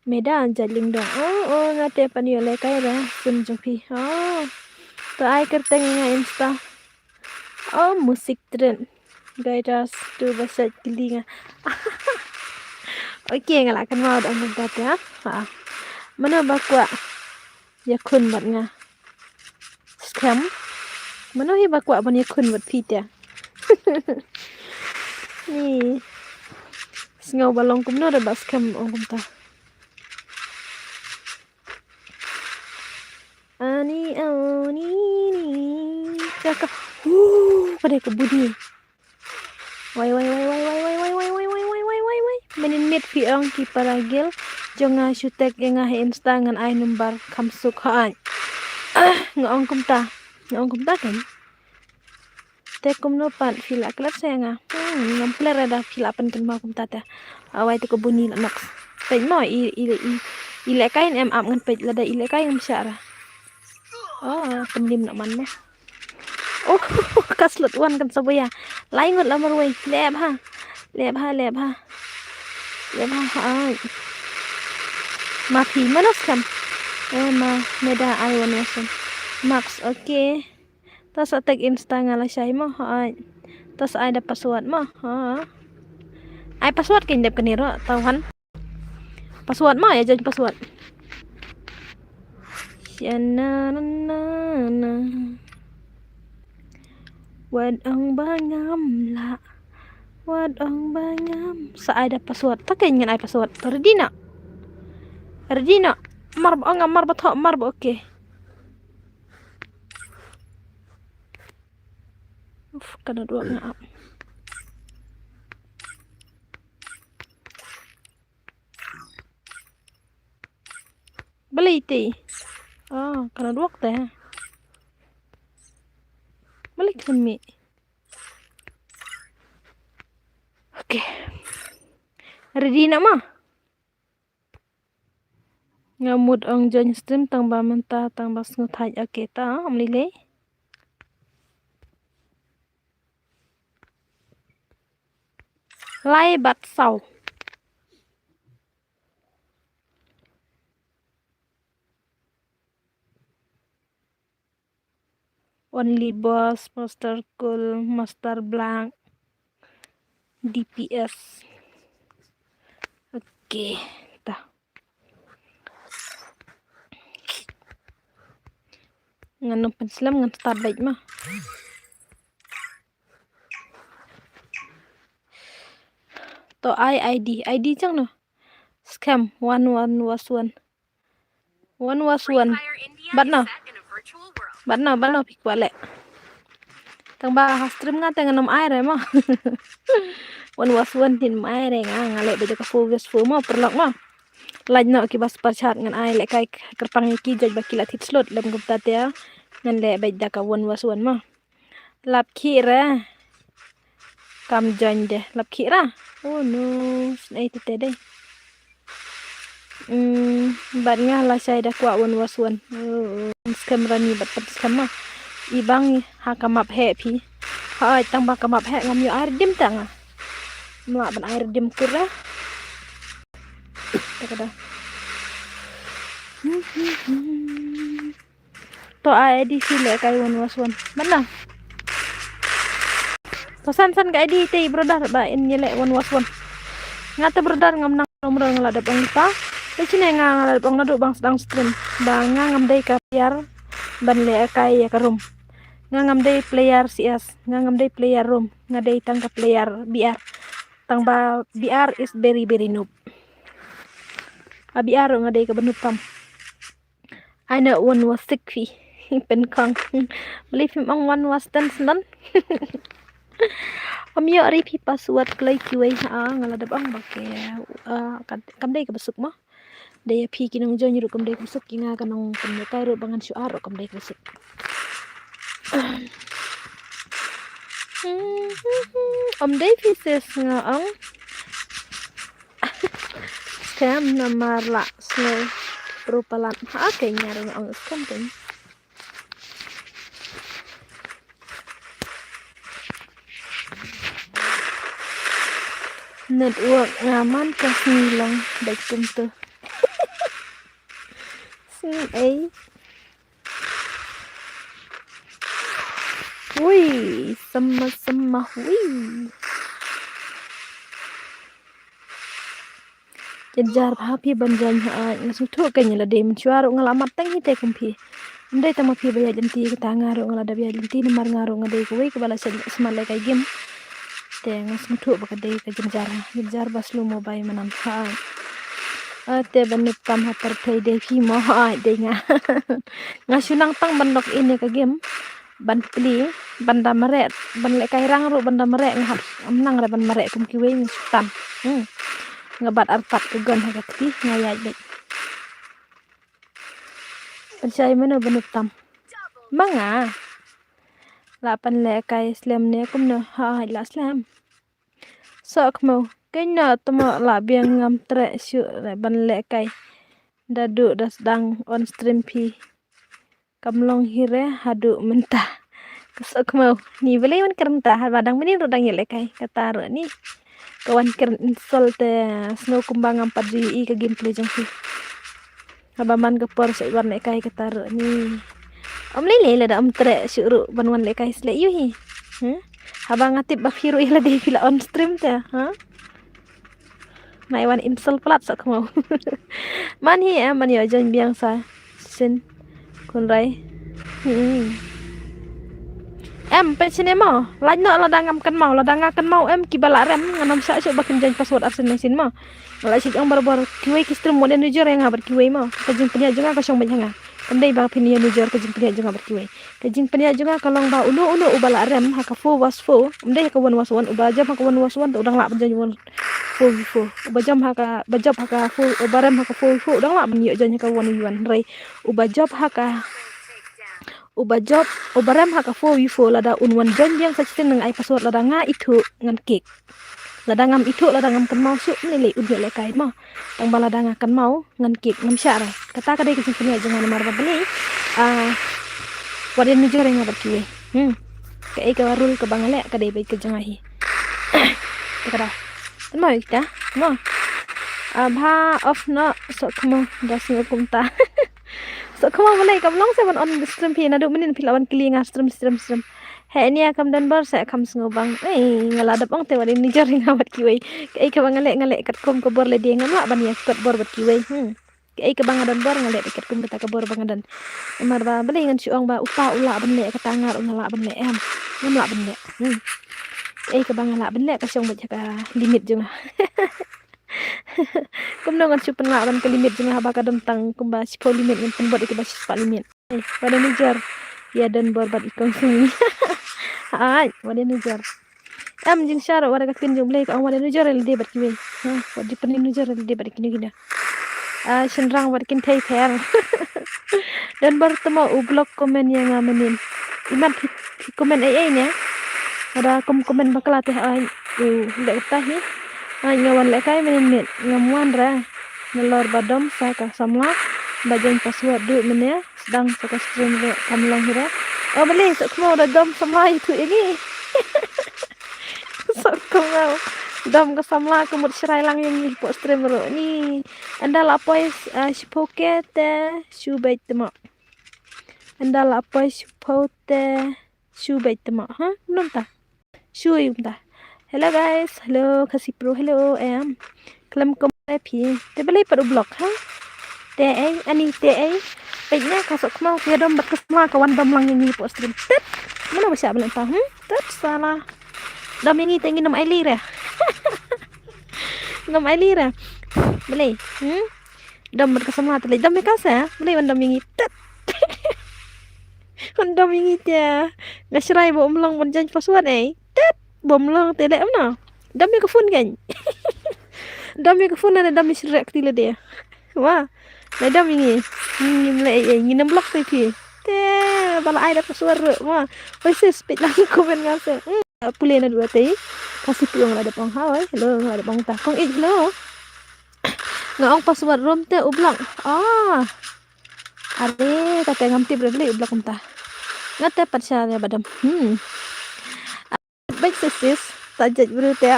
Meda Jait Lyngdoh. Oh, oh, nga te pan ïoh lehkai ra. Sim jong phi. Oh. To ai kyrteng nga Insta. Oh, music trend. Guiders tu ba sait kylli nga. Okay, nga lah kynmaw da ong kumta te, ha. Ha. Mano ba kwah ïakhun bad nga? Skhem. Mano hi ba kwah ban ïakhun bad phi te? Ni. Sngew ba long kumno da ba skhem ong kumta. Ani, ani, ni. Ka, ka. Uh, ka dei ka Boni. Wai, wai, wai. Manin miet phi ong ki para gel jong nga shu tag ïa nga ha Insta ngan ai number kham suk ha ai. Nga ong kumta. Nga ong kumta kan. Te kumno pat phi la klet sa ïa nga. Hmm, ngam klet re da phi la pynkynmaw kumta te. Awai te ka Boni la nok. Peit mo i, i, i, i lehkai em ap ngan peit lada i lehkai ngam shah ra. Oh, pyndim noh man mo. Oh, ka slot wan kan sa buya. Lai ngut la marwei. Leh bha. Leh bha, leh bha. Leh bha, hai. Ma phi, mano skhem? Oh, ma, Meda ai wan wasan. Max, okay. Ta sa tag Insta nga lashai mo, hai. Ta sa ai da password mo, ha. Ai password kein dep kane ruh, tau han. Password mo, ïa join password. Shananana. Wat ong ba ngam lah. Wat ong ba ngam. Sa ai da password. Ta kein ngan ai password. Ready na? Ready na? Mar ba ong, mar ba thoh, mar ba okay. Uf, ka network nga ap. Balei te? Ah, ka network te. Balei khlem mih? Okay. Ready na ma? Nga mut ong join stream tang ba mynta tang ba sngewthait, okay ta, ym lei lei. Lai bad saw. Only Boss, Master Cool, Master Blank, D P S. Okay, ta. Ngan nym pynslem ngan start beit ma. To ai I D, I D chang no. Scam one one was one. One was one. But no. Bad no, bad no phi kwah leh. Tang ba ha stream nga te ngan ym ai re mo. One versus one te ym ai re nga, nga leh beit da ka four versus four mo, paralok mo. Lait noh kiba super chat ngan ai lehkai kyrpang ïa ki, jait ba ki la thied slot, lem kumta te ngan leh beit da ka one versus one mo. Lap khih re. Kam join de, lap khih ra. Oh no, snei te te de. Hmm, bad nga lashai da kwah one versus one. Oh, skhem rani bad pat skhem ma. I bang ha ka map heh phi. Ha, ai tang ba ka map heh ngam ïoh ai redeem tang nga. Mla ban ai redeem kur re. Ta ka da. To ai I D phi lehkai one versus one. Mana? To san san ka I D te brother ba in ïa leh one versus one. Nga te brother ngam nang rom rom nga la dep ong ta. Te chine nga nga la dep ong naduh bang sdang stream. Ba nga ngam dei ka player ban lehkai ïa ka room. Nga ngam dei player C S. Nga ngam dei player room. Nga dei tang ka player B R. Tang ba B R is very very noob. A B R nga dei kaba noob tam. Ai na one versus six phi. Pynkhong. Beli phim ong one versus ten snon. Ym ïoh ri phi password kloi kiwei ha nga la dep ong ba ke, ah, kam, kam dei kaba suk mo. Dei ïa phi ki nongjoin ruh kam dei kaba suk, ki nga ka nongpynlehkai ruh ba ngan shu ar ruh kam dei kaba suk. Ym dei phi sis nga ong. Scam namar la slow. Pro palat. Ha, okay, nga ruh nga ong scam kan. Network nga man ka sngi long bad kumtu. Sngi ei. Ui, sama sama hui. Jynjar bha phi ban join ha, ai nga sngewthuh kein ïa lade mynshuwa ruh nga la mat tang hi te kum phi. Ym dei tang ma phi ba ïaid lynti, kata nga ruh nga la dep ïaid lynti namar nga ruh nga dei kawei kaba la smat lehkai game. Te nga sngewthuh ba ka dei ka jynjar, jynjar ba slow mo bai manan ha. Ai te ban ïa tam ha pyrthei dei phi mo ha, ai dei nga. Nga shu nang tang ban log in ïa ka game. Ban plie, ban da mareh, ban lehkai rang ruh ban da mareh nga hap, ym nang re ban mareh kum kiwei nga shu tan. Hmm. Nga bat artat ka gun ha ka kti, nga ïaid beit. Pynshai mano ba noob tam. Ma nga. La pynlehkai slem ne kumno, ha, ha, la slem. Soh khmiew, kein na tmo la biang ngam treh shuh re ban lehkai. Da duh da sdang on stream phi. Kam long hi re haduh mynta. Ka soh khmiew. Ni balei wan kren ta, haba dang mynnin ruh dang ïalehkai. Kata ruh ni. Ka wan kren insult te, sngew kumba ngam pat ju ïohi ka gameplay jong phi. Haba man ka por shu wan lehkai kata ruh ni. Ym lei lei lada ym treh shuh ruh ban wan lehkai shlei ïohi. Hmm? Haba nga tip ba phi ruh ïa lade phi la on stream te, ha? Nai wan insult palat soh khmiew. Man hi em, man ïoh join biang sa shisien. Khun Rai. Hmm. Em, peit shane mo. Lait noh lada ngam kynmaw, lada nga kynmaw em kiba la rem, ngan ym shah shuh ba kin join password arsien nang sien mo. Nga la shu ong barabor kiwei ki stream wat ïanujor ïa nga bad kiwei mo. Ka jingpynïaid jong nga ka shong beit ha nga. Kam dei ba phin ïanujor ka jingpynïaid jong nga bad kiwei. Ka jingpynïaid jong nga ka long ba uno uno uba la rem ha ka four versus four, ym dei ha ka one versus one, uba jop ha ka one versus one te u dang lah ban join one four v four. Uba jop ha ka, ba jop ha ka four, uba rem ha ka four v four u dang lah ban ïoh join ha ka one v one. Hynrei uba jop ha ka, uba jop, uba rem ha ka four v four lada un wan join biang sa shisien nang ai password, lada nga ithuh ngan kick. Lada ngam ithuh, lada ngam kynmaw shuh, ym lei lei un ïoh lehkai mo. Tang ba lada nga kynmaw ngan kick, ngam shah re. Kata ka dei ka jingpynïaid jong nga namar ba balei, ah, wat ïanujor ïa nga bad kiwei. Hmm. Kaei ka rule kaba nga leh ka dei beit ka jong nga hi. Te ka da. Kynmaw ïa kita mo. Ah, bha off noh, soh khmiew, da sngew kumta. Soh khmiew, balei kam long se ban on stream phi, naduh mynnin phi la wan kylli nga stream, stream, stream. Heh, nia kam don bor seh, kham sngewbang. Ei, nga la dep ong te wat ïanujor ïa nga bad kiwei. Kaei kaba nga leh, nga leh katkum ka bor lade, ngam lah ban ïa kot bor bad kiwei. Hmm. Kaei kaba nga don bor nga leh katkum kata ka bor ba nga don. Namar ba balei ngan shu ong ba uta u lah ban leh, kata nga ruh nga lah ban leh em. Ngam lah ban leh. Hmm. Kaei kaba nga lah ban leh ka shong beit ha ka limit jong nga. Kumno ngan shu pynlah ban ka limit jong nga haba ka don tang kumba shiphew limit, ngan pynbud ïa kiba shispah limit. Wat ïa nujor ïa Donbor bad i kong Sumi. Ai, wat ïa nujor. Em jingshah ruh wat ïa ka ktien jong U Blei ka ong wat ïa nujor ïa lade bad kiwei. Ha, wat ïa pynjur ïa lade bad kine kine. Ah, shynrang wat kin thei pher. Donbor tamo u block comment ïa nga mynnin. Imat phi, phi comment ei ei ne. Ada kum comment bakla te ai. U leh ta hi. Ai nga wan lehkai mynnin mit. Ngam wan re. Nalor ba dom sa ka samla. Ba jong password du mynne. Sdang sa ka stream re kam long hi re. O balei sa kmo da dom samla ïa thu ïa ngi. Sa kmo dom ka samla ka mut shrai lang ïa ngi hapoh stream re ni. Ynda la poi, ah, shiphew K te shu beit tmo. Ynda la poi shiphew te shu beit tmo. Ha? Mynta. Shu ïa mynta. Hello guys, hello Khasi Pro, hello em. Khlem kum re phi. Te balei pat u block ha? Te ei, ani te ei. Peit na ka sok kmau ka dom bad ka samla ka wan dom lang ïa ngi hapoh stream. Tet. Mano ba shah balei pa? Hmm? Tet sala. Dom ïa ngi te ngin ym ai li re. Ngam ai li re. Balei? Hmm? Dom bad ka samla te lei dom ïa ka sa. Balei wan dom ïa ngi? Tet. Wan dom ïa ngi te. Nga shrai ba um long ban jaiñ password ei. Tet. Ba um long te leh mano. Dom ïa ka phone kan. Dom ïa ka phone na dom ïa shriek ti lade. Wa. Na dom ïa ngi. Ngim leh ei ei ngin ym block te phi. Te ba la ai da password ruh. Wa. Oi sis peit lang comment nga sa. Hmm. Pule na dua te. Khasi Pro nga la dep ong hoi. Hello nga la dep ong ta. Kong ïeit hello. Nga ong password room te u block. Ah. Are, kata ngam tip re balei u block mynta. Nga te pat sha ïa ba dom. Hmm. Bad sis sis, ta jait bru te.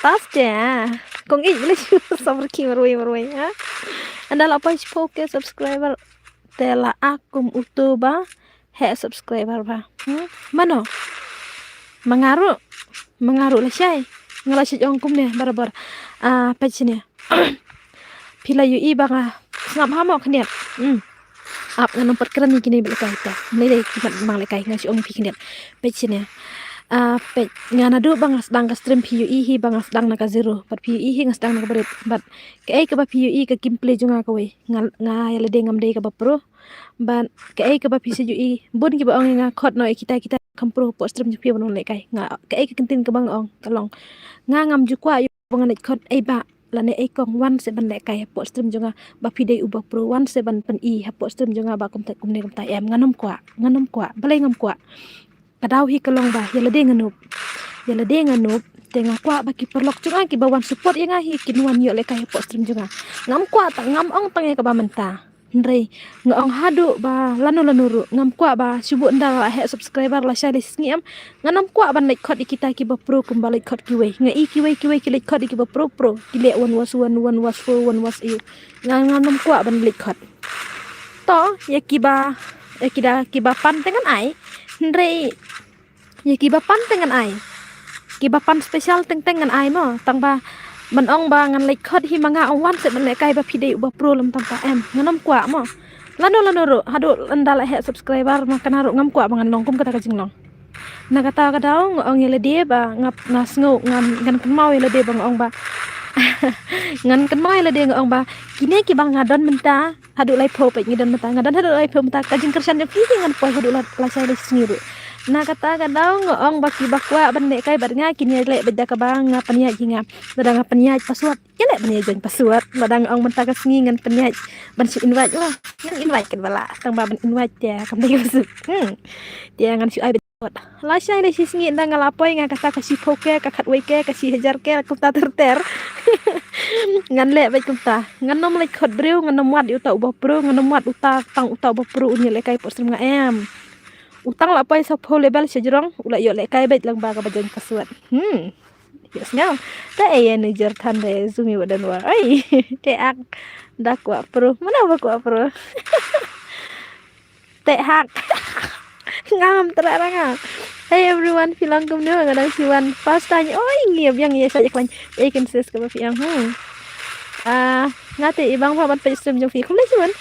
Tas te. Kong ïeit balei shu samrkhie marwei marwei ha. Ynda la poi shiphew K subscriber te la ak kum uto ba heh subscriber ba. Hmm? Mano? Ma nga ruh. Ma nga ruh lashai. Nga la shait ong kumne barabor. Ah, peit shane. Phi la ïohi ba nga sngap ha mo khyndiat. Hmm. Ap ngan ym pat kren ïa kine ba lehkai te. Mlei dei ki mat mang lehkai nga shu ong ïa phi khyndiat. Peit shane. Ah, peit nga naduh ba nga sdang ka stream phi ïohi hi ba nga sdang na ka zero. Bad phi ïohi hi nga sdang na ka barit. Bad kaei kaba phi ïohi ka gameplay jong nga kawei. Nga, nga ïa lade ngam dei kaba pro. Bad kaei kaba phi sa ju ïohi bun kiba ong ïa nga khot noh ïa kita kita kham pro hapoh stream jong phi ban wan lehkai. Nga kaei ka kyntien kaba nga ong ka long nga ngam ju kwah ïa ba ngan leit khot ei bah lane ei kong wan se ban lehkai hapoh stream jong nga ba phi dei uba pro wan se ban pyni hapoh stream jong nga ba kumta kumne kumta em ngan ym kwah ngan ym kwah balei ngam kwah. Ka daw hi ka long ba ïa lade nga nup. Ïa lade nga nup te nga kwah ba ki paralok jong nga kiba wan support ïa nga hi kin wan ïoh lehkai hapoh stream jong nga. Ngam kwah tang ngam ong tang ïa kaba mynta. Hynrei nga ong haduh ba lano lano ruh ngam kwah ba shu buh ynda la heh subscriber lashai lashisngi em. Ngan ym kwah ban leit khot ïa kita kiba pro kumba leit khot kiwei. Nga i kiwei kiwei ki leit khot ïa kiba pro pro ki leh one was one, one was four, one was eight. Nga ngan ym kwah ban leit khot. To ïa kiba ïa kida kiba pan te ngan ai. Hynrei ïa kiba pan te ngan ai. Kiba pan special teng teng ngan ai mo. Tang ba ban ong ba ngan leit khot hi ma nga ong wan se ban lehkai ba phi dei uba pro lem tang ba em. Ngan ym kwah mo. Lano lano ruh haduh ynda la heh subscriber ma kane ruh ngam kwah ba ngan long kum kata ka jinglong. Na kata ka daw nga ong ïa lade ba nga nga sngew ngan ngan kynmaw ïa lade ba nga ong ba ngan kynmaw ïa lade nga ong ba kine kiba nga don mynta haduh laiphew peit ngi don mynta nga don haduh laiphew mynta ka jingkyrshan jong phi hi ngan poi haduh la lashai lashisngi ruh. Na kata ka daw nga ong ba kiba kwah ban lehkai bad nga kin ïaleh beit da kaba nga pynïaid hi nga. Lada nga pynïaid password ïaleh ban ïa join password. Lada nga ong mynta ka sngi ngan pynïaid ban shu invite lah ngan invite kan ba lah tang ba ban invite te kam dei ka suk. Hmm. Te ngan shu ai beit. Lashai lashisngi ynda nga la poi nga kata ka shiphew K ka khatwei K ka shi hajar K kumta ter ter. Ngan leh beit kumta ngan ym leit khot briew ngan ym wad ïa uta uba pro ngan ym wad uta tang uta uba pro un ïalehkai hapoh stream nga em. Uta la poi shiphew level sha jrong u la ïoh lehkai beit lang ba kaba join password. Hmm. Ïohsngew. Te ei ïa nujor than re Sumi wa don wa. Ai. Te ak da kwah pro. Mano ba kwah pro. Te hak. Ngam tra ra nga. Hey everyone phi long kumno nga dang shu wan first time. Oi ngi biang ïa sa ïa klan. Ei kin sis kaba phi ang. Hmm. Ah, nga te i bang ba ban peit stream jong phi. Kumno shu wan?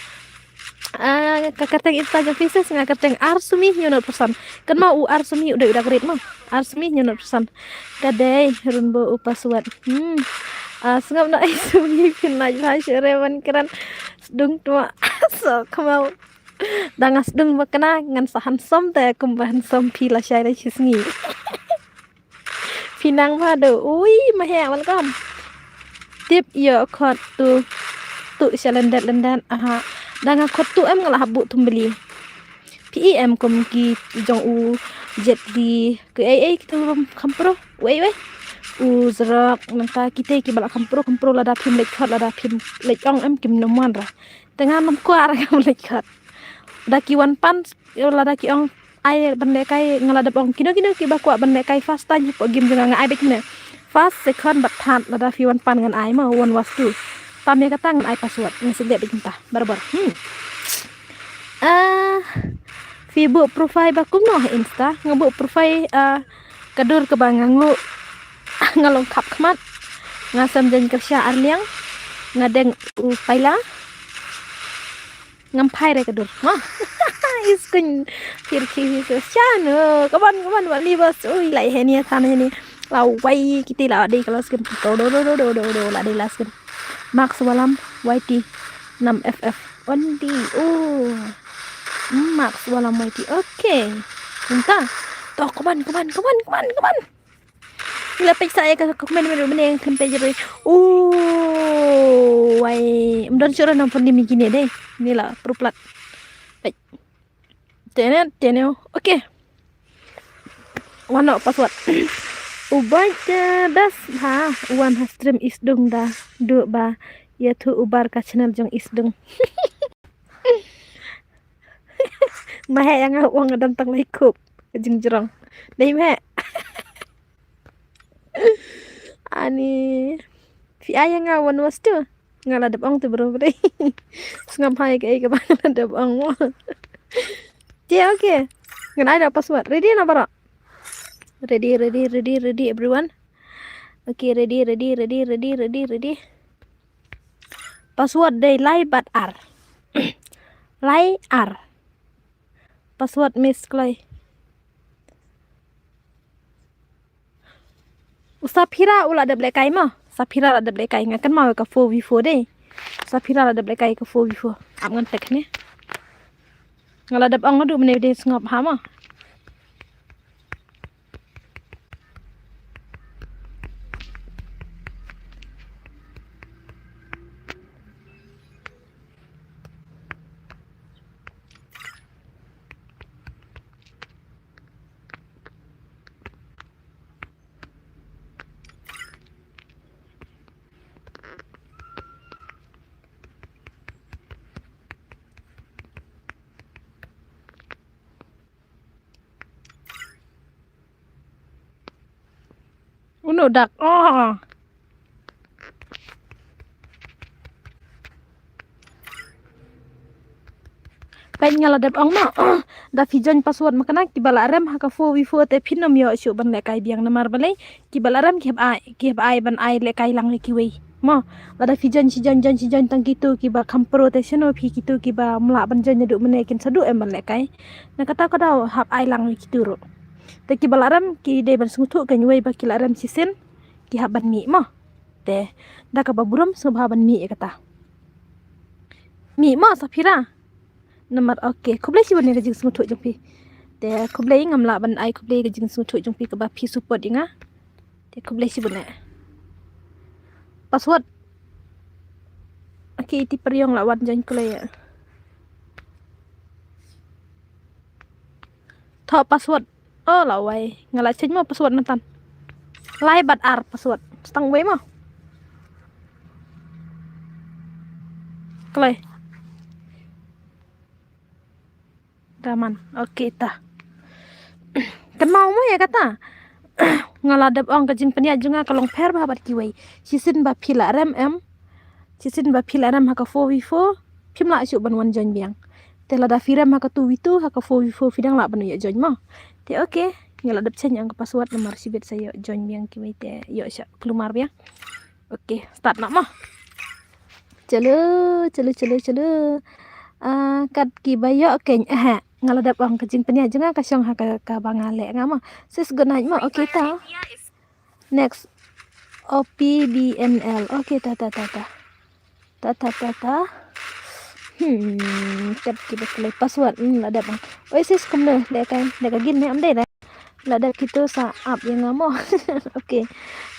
Ah, ka kyrteng Insta jong phi sis nga kyrteng Arsumi Hynñiewnoh Person. Kynmaw u Arsumi u dei u da great mo. Arsumi Hynñiewnoh Person. Ka dei Rainbow u password. Hmm. Ah, sngap na ai Sumi phin lait bha shuh re ban kren. Sdung twa. So, come out. Da nga sdung ba kane ngan sa handsome te kumba handsome phi la shai da shi sngi. Phi nang ba do. Ui, ma he, welcome. Tip yo khot tu. Tu sha lendet lendet. Aha. Da nga khot tu em nga la hap buh thum beli. Phi em kum ki jong u Jet Li. Ki ei ei kita u kham pro. Wei wei. U Zrok nangta kita kiba la kham pro kham pro lada phim leit khot lada phim leit ong em kim nym wan ra. Te nga nym kwah ra kam leit khot. Da ki wan pan lada ki ong ai ban lehkai nga la dep ong kino kino kiba kwah ban lehkai first time hapoh game jong nga, nga ai beit ne. First, second bad third lada phi wan pan ngan ai mo one was two. Tam ïa kata ngan ai password ngan shu leh beit mynta barabor. Hmm. Ah, phi buh profile ba kumno ha Insta? Nga buh profile, ah, ka dur kaba nga nguh. Nga long khap khmat. Nga sem jaiñ kyrsha arliang. Nga deng u paila. Ngam phai re ka dur. Ha? Is kun pir ki hi so shano. Come on, come on, wat li bas. Ui, lai heni, than heni. La wai kiti la dei ka la skin. Do, do, do, la dei la skin. Max Walam, Y T, Nam F F. Ondi. Oh. Hmm, Max Walam, Y T. Okay. Minta. To, come on, come on, come on, come on, come on. Ngi la peit sa ïa ka comment mane mane khlem peit ruh. Oh, wai. Ym don shuh ruh nang pyndim ïa kine dei. Ngi la prup plat. Peit. Tene, tene. Okay. Wan noh password. U bai te best ha. Wan ha stream Isdung da. Du ba. Ïathuh u bar ka channel jong Isdung. Ma heh ïa nga u ong nga dang tang lai kup ka jingjrong. Dei ma heh. Ani phi ai ïa nga one was two. Nga la dep ong te bro bro. Sngap hai ka ei ka ba nga la dep ong mo. Te okay. Ngan ai da password. Ready na baroh? Ready, ready, ready, ready everyone. Okay, ready, ready, ready, ready, ready, ready. Password dei lai bad ar. Lai ar. Password miss kloi. U Saphira u la dep lehkai mo. Saphira la dep lehkai nga kynmaw ka four v four dei. Saphira la dep lehkai ka four v four. Ap ngan tek ne. Nga la dep ong nga du mane dei sngap ha mo. Uno dak. Oh. Peit nga la dep ong noh. Da phi join password ma kane kiba la rem ha ka four v four te phin ym ïoh shuh ban lehkai biang namar balei kiba la rem ki hap ai, ki hap ai ban ai lehkai lang ïa kiwei. Mo, lada phi join shi join join shi join tang kitu kiba kham pro te shano phi kitu kiba mlah ban join naduh mynne kin sa duh em ban lehkai. Na kata ka daw hap ai lang ïa kitu ruh. Te kiba la rem ki dei ban sngewthuh kein wei ba ki la rem shisien ki hap ban mih mo. Te da kaba burom sngewbha ban mih ïa kata. Mih mo Saphira. Namar okay khublei shibun ïa ka jingsngewthuh jong phi. Te khublei ngam lah ban ai khublei ka jingsngewthuh jong phi kaba phi support ïa nga. Te khublei shibun eh. Password. Okay iti pyrïong la wan join kloi. Thoh password. Oh la wai nga la change mo password natan. Lai bad ar password. Stang wei mo. Kloi. Daman. Okay ta. Kynmaw mo ïa kata. Nga la dep ong ka jingpynïaid jong nga ka long pher bha bad kiwei. Shisien ba phi la rem em. Shisien ba phi la rem ha ka four v four. Phim lah shuh ban wan join biang. Te lada phi rem ha ka two v two ha ka four v four phi dang lah ban ïoh join mo. Te okay. Nga la dep change ïa ka password namar shibit sa ïoh join biang kiwei te ïoh sha kulmar biang. Okay, start noh mo. Chalo, chalo, chalo, chalo. Ah, kat kiba ïoh kein eh. Nga la dep ong ka jingpynïaid jong nga ka shong ha ka, kaba nga leh nga mo. Sis good night mo. Okay ta. Next. O P B N L. Okay ta ta ta ta. Ta ta ta ta. Hmm, tep ki ba kloi password, hmm, la dep ang. Oi sis, kumno, leh kai, leh ka gin ne am dei da. La dep kito sa ap ïa nga mo. Okay.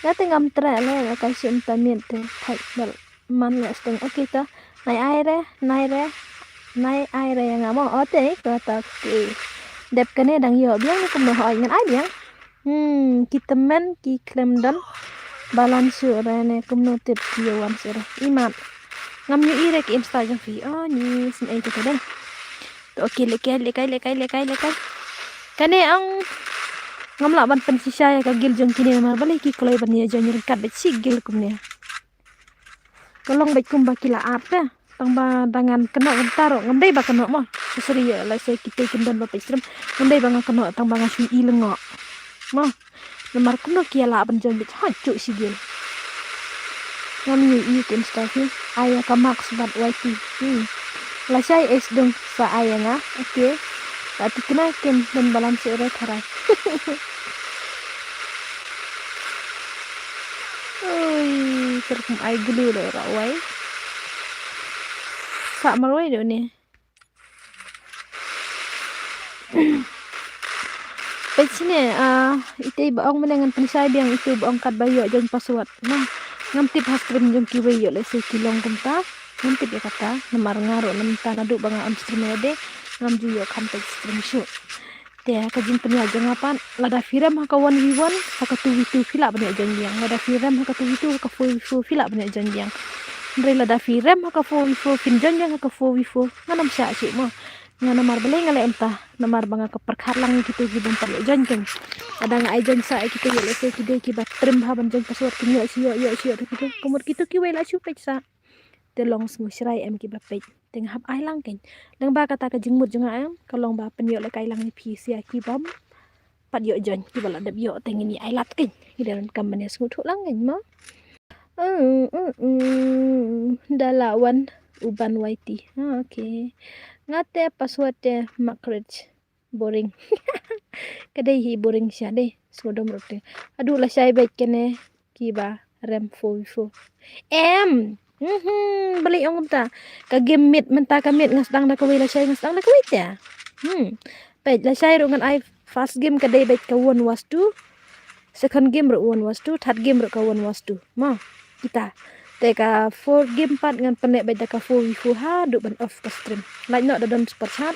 Nga te ngam treh le, la kai shim ta miet te, thait bel man leh sting. Okay ta. Nai ai re, nai re, nai ai re ïa nga mo. O te, ko ta, okay. Dep kane dang ïoh biang ne kumno, hooid ngan ai biang. Hmm, ki tymmen ki khlem don balan shuh re ne kumno tip ki ïa wan shuh re. Imat. Ngam ïohi re ki Insta jong phi. Oh, ni sngewsih te dei. To, okay, leh kai, leh kai, leh kai, leh kai, leh kai. Kane ang ngam lah ban pynshisha ïa ka guild jong kine namar balei ki kloi ban ïa join ryngkat bad shi guild kumne. Ka long beit kumba ki la ap te. Tang ba da ngan kynnoh kumta ruh ngam dei ba kynnoh mo. Sorry ïa, lehse kito kin don ba peit stream. Ngam dei ba nga kynnoh tang ba nga shu i lyngngoh. Mo. Namar kumno ki ïa lah ban join beit ha, juh shi guild. Ngam ïohi ki Insta phi. Ai ïa ka Max bad Y T. Hmm. Lashai, eh, sdang sa ai ïa nga. Okay. La thikna kim don balan shuh re tharai. Oi, ter kum ai glue da ra wai. Sa marwai da une. Peit shane, ah, ite ba ong mane ngan pynshai biang ite ba ong katba ïoh join password. Nah, ngam tip ha stream jong kiwei ïoh lehse ki long kumta. Ngam tip ïa kata, namar nga ruh namar ta naduh ba nga on stream ïa de, ngam ju ïoh kham peit stream shuh. Te ka jingpynïaid jong nga pat, lada phi rem ha ka one v one, ha ka two v two phi lah ban ïoh join biang. Lada phi rem ha ka two v two, ha ka four v four phi lah ban ïoh join biang. Hynrei lada phi rem ha ka four v four phin join biang ha ka four v four, ngan ym shah shuh mo. Nga namar balei nga leh kumta, namar ba nga ka pyrkhat lang ïa kito ki bym pat ïoh join keiñ. Lada nga ai join sa ïa kito ïoh lehse ki dei kiba trim bha ban join password kin ïoh shu ïoh ïoh shu ïoh kito. Ka mut kito kiwei la shu peit sa. Te long sngewsih em kiba peit. Te nga hap ai lang keiñ. Lyngba kata ka jingmut jong nga em, ka long ba pynïoh lehkai lang ïa phi sha ki bym pat ïoh join, kiba la dep ïoh te ngin ïa ai lad keiñ. Ki dei ruh kam ban ïa sngewthuh lang keiñ mo. Uh, uh, uh. Da la wan u ban Y T. Ah, okay. Nga te password te Margaret. Boring. Ka dei hi boring sha dei. Sngewdom ruh te. Haduh lashai beit kane kiba rem four v four. Em. Mhm, balei ong kumta. Ka game miet mynta ka miet nga sdang da kawei lashai nga sdang da kawei te. Hmm. Peit lashai ruh ngan ai first game ka dei beit ka one versus two. Second game ruh one versus two, third game ruh ka one versus two. Mo, kita. Te ka four game pat ngan pynleh beit da ka four v four haduh ban off ka stream. Lait noh da don super chat.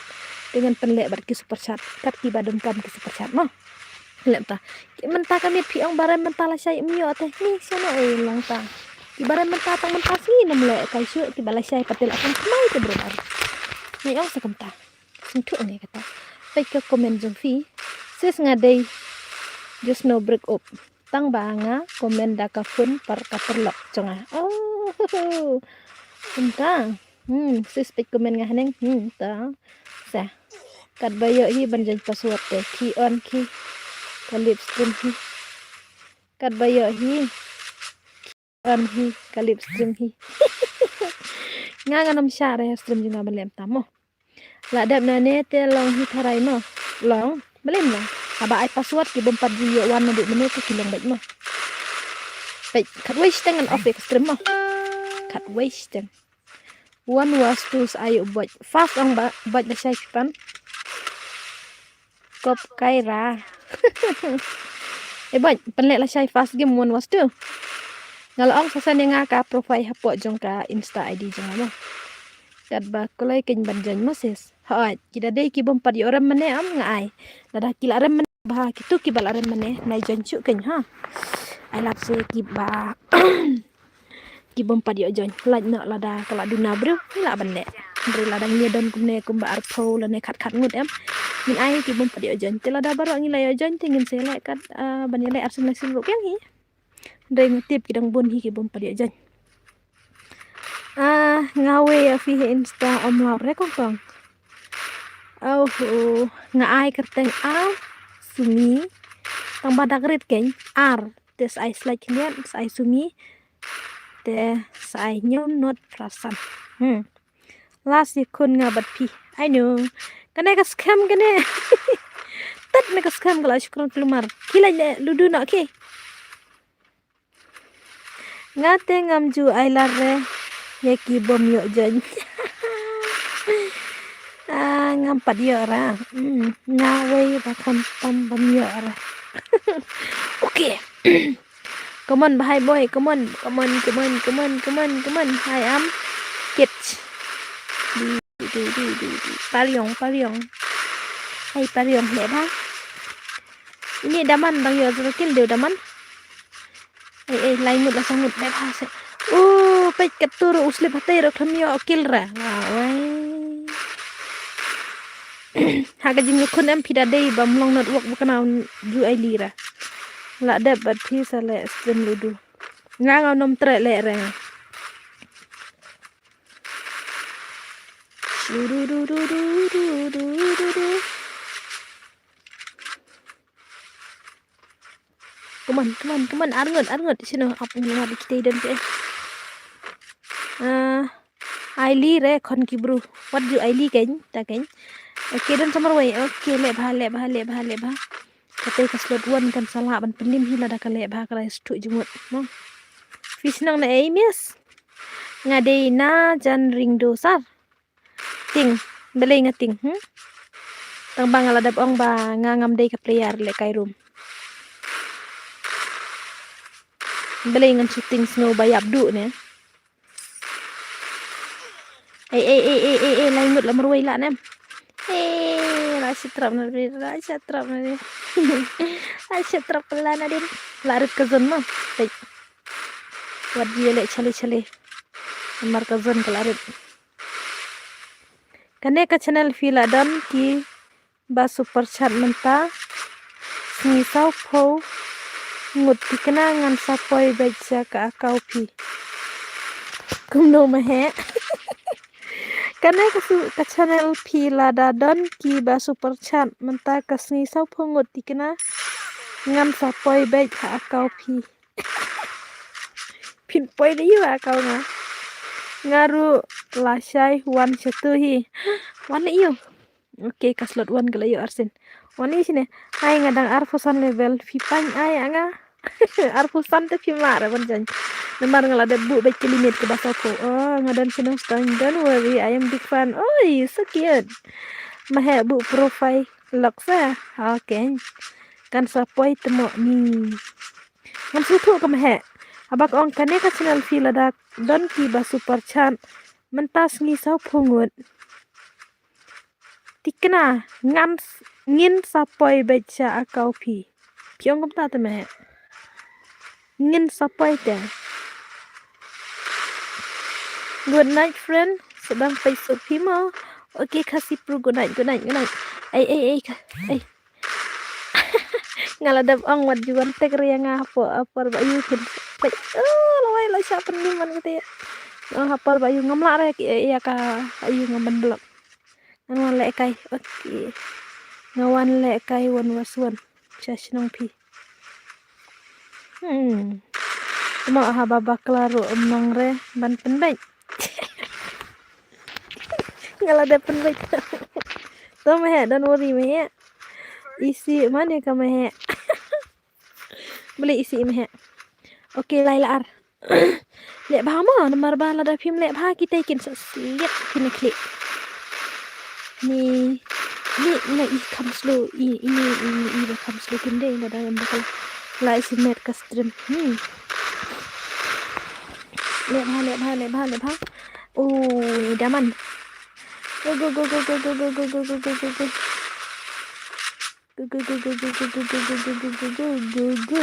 Te ngan pynleh bad ki super chat. Kat kiba donkam ki super chat mo. Leh ta. Ki mynta ka miet phi ong ba rem mynta lashai ym ïoh te. Ni sano ei long ta. Kiba rem mynta tang mynta sngi nym leh kai shuh kiba lashai pat te la tang kmai te bro ar. Ngai ong sa kumta. Sngewthuh ngi kata. Peit ka comment jong phi. Sis nga dei just no break up. Tang ba nga comment da ka phone par ka paralok jong nga. Oh. Kumta. Hmm, sis peit comment nga haneng. Hmm, ta. Sa. Katba ïoh hi ban join password te. Ki on ki. Ka live stream hi. Katba ïoh hi. An hi, ka live stream hi. Nga ngan ym shah re stream jong nga ban leh mynta mo. La dep nane te long hi tharai mo. Long, balei mo. Haba ai password ki bym pat ju ïoh wan naduh mynne te ki long beit mo. Peit, katwei shiteng ngan off ïa ka stream mo. Katwei shiteng. One versus two sa ïoh beit. First ong ba, beit lashai phi pan. Kop kaira. Eh, beit, pynleh lashai first game one versus two. Nga la ong sa send ïa nga ka profile hapoh jong ka Insta I D jong nga mo. Katba kloi keiñ ban join mo sis. Hooid, ki da dei ki bym pat ïoh rem mynne em nga ai. Lada ki la rem mynne bha kito kiba la rem mynne, nai join shuh keiñ ha. Ai lad sha kiba ki bym pat ïoh join. Lait noh lada ka la duna briew ngi lah ban leh. Hynrei lada ngi don kumne kumba arphew lane khat khat ngut em, ngin ai ki bym pat ïoh join. Te lada baroh ngi la ïoh join te ngin sa leh kat, ah, ban ïaleh arsien laisien ruh biang hi. Hynrei nga tip ki dang bun hi ki bym pat ïoh join. Ah, nga wei ïa phi ha Insta ym lah re kong kong. Oh, oh, nga ai kyrteng ar Sumi. Tang ba dak rit keiñ ar. Te sa ai slide khyndiat, sa ai Sumi. Te sa ai hynñiew not phra san. Hmm. Last ïa khun nga bad phi. I know. Kane ka scam kane. Tat na ka scam ka la shukran kulmar. Ki lait leh ludu noh ki. Nga te ngam ju ai lad re ïa ki bym ïoh join. ngam pat ïoh ra. Hmm, nga wei ba kham tam bam ïoh ra. Okay. Come on, bhai boy, come on, come on, come on, come on, come on, come on. Hai am. Catch. Di, di, di, di, di. Pariong, pariong. Hai pariong, leh bha. Ini daman dang ïoh zero kill dei daman. Ei, ei, lai ngut la sa ngut, beh, ha, se. Oh, peit katto ruh u slip hatei ruh khlem ïoh kill ra. Wah, wai. Ha ka jingïakhun em phi da dei ba mlong network ba kana ju ai li ra. La dep bad phi sa leh stream ludu. Nga ngam nym treh leh re nga. Ludu, du, du, du, du, du, du, du. Come on, come on, come on. Arngut, arngut. Sino ap ngi ngat kita idan te. Ah, ai li re khon ki bru. Wat ju ai li ken, ta ken. Okay, dan samar wai. Okay, leh bha, leh bha, leh bha, leh bha. Kata ka slot one kan salah ban penim hi lada ka leh bha ka rai stu jumut. No. Fish nang na ei miss. Nga dei na jan ring do sar. Ting, balei nga ting, hmm? Tang ba nga la dep ong ba nga ngam dei ka player leh kai room. Balei ngan shooting snow ba ïap duh ne. Ei, ei, ei, ei, ei, ei, lai ngut la marwei la nem. Ei, la shi trap na dei, la shi trap na dei. La shi trap la na dei. La rit ka zon ma. Ei. Wat ïa leh chale chale. Mar ka zon ka la rit. Kane ka channel phi la don ki ba super chat mynta. Sngi sawphew ngut tikna ngan sa poi beit sha ka account phi. Kumno ma he. Kane ka su ka channel phi la da don ki ba super chat mynta ka sngi sawphew ngut tikna ngan sa poi beit ha account phi. Phin poi da ïu ha account nga. Nga ruh la shai wan shatu hi. Wan la ïu. Okay, ka slot one ka la ïoh arsien. Wan ïa shine. Hai nga dang arphew san level. Phi pang ai anga. Arphew san te phi mar ban jan. Namar nga la dep buh bad ki limit ka ba sawphew. Oh, nga don shnong stang. Don't worry, I am big fan. Oh, you so cute. Ma he buh profile lock sa. Okay. Kan sa poi temo ni. Ngam sngewthuh ka ma he. Haba ka ong kane ka channel phi la da don ki ba super chat. Mynta sngi sawphew ngut. Tikna ngan s- ngin sa poi beit sha account phi. Phi ong kumta te ma he. Ngin sa poi te. Good night friend. Sdang peit suk phi mo. Okay Khasi Pro, good night, good night, good night. Ei, ei, ei, ka- ei. Nga la dep ong wat ju wan tek ria nga hapoh, hapoh ba yu kin. Peit. Oh, lawai la sha pyndim man kata. Oh, hapoh ba yu ngam lah re ki ïa ka yu ngam ban block. Nga wan leh kai. Okay. Nga wan leh kai wan was wan. Sha shnong phi. Hmm. Temo ha ba bakla ruh ym nang re ban pynbeit. Nga la dep pynbeit. To ma he, don't worry ma he. Isi mane ka ma he. Beli isi ma he. Okay, lai la ar. Leh bha mo, namar ba lada phim leh bha kita kin sa sliat kin klik. Ni ni na i kham slow i i ni i i ba kham slow kin dei lada ym bakal la isi met ka stream. Hmm. Leh bha, leh bha, leh bha, leh bha. Oh, ni daman. Go go go go go go go go go go go go go. Go go go go go go go go go go go go go go go.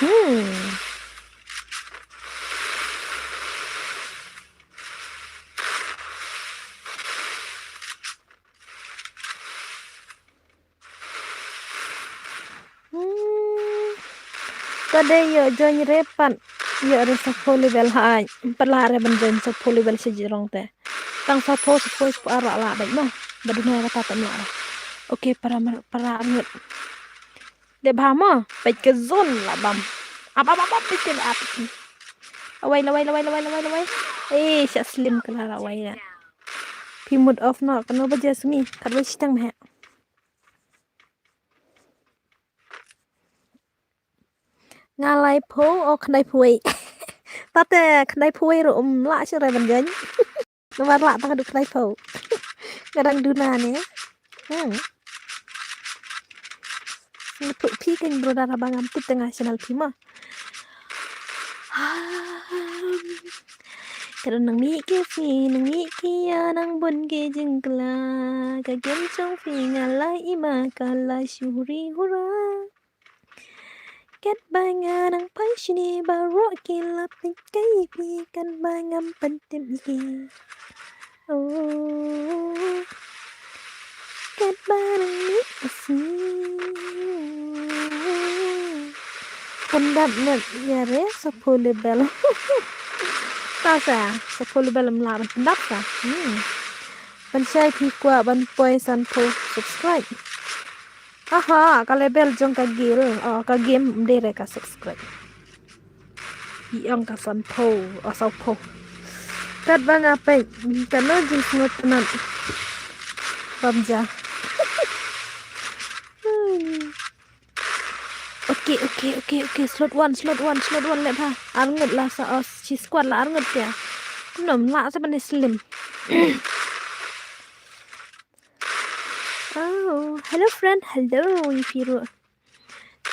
Hmm. Hmm. Ka dei ïoh join re pat. Ïoh re sa phew level ha ai. Pat lah re ban join sa phew level shi jirong te. Tang sa phew sa phew sa phew ara lah bad mo. Ba duna kata tam lah re. Okay, para mer- para ngut. Dei bha mo. Peit ka zone la bam. Ap ap ap ap peit ka ap. Awai lawai lawai lawai lawai lawai. Eh, sha slim kala lawai ya. Phi mut off no kano ba jas mi. Kat ba shitang meh. Nga lai phew o khyndai phew wei. Tate khyndai phew wei ruh um lah shi re ban join. Namar lah tang haduh khnai phew. Nga dang duna ne. Hmm. Sngewthuh phi kein brother, haba ngam tip te nga channel phi mo. Ka don nang mih ki phi, nang mih ki ïa nang bun ki jingkylla. Ka kem jong phi nga la i ma ka la shu huri hura. Katba nga nang phai shane baroh ki la peit kai phi, katba ngam pyntip ïa ki. Oh, katba nang mih ki phi. Pyndap net ïa re sa phew level. Ta sa, sa phew level em lah ban pyndap sa. Hmm. Pynshai phi kwah ban poi san phew subscribe. Aha, ka level jong ka guild, oh, ka game, ym dei re ka subscribe. Ïong ka san phew, oh, saw phew. Katba nga peit, kano jingsngewtynnat. Bam ja. Okay, okay, okay, okay. Slot one, slot one, slot one, leh bha. Arngut la sa, oh, shi squad la arngut pia. Kumno ym lah sa ban slim. Oh, hello friend, hello, if you ru.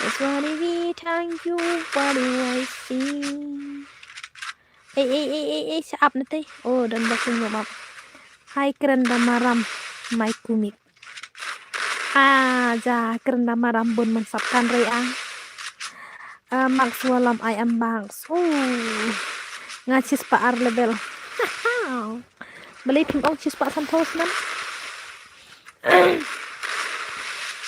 That's what it is, thank you, what do I see? Ei, ei, ei, ei, ei, sa ap na te. Oh, don ba kum ngam ap. Hai kren da maram, mai kumik. Ah, ja kren da maram bun man sap kan rei ah. Ah, mak swalam I am bangs. Oh, nga chispah ar level. Balei phim ong chispah san phew snem.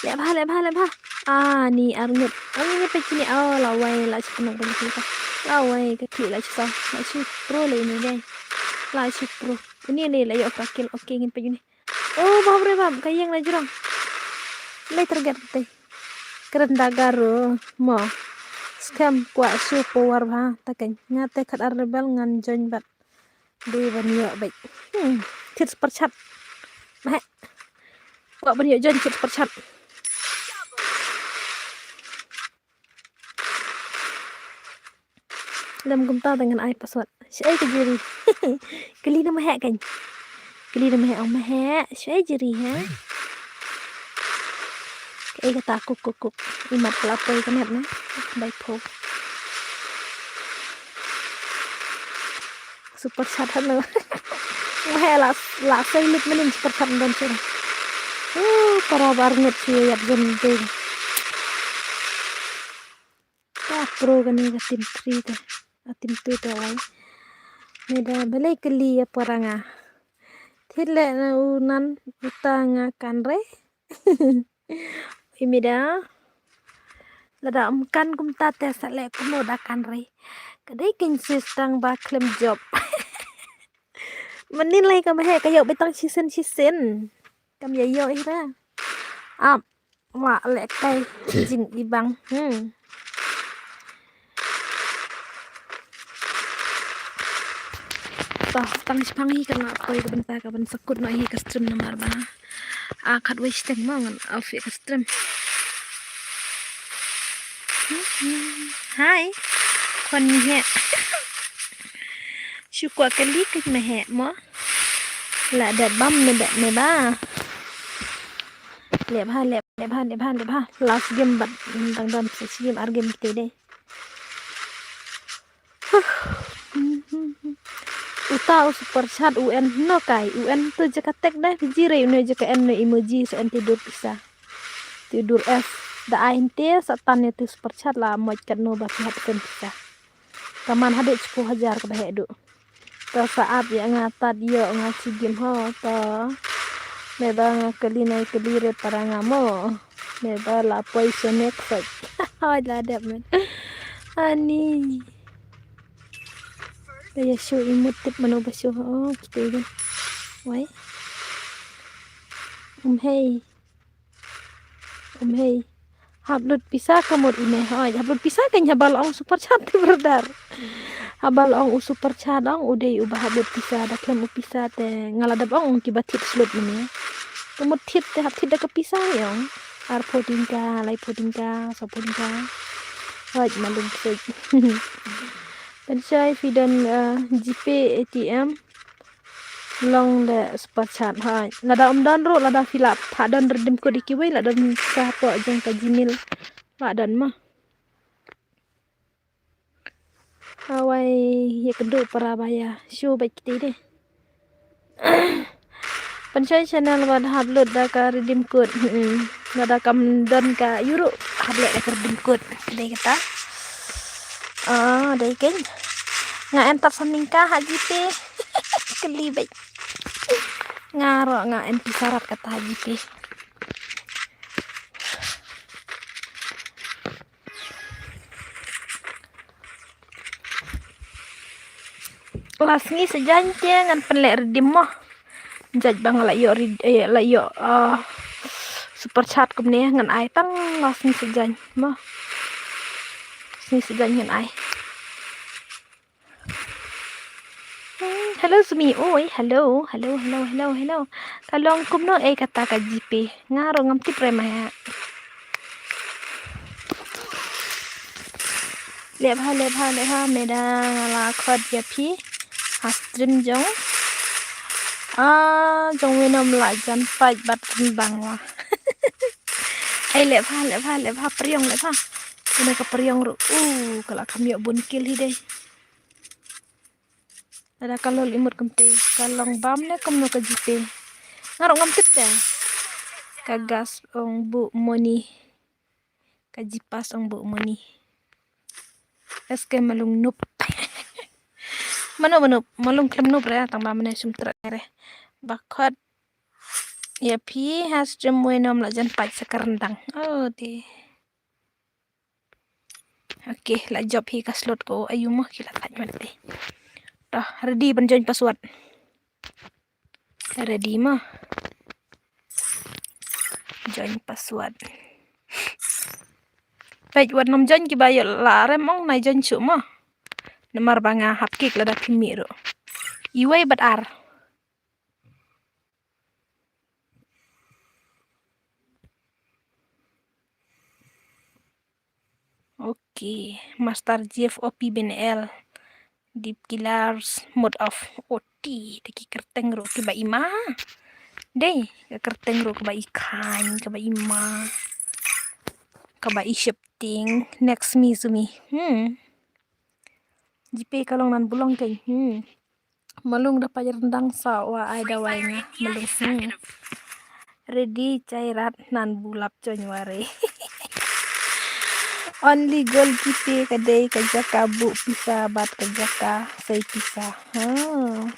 Leh bha, leh bha, leh bha. Ah, ni arngut. Ang ini peit kine, oh, lawei la chi pynlong pynlong pynlong. Lawei ka thik la chi sa. La chi pro le ini dei. La chi pro. Ini le la ïoh ka kill. Okay, ngin peit ini. Oh, bap re bap, ka ïeng la jrong. Lei target te. Kren da Garo mo. Skhem kwah shu power bha. Ta kein. Nga te khat ar level ngan join bad. Dei ban ïoh beit. Hmm. Thied super chat. Mah. Kwah ban ïoh join thied super chat. Lem kumta te ngan ai password. Shaei ka Jiri. Kylli na Maheh kein. Kylli na Maheh, ong Maheh. Shaei Jiri ha. Kaei kata kuk kuk kuk. Imat ka la poi ka net na. Bai pho. Super chat hano. Maheh la, la seng lut manin super chat don sura. Uh, para ba arngut shu ïap jem dei. Ka pro kane ka team three te. A team two te wai. Meda balei kylli ïa para nga. Thied leh na u nan uta nga kan re. Oi meda. Lada ym kan kumta te sa leh kumno da kan re. Ka dei kein shisien tang ba khlem jop. Manin lai ka Maheh ka ïoh beit tang shisien shisien. Kam ïa ïoh hi ra. Ap. Wa leh kai jingibang. Hmm. Toh, tang shipang hi kan poi ka bynta ka ban sa kut noh hi ka stream namar ba. A khatwei shiteng mo ngan off ïa ka stream. Hai. Khun Maheh. Shu kwah kylli ka Maheh mo. La dep bam ne dep ne ba. Leh bha, leh bha, leh bha, leh bha. Last game bad, mm, dang don sa shi game ar game te dei. Uta u super chat u en no kai, u en tu jaka tek dei, phi ji rei u ne jaka en no emoji sa en te dur pisa. Te dur es da ai hynte sa tan ne te super chat la moj kat no ba phi hap sen pisa. Ka man haduh shiphew hajar ka Maheh duh. To sa ap ïa nga tad ïoh nga chi game ho to. Me ba nga kylli nai kylli re para nga mo. Me ba la poi sha next side. Hoi la dep men. Ani. Te ïa shu imut tip mano ba shu ho kita ide. Wai. Um hei. Um hei. Hap lut pisa ka mut ine hoi. Hap lut pisa ka haba la ong super chat te brother. Haba la ong u super chat ong u dei uba hap lut pisa da khlem u pisa te nga la dep ong kiba thied slot mane. Ka mut thied te hap thied da ka pisa ong. Arphew tyngka, laiphew tyngka, sawphew tyngka. Hoi malum sik. Pynshai phi don, eh, GPay, ATM. Long le super chat hai. Lada um don ruh, lada phi lah phah don redeem code ïa kiwei, lah don sa pok jong ka Gmail. Lah don ma. Hawai ïa ka duh para ba ïa show bad kiti de. Pynshoi channel wat hap lut da ka redeem code. Hmm. Lada kam don ka euro hap leh da ka redeem code. Dei kata. Ah, dei kein. Nga enter sa mynta ha GPay. Kali bad. Nga ruh nga enter sa rat kata ha GPay. La sngi sajan te ngan pynleh redeem mo. Jait ba nga la ïoh red-, eh, la ïoh, ah, super chat kumne ngan ai tang la sngi sajan mo. Sngi sajan ngan ai. Hmm, hello Sumi. Oi, hello, hello, hello, hello, hello. Ka long kumno ei kata ka GPay. Nga ruh ngam tip re ma ha. Leh bha, leh bha, leh bha, meda nga la khot ïa phi. Ha stream jong. Ah, jong Wainom la jan pait bad ryndang la. Ei, leh bha, leh bha, leh bha, pyrshang, leh bha. Ina ka pyrshang ruh. Uh, ka la kham ïoh bun kill hi dei. Lada ka lol imut kumtei, ka long bam ne kumno ka GPay. Nga ruh ngam tip te. Ka gas ong buh money. Ka GPass ong buh money. SK Malung noob. Mano mano, Malung khlem noob re, tang ba mane sum trak re. Ba khot ïa phi ha stream Wainom la jan pait sa ka ryndang. Oh, dei. Okay, la jop hi ka slot ko ayu mo ki la thait mat dei. Dah, ready ban join password. Ready mo. Join password. Peit wat nam join ki ba ïoh la rem ong nai join shuh mo. Namar ba nga hap kick lada phi mih ruh. Iwei bad ar. Okay, Master Chief O P B N L. Deep Killers, Mode of O T, te ki kyrteng ruh kiba i ma. Dei, ka kyrteng ruh kaba i khain, kaba i ma. Kaba i shifting, next me Sumi. Hmm. GPay ka long nan bulong kein. Hmm. Malung da pait ryndang sa wa ai dawai nga. Malung. Hmm. Ready chai rat nan bulap chon ware. Only goal GPay ka dei ka jaka buh pisa bad ka jaka sei pisa. Hmm.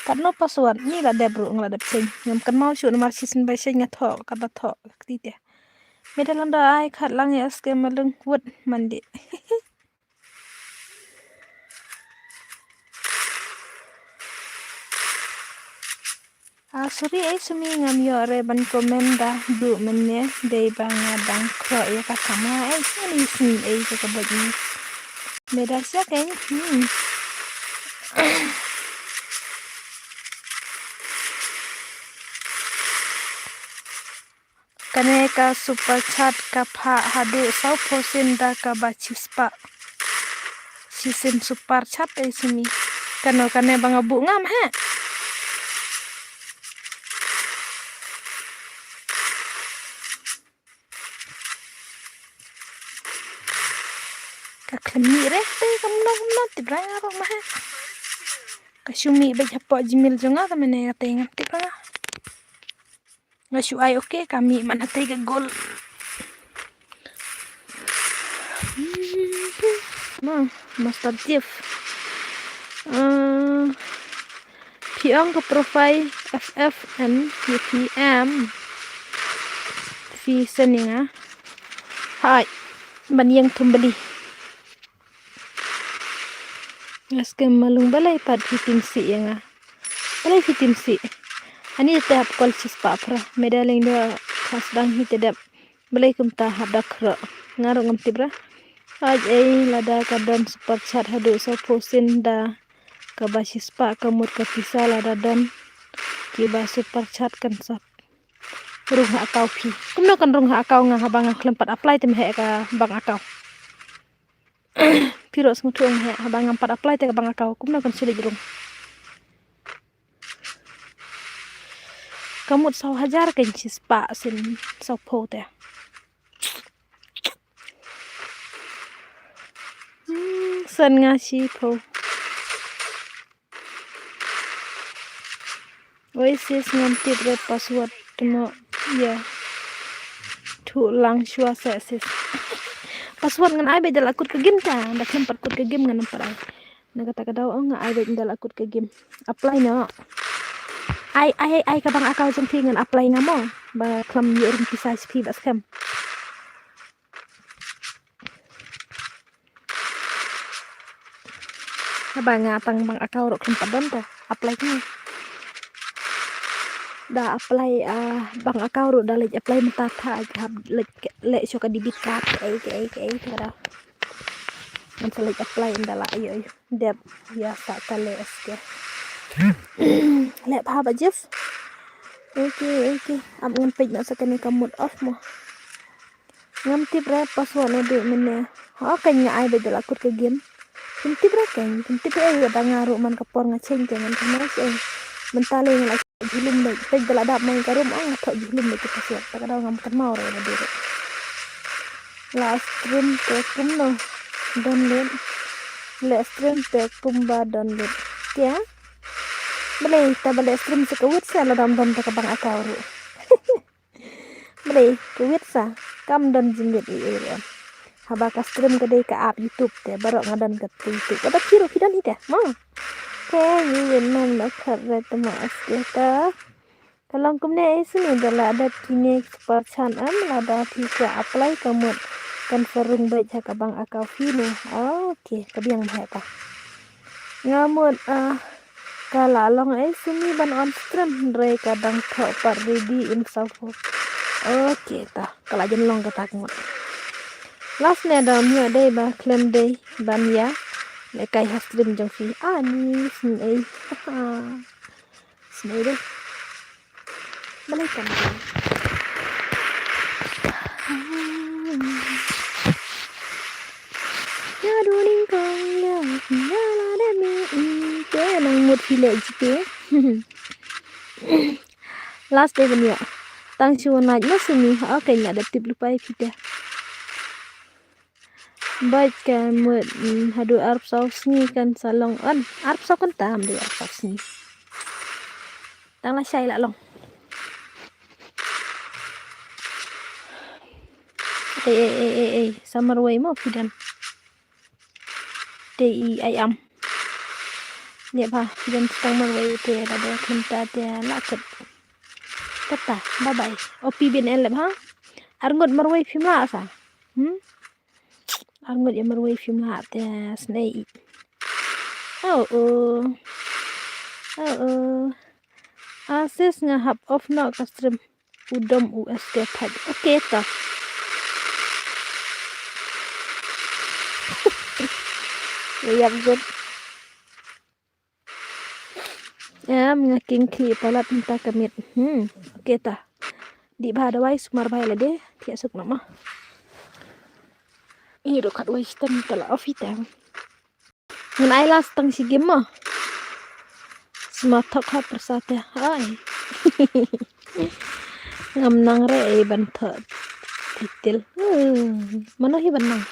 Katno password ni la dep ruh nga la dep seng. Ngam kynmaw shuh namar shisien ba seng nga thoh, ka da thoh, ka kti te. Meda lang da ai khat lang ïa SK Malung wut mandi. Ah, sorry, eh, Sumi ngam ïoh re ban comment da duh mynne, dei ba nga dang khroh ïa ka kamra, eh, sorry, Sumi, eh, ka ka bot ni. Meda sia kein, hmm. Kane ka super chat ka phah haduh sawphew sien da kaba shispah. Shisien super chat ei Sumi. Kano kane ba nga buh ngam heh. Ka khlem mih re te ka mno mno tip ra nga ruh ma heh. Ka shu mih beit hapoh Gmail jong nga ka mane ka te ngam tip ra nga. Nga shu ai okay ka mih man hatei ka goal. Ma, Master Chief. Ah, phi ong ka profile F F N U P M. Phi sending ah. Hai, ban ïeng thum bali. Nga skhem malung balei pat phi tim sih ïa nga. Balei phi tim sih. Ani te hap kol shispah phra. Meda leng da khas dang hi te dep. Balei kumta hap da khroh. Nga ruh ngam tip ra. Haj ei lada ka don super chat haduh sawphew sien da kaba shispah ka mut ka pisa lada don kiba super chat kan sa rung ha account phi. Kumno kan rung ha account nga haba nga khlem pat apply te ma heh ka bank account. Phi ruh sngewthuh nga heh haba ngam pat apply te ka bank account kumno kan shu leit rung. Ka mut saw hajar kan shispah sien saw phew te. Hmm, san nga shiphew. Oi sis, ngam tip re password, te mo ïa thuh lang shuwa seh sis. Password ngan ai beit da la kut ka game ta, da khlem pat kut ka game ngan ym pat ai. Na kata ka daw ong nga ai beit da la kut ka game. Apply noh. Ai, ai, ai ka bank account jong phi ngan apply nga mo. Ba khlem ïoh ring pisa sha phi ba skhem. Haba nga tang bank account ruh khlem pat don te apply khnang. Da apply, ah, bank account ruh da leit apply mynta, tha hap leit leh shuwa ka debit card, kaei kaei kaei, te ka daw ngan sa leit apply ynda la ïoh ïoh dep ïa sa ka leh ske. Leh bha ba Jeff. Okay, okay. Ap ngan peit noh sa kane ka mode off mo. Ngam tip re password naduh mynne. Ho, kan nga ai beit da la kut ka game. Phim tip re kan, phim tip re, eh, da nga ruh man ka por nga change te ngan kynmaw shuh, eh. Mynta lei nga la thoh jhlum beit. Peit da la dap mai ka room, ong nga thoh jhlum beit ka password. Ta ka daw ngam kynmaw re naduh ruh. La stream te kumno download. La stream te kumba download. Kya? Balei ta, balei stream sa ka wit sa, lada ym don ta ka bank account ruh. Balei ka wit sa, kam don jingwit ei ei ruh. Haba ka stream ka dei ka app YouTube te, baroh nga don ka YouTube. Lada phi ruh phi don hi te mo. Te ngi wit nam da khat re te mo, ske ta. Ka long kumne ei sini, da la dep kine ki super chan em, lada phi kwah apply ka mut kan sa rung beit ha ka bank account phi ne. Okay, ka biang bha ta. Nga mut, ah, ka la long ei sini ban on stream, hynrei ka dang thoh pat ready in saw phew. Okay ta, ka la jan long kata ka mut. Last ne da ym ïoh dei ba khlem dei ban ïa lehkai ha stream jong phi. Ani sini ei. Sini dei. Balei kan. Ya duning kong ya, ya la da mi, i, te nang mut phi leh jite. Last day ban ïoh. Tang shu wan lait ma sini, okay, nga da tip lypa ïa phi te. Bad ka mut, mm, haduh arphew saw sngi kan sa long on. Arphew saw kynta, haduh arphew saw sngi. Tang lashai la long. Ei, ei, ei, ei, ei, sa marwei mo phi don. Te i ai am. Leh bha, phi don tang marwei te, lada kynta te la kut. Kata, bye bye. O phi bin en leh bha. Arngut marwei phim lah sa. Hmm? Arngut ïa marwei phim lah te snei i. Oh, oh. Oh, oh. Ah, sis, nga hap off noh ka stream. U dom u S K Thait. Okay, ta. Ïap zut. Em, nga king khlieh palat mynta ka miet. Hmm, okay ta. Dih bha dawai, sumar bha ïa lade, thiah suk noh ma. Ïa ruh khatwei shiteng ta la off ïa ta. Ngan ai last tang shi game mo. Sma thok ha pyrsa te. Ai. Ngam nang re ei ban thoh title. Hmm. Mano hi ban nang.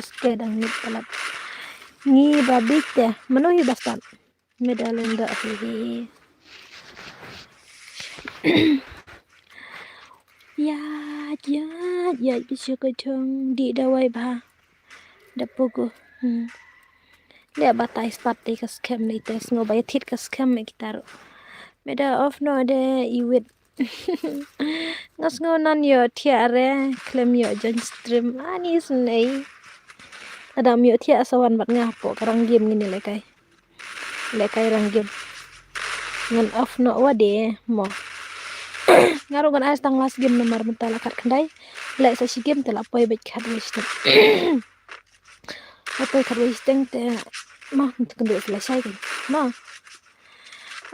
S K dang mih palat. Ngi ba bik te. Mano hi ba start. Medal enda hi hi. Ïaid, ïaid, ïaid, bishop ka jong, dih dawai bha. Da pogo. Hmm. Leh batai spat te ka skhem ni te sngew ba ïa thied ka skhem me kita ruh. Meda off noh de iwit. Nga sngew nan ïoh thiah re, khlem ïoh join stream. Ani snei. Lada ym ïoh thiah sa wan bad nga hapoh ka rang game ngin ïa lehkai. Lehkai rang game. Ngan off noh wa de mo. Nga ruh ngan ai tang last game namar mynta la khatkhyndai. Leh sa shi game te la poi beit khatwei shiteng. La poi khatwei shiteng te. Ma, mynta kynduh sa lashai kan. Ma.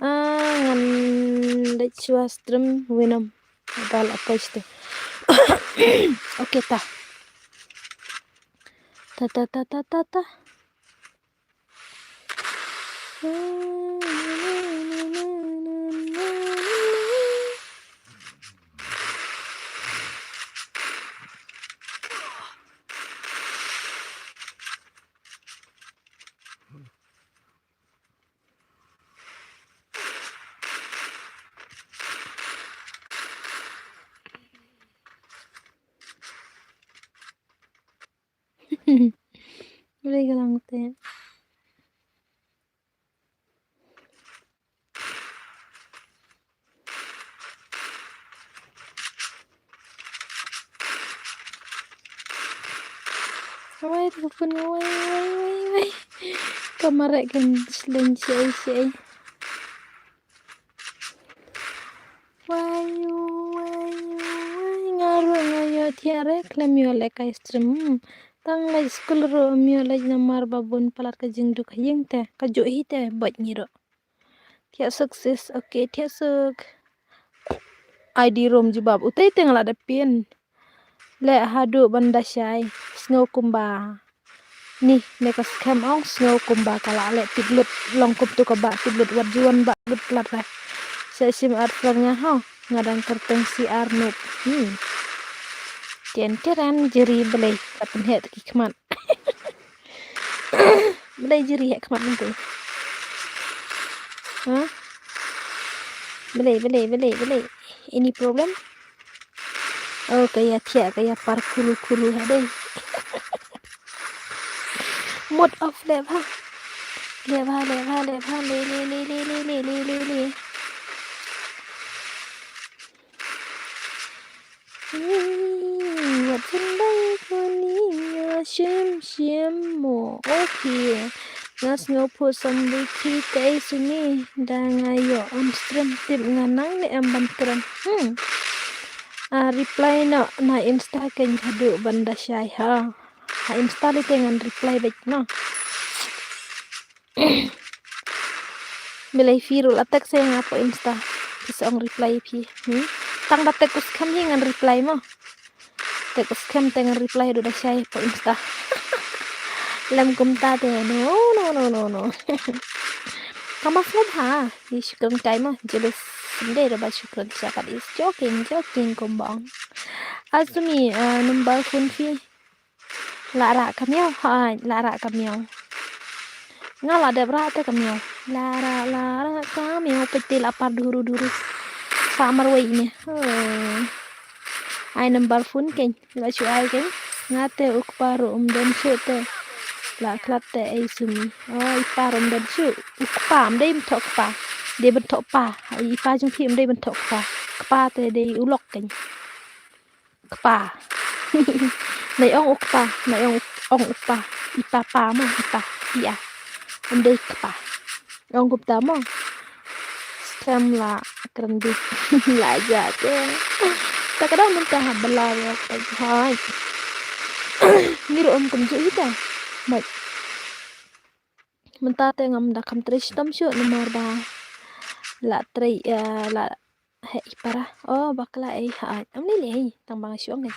Ah, ngan leit shuwa stream Venom. Ba la poi shiteng. Okay ta. Ta ta ta ta ta ta. Re ka lang te. Wai, ka pun, wai, wai, wai, wai. Ka mareh kan sleng shei, shei. Wai, wai, wai, nga ruh nga ïoh thiah re, khlem ïoh leh kai stream. Hmm. Tang leit skul ruh ym ïoh leit namar ba bun palat ka jingduk ha ïing te, ka juh hi te, bad ngi ruh. Thiah suk sis, okay, thiah suk. Ai di rum jubab, utei te nga la da pyn. Leh haduh ban da shai, sngew kumba. Ni, ne ka skhem ong, sngew kumba ka la leh tip lut, long kum tu kaba tip lut, wat juan ba lut plat re. Sa sim ar pran nga ho, nga dang kyrteng si ar nup. Hmm. Ten teren jeri belei, ka pynheh ki khmat. Belei jeri heh khmat ntu. Ha? Belei, belei, belei, belei. Any problem? Oh, ka ïa thiah, ka ïa par khuru khuru ha dei. Mode off leh bha. Leh bha, leh bha, leh bha, leh, leh, leh. Hmm, wat sngewbha kane nga shem shem mo. Okay. Nga sngew phu som wiki te ei sini da nga ïoh on stream tip nga nang ne em ban kren. Hmm. Ah, reply noh na Insta kein haduh ban da shai ha. Ha Insta lei te ngan reply beit noh. Belei phi ruh la text ïa nga hapoh Insta. Phi sa ong reply phi. Hmm? Tang da text u skhem hi ngan reply mo. Text u skhem te ngan reply haduh da shai hapoh Insta. Lem kumta te no, no, no, no, no. Ka mas lem ha. Ïa shukran kai mo. Jealous. Ym dei ruh ba shukran sha pat, is joking, joking kumba ong. Azumi, uh, number phone phi. La rah ka miaw, hooid, la rah ka miaw. Nga la dep rah te ka miaw. La rah, la rah ka miaw, peit te la par duru duru. Sa marwei ne. Oh. Ai number phone kein, la shu ai kein. Nga te u kpa ruh um don shuh te. La khlad te ei sumi. Oh, i pa ruh um don shuh. U kpa, um dei ban thoh kpa. Dei ban thoh pa. I pa jong phi um dei ban thoh kpa. Kpa te dei u lok kein. Kpa. Nai ong u kpa, nai ong, ong u pa. I pa pa mo, i pa, i a. Ym dei kpa. Ong kumta mo. Stem la kren di. La ja te. Ta ka dang mynta ha bala ya ka hai. Ngi ruh ym kumjuh hi ta. Mai. Mynta te ngam da kham trei shitom shuh namar ba la trei, eh, la heh i para. Oh, bakla ei ha. Am lei lei tang ba nga shu ong ei.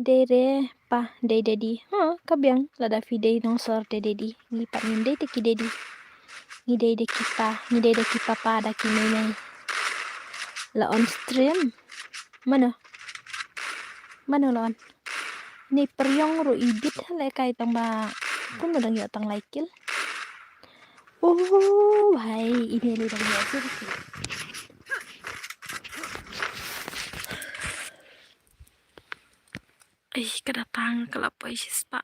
Dei re pa, dei daddy. Ha, ka biang lada phi dei nongsor dei daddy. Ngi pat ngim dei te ki daddy. Ngi dei da ki pa, ngi dei da ki papa da ki mei mei. La on stream. Mano? Mano la on? Ni pyrshang ruh i bit ha lehkai tang ba kumno dang ïoh tang lai kil. Oh, bhai, ini lei dang ïoh shuh. Ai, ka da tang ka la poi shi spah.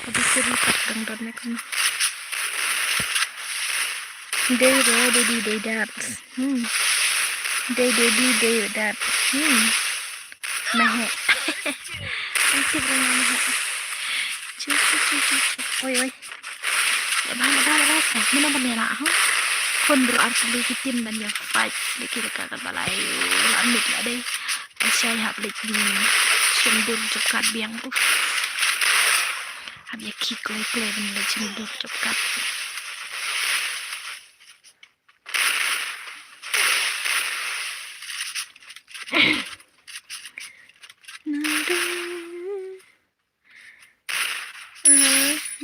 Ka da suri tak dang don ne kumno. Dei re, dei di, dei dat. Hmm. Dei, dei di, dei dat. Hmm. Mahe. Ang tip rang mahe. Chu, chu, chu, chu. Oi, oi. Ba, ba, ba, ba. Mana ba mera, ha? Khun bro ar kali ki tim ban ïa fight. Dei ki dei ka ka balai. La mit la dei. Ai shai hap leit ni. Shem dur jop kat biang. Uf. Hap ïa ki kloi kloi ban leit shem dur jop kat.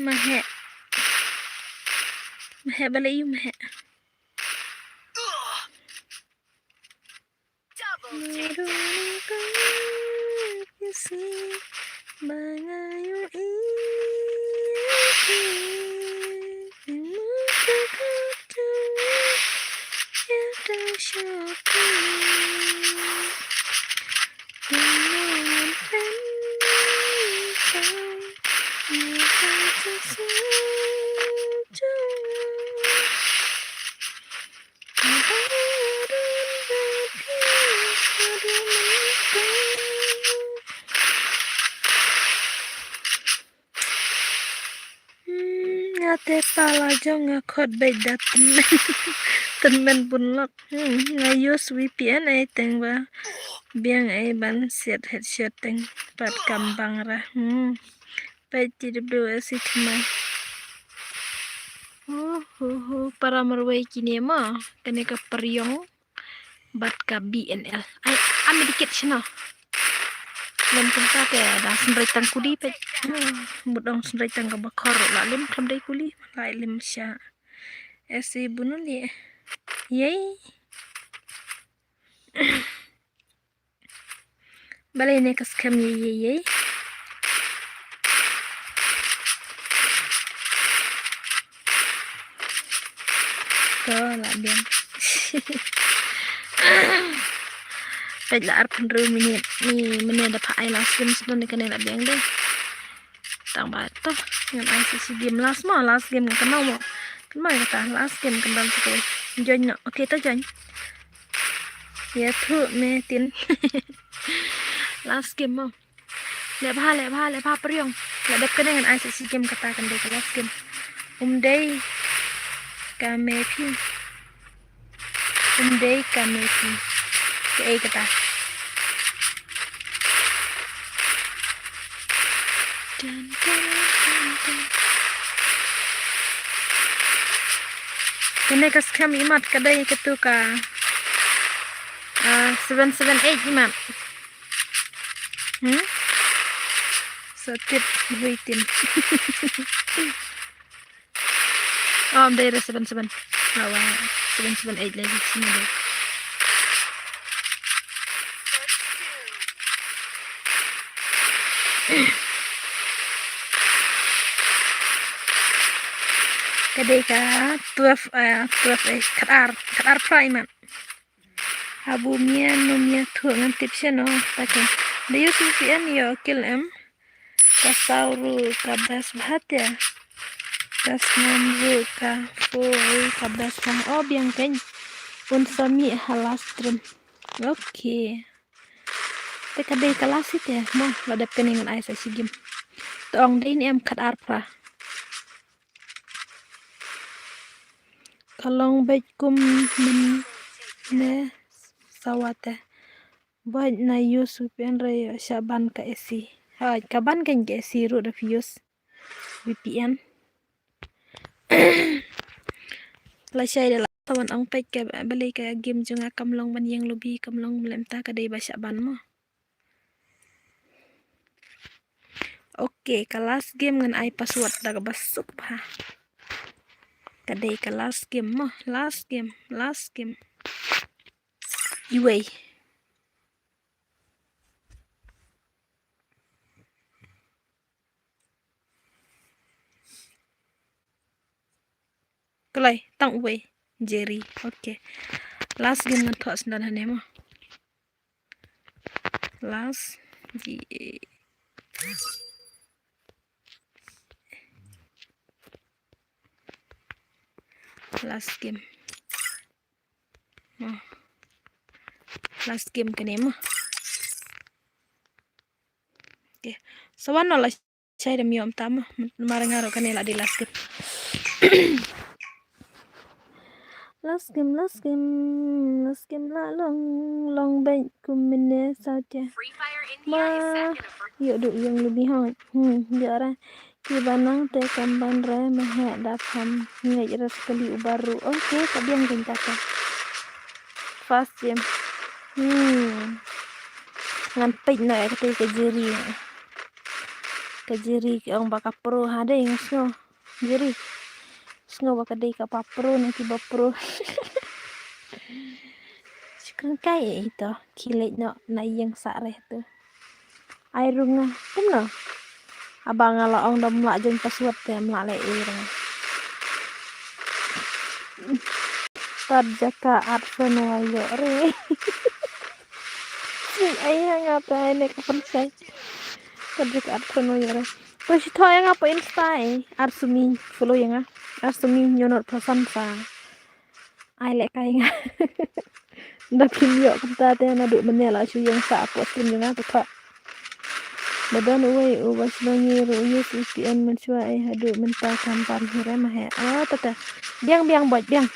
Mahe. Mahe bale yu mahe. Te pala jong nga khot beit da tymmen. Tymmen bun lok. Hmm, nga use V P N ei teng ba biang ei ban siat headshot teng pat kam bang ra. Hmm. Peit T W S i thymmai. Oh, oh, oh, para marwei kine ma. Kane ka Pariong bad ka B N L. Ai, am dikit shano. Lem kumta te da synrei tang kuli peit. Hmm, mut ong synrei tang ka bakhor la lem khlem dei kuli. La lem sha. Esi bunuli. Yei. Balei ne ka skhem yei yei yei. To la biang. Peit la arphew hynriew minit ni mynne da pha ai last game sdon ne kane la biang de. Tang ba to ngan ai sa shi game last mo, last game ngan kynmaw mo. Kynmaw kata last game kynmaw sa kawei. Join no. Okay to join. Ïathuh me tin. Last game mo. Leh bha, leh bha, leh bha Pariong. La dep kane ngan ai sa shi game kata kan dei ka last game. Um dei ka me phi. Um dei ka me phi. Kaei kata. Kane ka skhem imat ka dei katu ka, ah, seven seven eight imat. Hmm? Sa tip wei tin. Oh, ym dei re seven seven. Awa, seven seven eight lagi sini dei. Ka dei ka twelve, eh, twelve, eh, khatar, khatar phra imat. Abu mia no mia thuh ngan tip shano. Taken. Da use V P N ïoh kill em. Ka saw ruh ka best bha te. Ka snam ruh ka four ruh ka best bha. Oh biang kein. Un sa mih ha last stream. Okay. Te ka dei ka last te. Mo la dep kane ngan ai sa shi game. To ong dei ne em khatar phra. Ka long beit kum mynne sawa te. Beit na use V P N re ïoh shah ban ka A C. Hooid, ka ban kein ka A C ruh da phi use V P N. Lashai da la sa wan ong peit ka balei ka game jong nga kam long ban ïeng lobby, kam long lem ta, ka dei ba shah ban mo. Okay, ka last game ngan ai password da kaba suk bha. Ka dei ka last game mo, last game, last game. Iwei. Kalai, tang uwei. Jerry. Okay. Last game ngan thoh sngewdon hangne mo. Last G A. Last game. Mo. Last game kane mo. Okay. Sa wan noh la shai da ym ïoh mynta mo. Namar nga ruh kane la dei last game. Last game, last game, last game la long, long beit kum mynne sa te. Ma ïoh duh ïeng lubih hoi. Hmm, ïoh re. Kiba nang te kam ban re, me heh da pham ngeit re skali uba ruh. Okay, ka biang kein kata. First game. Hmm. Ngan peit noh ïa kata ka Jerry. Ka Jerry ki ong ba ka pro ha dei nga sngew. Jerry. Sngew ba ka dei kaba pro na kiba pro. Shukran kai ito. Khie leit noh na ïing sah re to. Ai rung nga kumno? Haba nga la ong da ym lah join password te ym lah leh ei rung. Tad jaka at phone wa ïoh re. Ai ha nga te ai ne ka pynshai. Tad jaka at phone wa ïoh re. To shi thoh ïa nga pa Insta ei. Ar sumi follow ïa nga. Ar sumi ñiewnoh pyrsan sa. Ai leh kai nga. Da phim ïoh kumta te naduh mynne la shu ïeng sah hapoh stream jong nga to thoh. Ba don uwei uba shlongi ruh use V P N mynshuwa ei haduh mynta kam pan hi re ma he. Oh, tata. Biang, biang, bad biang.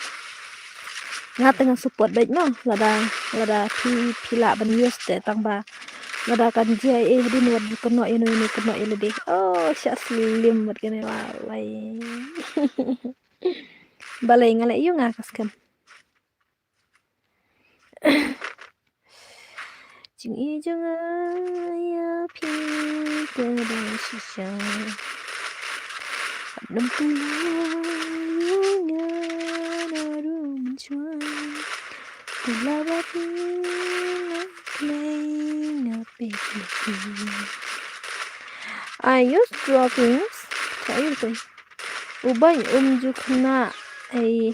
Nga te nga support bad mo. Lada, lada phi, phi lah ban use te tang ba. Lada kan jia ei hadien wat ju kynnoh ïa no ïa no kynnoh ïa lade. Oh, sha slim bad kane wa wai. Balei nga leh ïa nga ka skhem. Jingïeit jong nga ïa phi ka dang shisha. Ym pula ïa nga naduh mynshuwa. Pula ba phi nga klei nga peit ïa phi. I use droppings. Ka ïa phi. U bang um ju khynnah ei.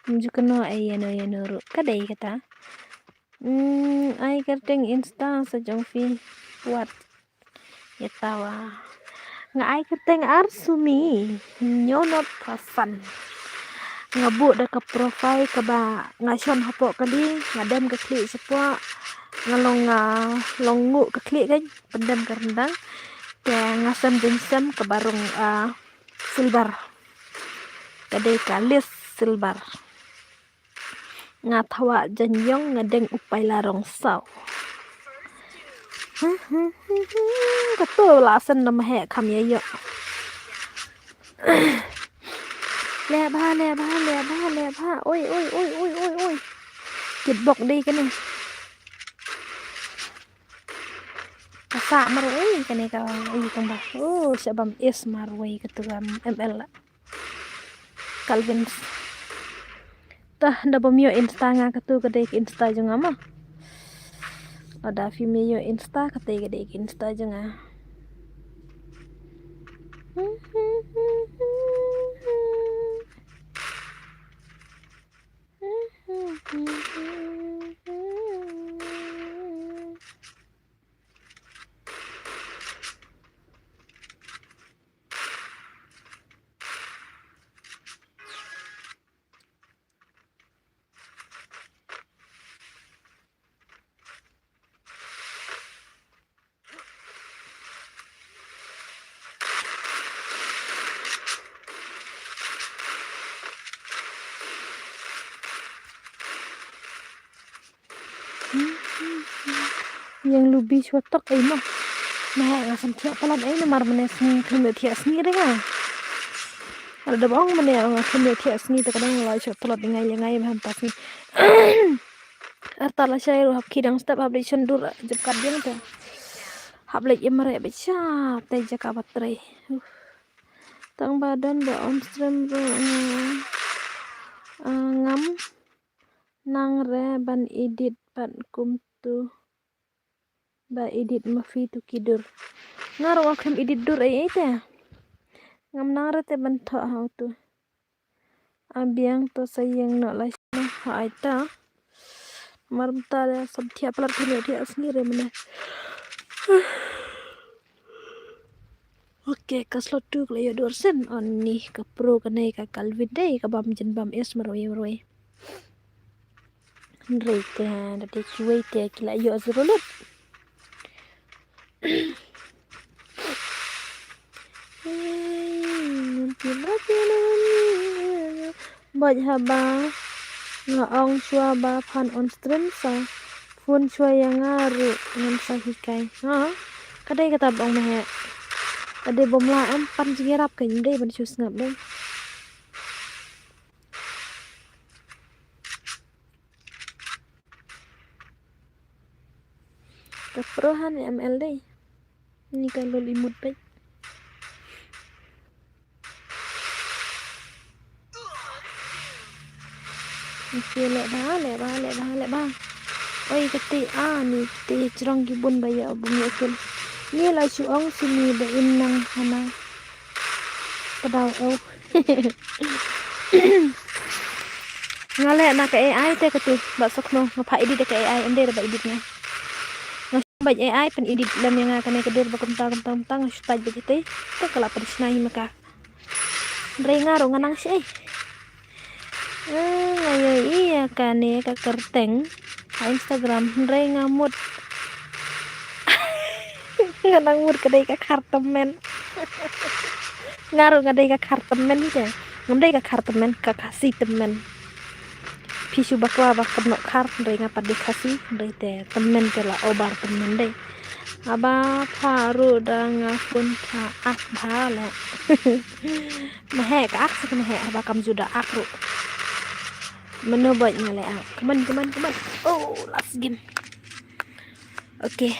Ym ju kynnoh ei ïano ïano ruh. Ka dei kata. Hmm, ai kyrteng Insta sa jong phi. Wat. Ïa tawa. Nga ai kyrteng Arsumi. Ñiewnoh Prasan. Nga buh da ka profile kaba nga shon hapoh kali, nga dem ka khlieh shapoh. Nga long, ah, long nguh ka khlieh kan, pyndem ka ryndang. Te nga sem jaiñsem kaba rong, ah, silver. Ka dei ka lace silver. Nga thawah jaiñiong nga deng u paila rong saw. Kato la sen na ma heh kham ïa ïoh. Leh bha, leh bha, leh bha, leh bha. Oi, oi, oi, oi, oi, oi. Kitbok dei kane. Ka sah marwei kane ka, ui, tang ba. Oh, sha bam es marwei kato ka M L la. Calvin's. Tah, da bym ïoh Insta nga, kato ka dei ka Insta jong nga mo. Lada phim ïoh Insta, kata ka dei ka Insta jong nga. Ïeng lubi shuwa tok ei mo. Nga heh nga sam thiah palat ei namar mane sngi khlem ïoh thiah sngi re nga. Lada ba ong mane nga khlem ïoh thiah sngi te ka dang la shuwa palat, ïa ngai ïa ngai ba hynta sngi. Arta lashai ruh hap khie dang step, hap leit shon dur jop kat biang te. Hap leit ïa mareh beit shap te jaka ba trei. Tang ba don ba on stream ruh, eh, eh, ngam nang re ban edit pat kumtu ba edit ma phi tu ki dur. Nga ruh nga khlem edit dur ei ei te. Ngam nang re te ban thoh ha utu. A biang to sa ïeng noh lashai noh ha ai ta. Mar mynta de sab thiah palat kane thiah sngi re mane. Ok, ka slot tu ka la ïoh dur sen. Ani ka pro kane ka Calvin dei ka bam jen bam es marwei marwei. Hynrei te da dei kiwei te ki la ïoh zero lut. Bad haba nga ong shuwa ba phan on stream sa phone shuwa ïa nga ruh ngam sa hikai. Ha? Ka dei kata ba ong ma heh. Ka dei bym lah em, pan jingïarap ka ym dei ban shu sngap dei. Ka pro han M L dei. Ni ka lol imut peit. Ni ki leh ba, leh ba, leh ba, leh ba. Oi, kati, ah, ni kati jrong ki bun ba ïa bun ïa kin. Ni la shu ong sini ba in nang hana. Ka daw, oh. Nga leh na ka A I te katu, ba sa khno nga pha edit da ka A I, ym dei da ba edit nga. Nga shu bad A I pyn edit lem ïa nga kane ka dur ba kumta kumta kumta, nga shu type bad ite. Te ka la pynshna hi ma ka. Hynrei nga ruh nga nang shi. Ah, nga ïohi ïa kane ka kyrteng ha Instagram, hynrei nga mut. Nga nang mut ka dei ka khar tymmen. Nga ruh nga dei ka khar tymmen te. Ngam dei ka khar tymmen, ka Khasi tymmen. Phi shu bakla ba kynnoh khar, hynrei nga pat dei Khasi, hynrei te tymmen te la obar tymmen dei. Haba pha ruh da nga phone pha ak bha leh. Maheh ka ak sa ka maheh haba kam ju da ak ruh. Mano bad nga leh ak. Come on, come on, come on. Oh, last game. Okay.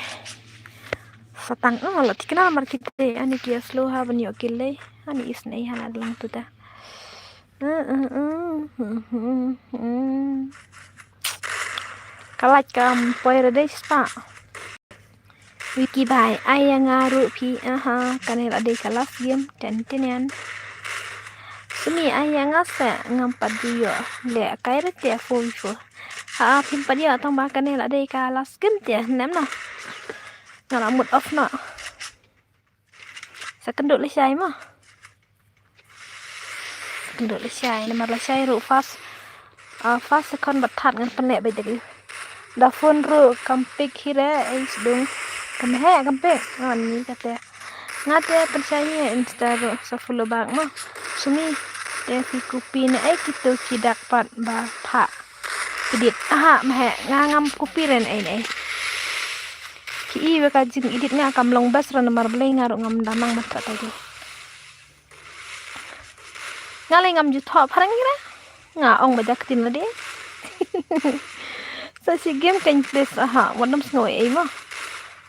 Satang, oh, la tikna mar kite, ani ki slow ha ban ïoh kill lei. Ani is nei ha la lang tu ta. Ka lait kam poi re dei sta. Wiki bai, ai ïa nga ruh phi, aha, kane la dei ka last game, ten ten yan. Sumi ai ïa nga se, ngam pat ju ïoh, leh kai re te four v four. Ha, phim pat ïoh tang ba kane la dei ka last game te, nem na. Nga la mut off noh. Sa kynduh lashai mo. Sa kynduh lashai, namar lashai ruh fast. Ah, fast second bad thad ngan pynleh beit da ki. Da phone ruh kam pick hi re, ei sdung. Kam heh kam pick. Ngan ni kate. Nga te pynshai hi Insta ruh sa follow back mo. Sumi te phi copy ne ei kito ki dak pat ba pha edit. Aha, maheh, nga ngam copy ren ei ei. Ki i ba ka jing edit nga kam long best ren namar balei nga ruh ngam da nang mata ta ki. Nga lei ngam ju thoh phareng ira. Nga ong ba jak tin lade. Sa shi game kan please, aha, wat nym sngew ei mo.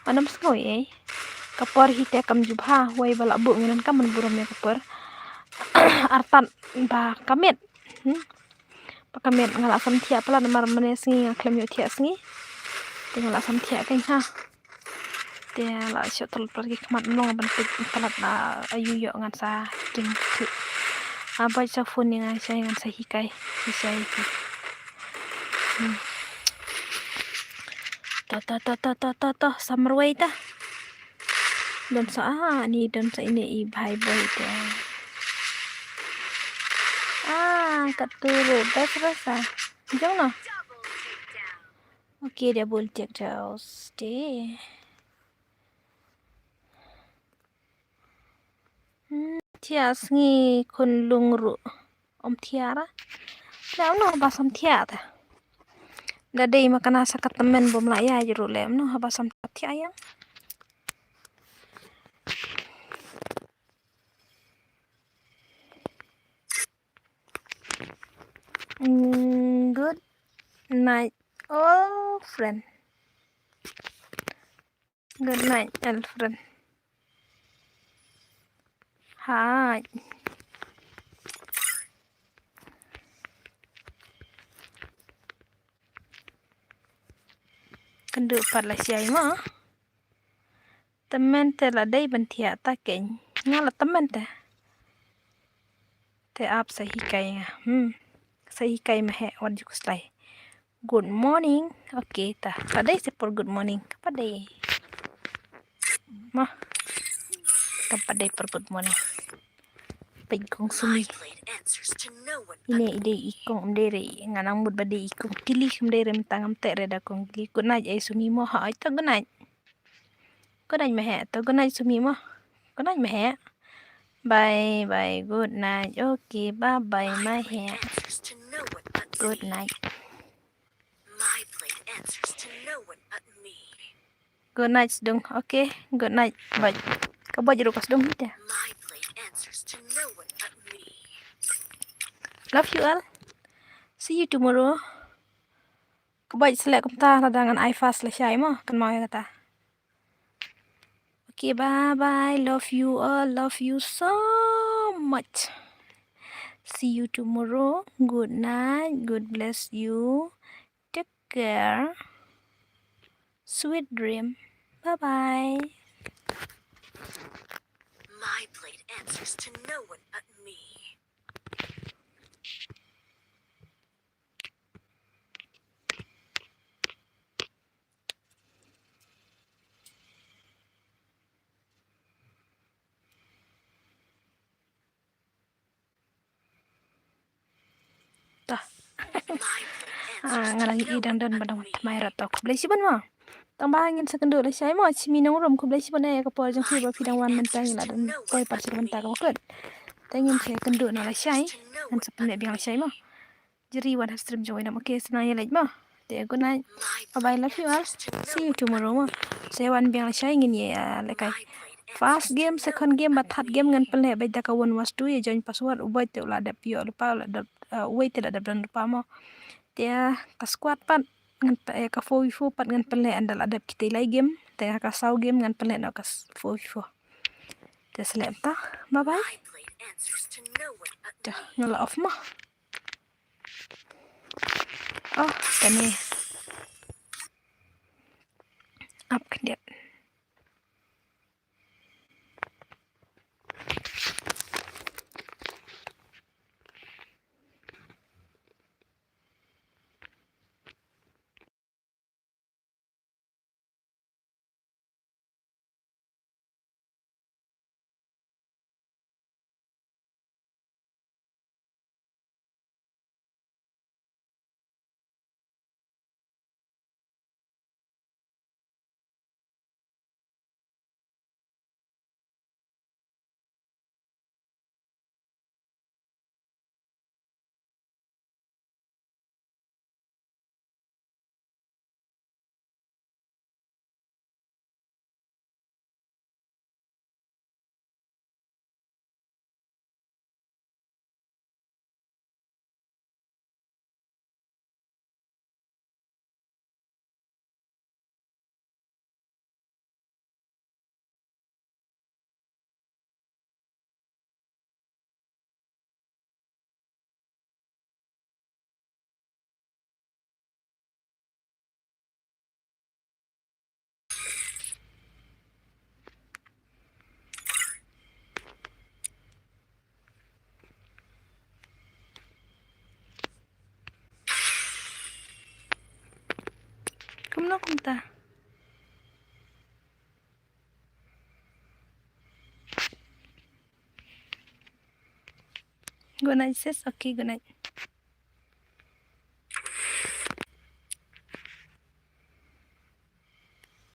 Wat nym sngew ei. Ka por hi te kam ju bha, wei ba la buh ngi nan kam man burom ïa ka por. Artat ba ka miet. Hmm. Ba ka miet nga la sam thiah palat namar mane sngi nga khlem ïoh thiah sngi. Te nga la sam thiah kein ha. Te la shu tul palat ki khmat mlong ban peit palat la ayu ïoh ngan sa king thu. A bai sa phone ïa nga sa ngan sa hikai. Hikai. Hmm. To to to to to to to sa marwei ta. Don sa, ah, ni don sa ine i bhai boi te. Ah, ka turu best rasa. Jong no. Okay, double take down. Stay. Hmm, thiah sngi khun lung ruh. Om thiah ra. Leh mno haba sam thiah ta. Da dei ma kana sa ka tymmen bym lah ïa ruh leh mno haba sam thiah ïa. Mm, good night, all friend. Good night, Alfred. Hi. Kan du pat la siai mo. Tymmen te la dei ban thiah ta kein. Nga la tymmen te. Te ap sa hikai nga. Hmm. Sa hikai ma he wan ju kuslai. Good morning. Okay ta. Pat dei se por good morning. Pat dei. Ma. Kam pat dei por good morning. Peit kong Sumi. Ine i dei i kong, um dei re. Nga nang mut ba dei i kong Tili, um dei re mynta ngam teh re da kong Tili. Good night ai Sumi mo ha ai ta good night. Good night ma he. To good night Sumi mo. Good night ma he. Bye bye. Good night. Okay, bye bye ma he. Good night. Good night sdung. Okay, good night. Bye. Ka bye ruh ka sdung hi te. Love you all. See you tomorrow. Ka bye selek kumta lada ngan ai fast la shai mo kan mau ïa kata. Okay, bye bye. Love you all. Love you so much. See you tomorrow. Good night. God bless you. Take care. Sweet dream. Bye bye. My blade answers to no one but me. Ta. Ah, nga la ïohi dang don ba dang thymmai rot to. Khublei shibun mo. Tang ba ngin sa kynduh lashai mo, shimi nongrum, khublei shibun ïa ka por jong phi ba phi dang wan mynta, ngi la don poi pat sha ka bynta kaba kut. Te ngin sa kynduh noh lashai, ngin sa pynleit biang lashai mo. Jri wan ha stream jong i nam, okay, sa nang ïaleit mo. Te good night. Bye bye, love you all. See you tomorrow mo. Sa wan biang lashai, ngin ïa lehkai. First game, second game bad third game ngan pynleh bad da ka one versus two, ïa join password, uwei te u la dep ïoh lypa, u la dep, uh, uwei te la dep don lypa mo. Te ka squad pat ngan pyn-, eh, ka four v four pat ngan pynleh, ynda la dep kita lai game. Te ka saw game ngan pynleh noh ka s-, four v four. Te sa leh mynta. Bye bye. Te nga la off mo. Oh, kane. Ap khyndiat. Kumno kumta? Good night, sis. Okay, good night.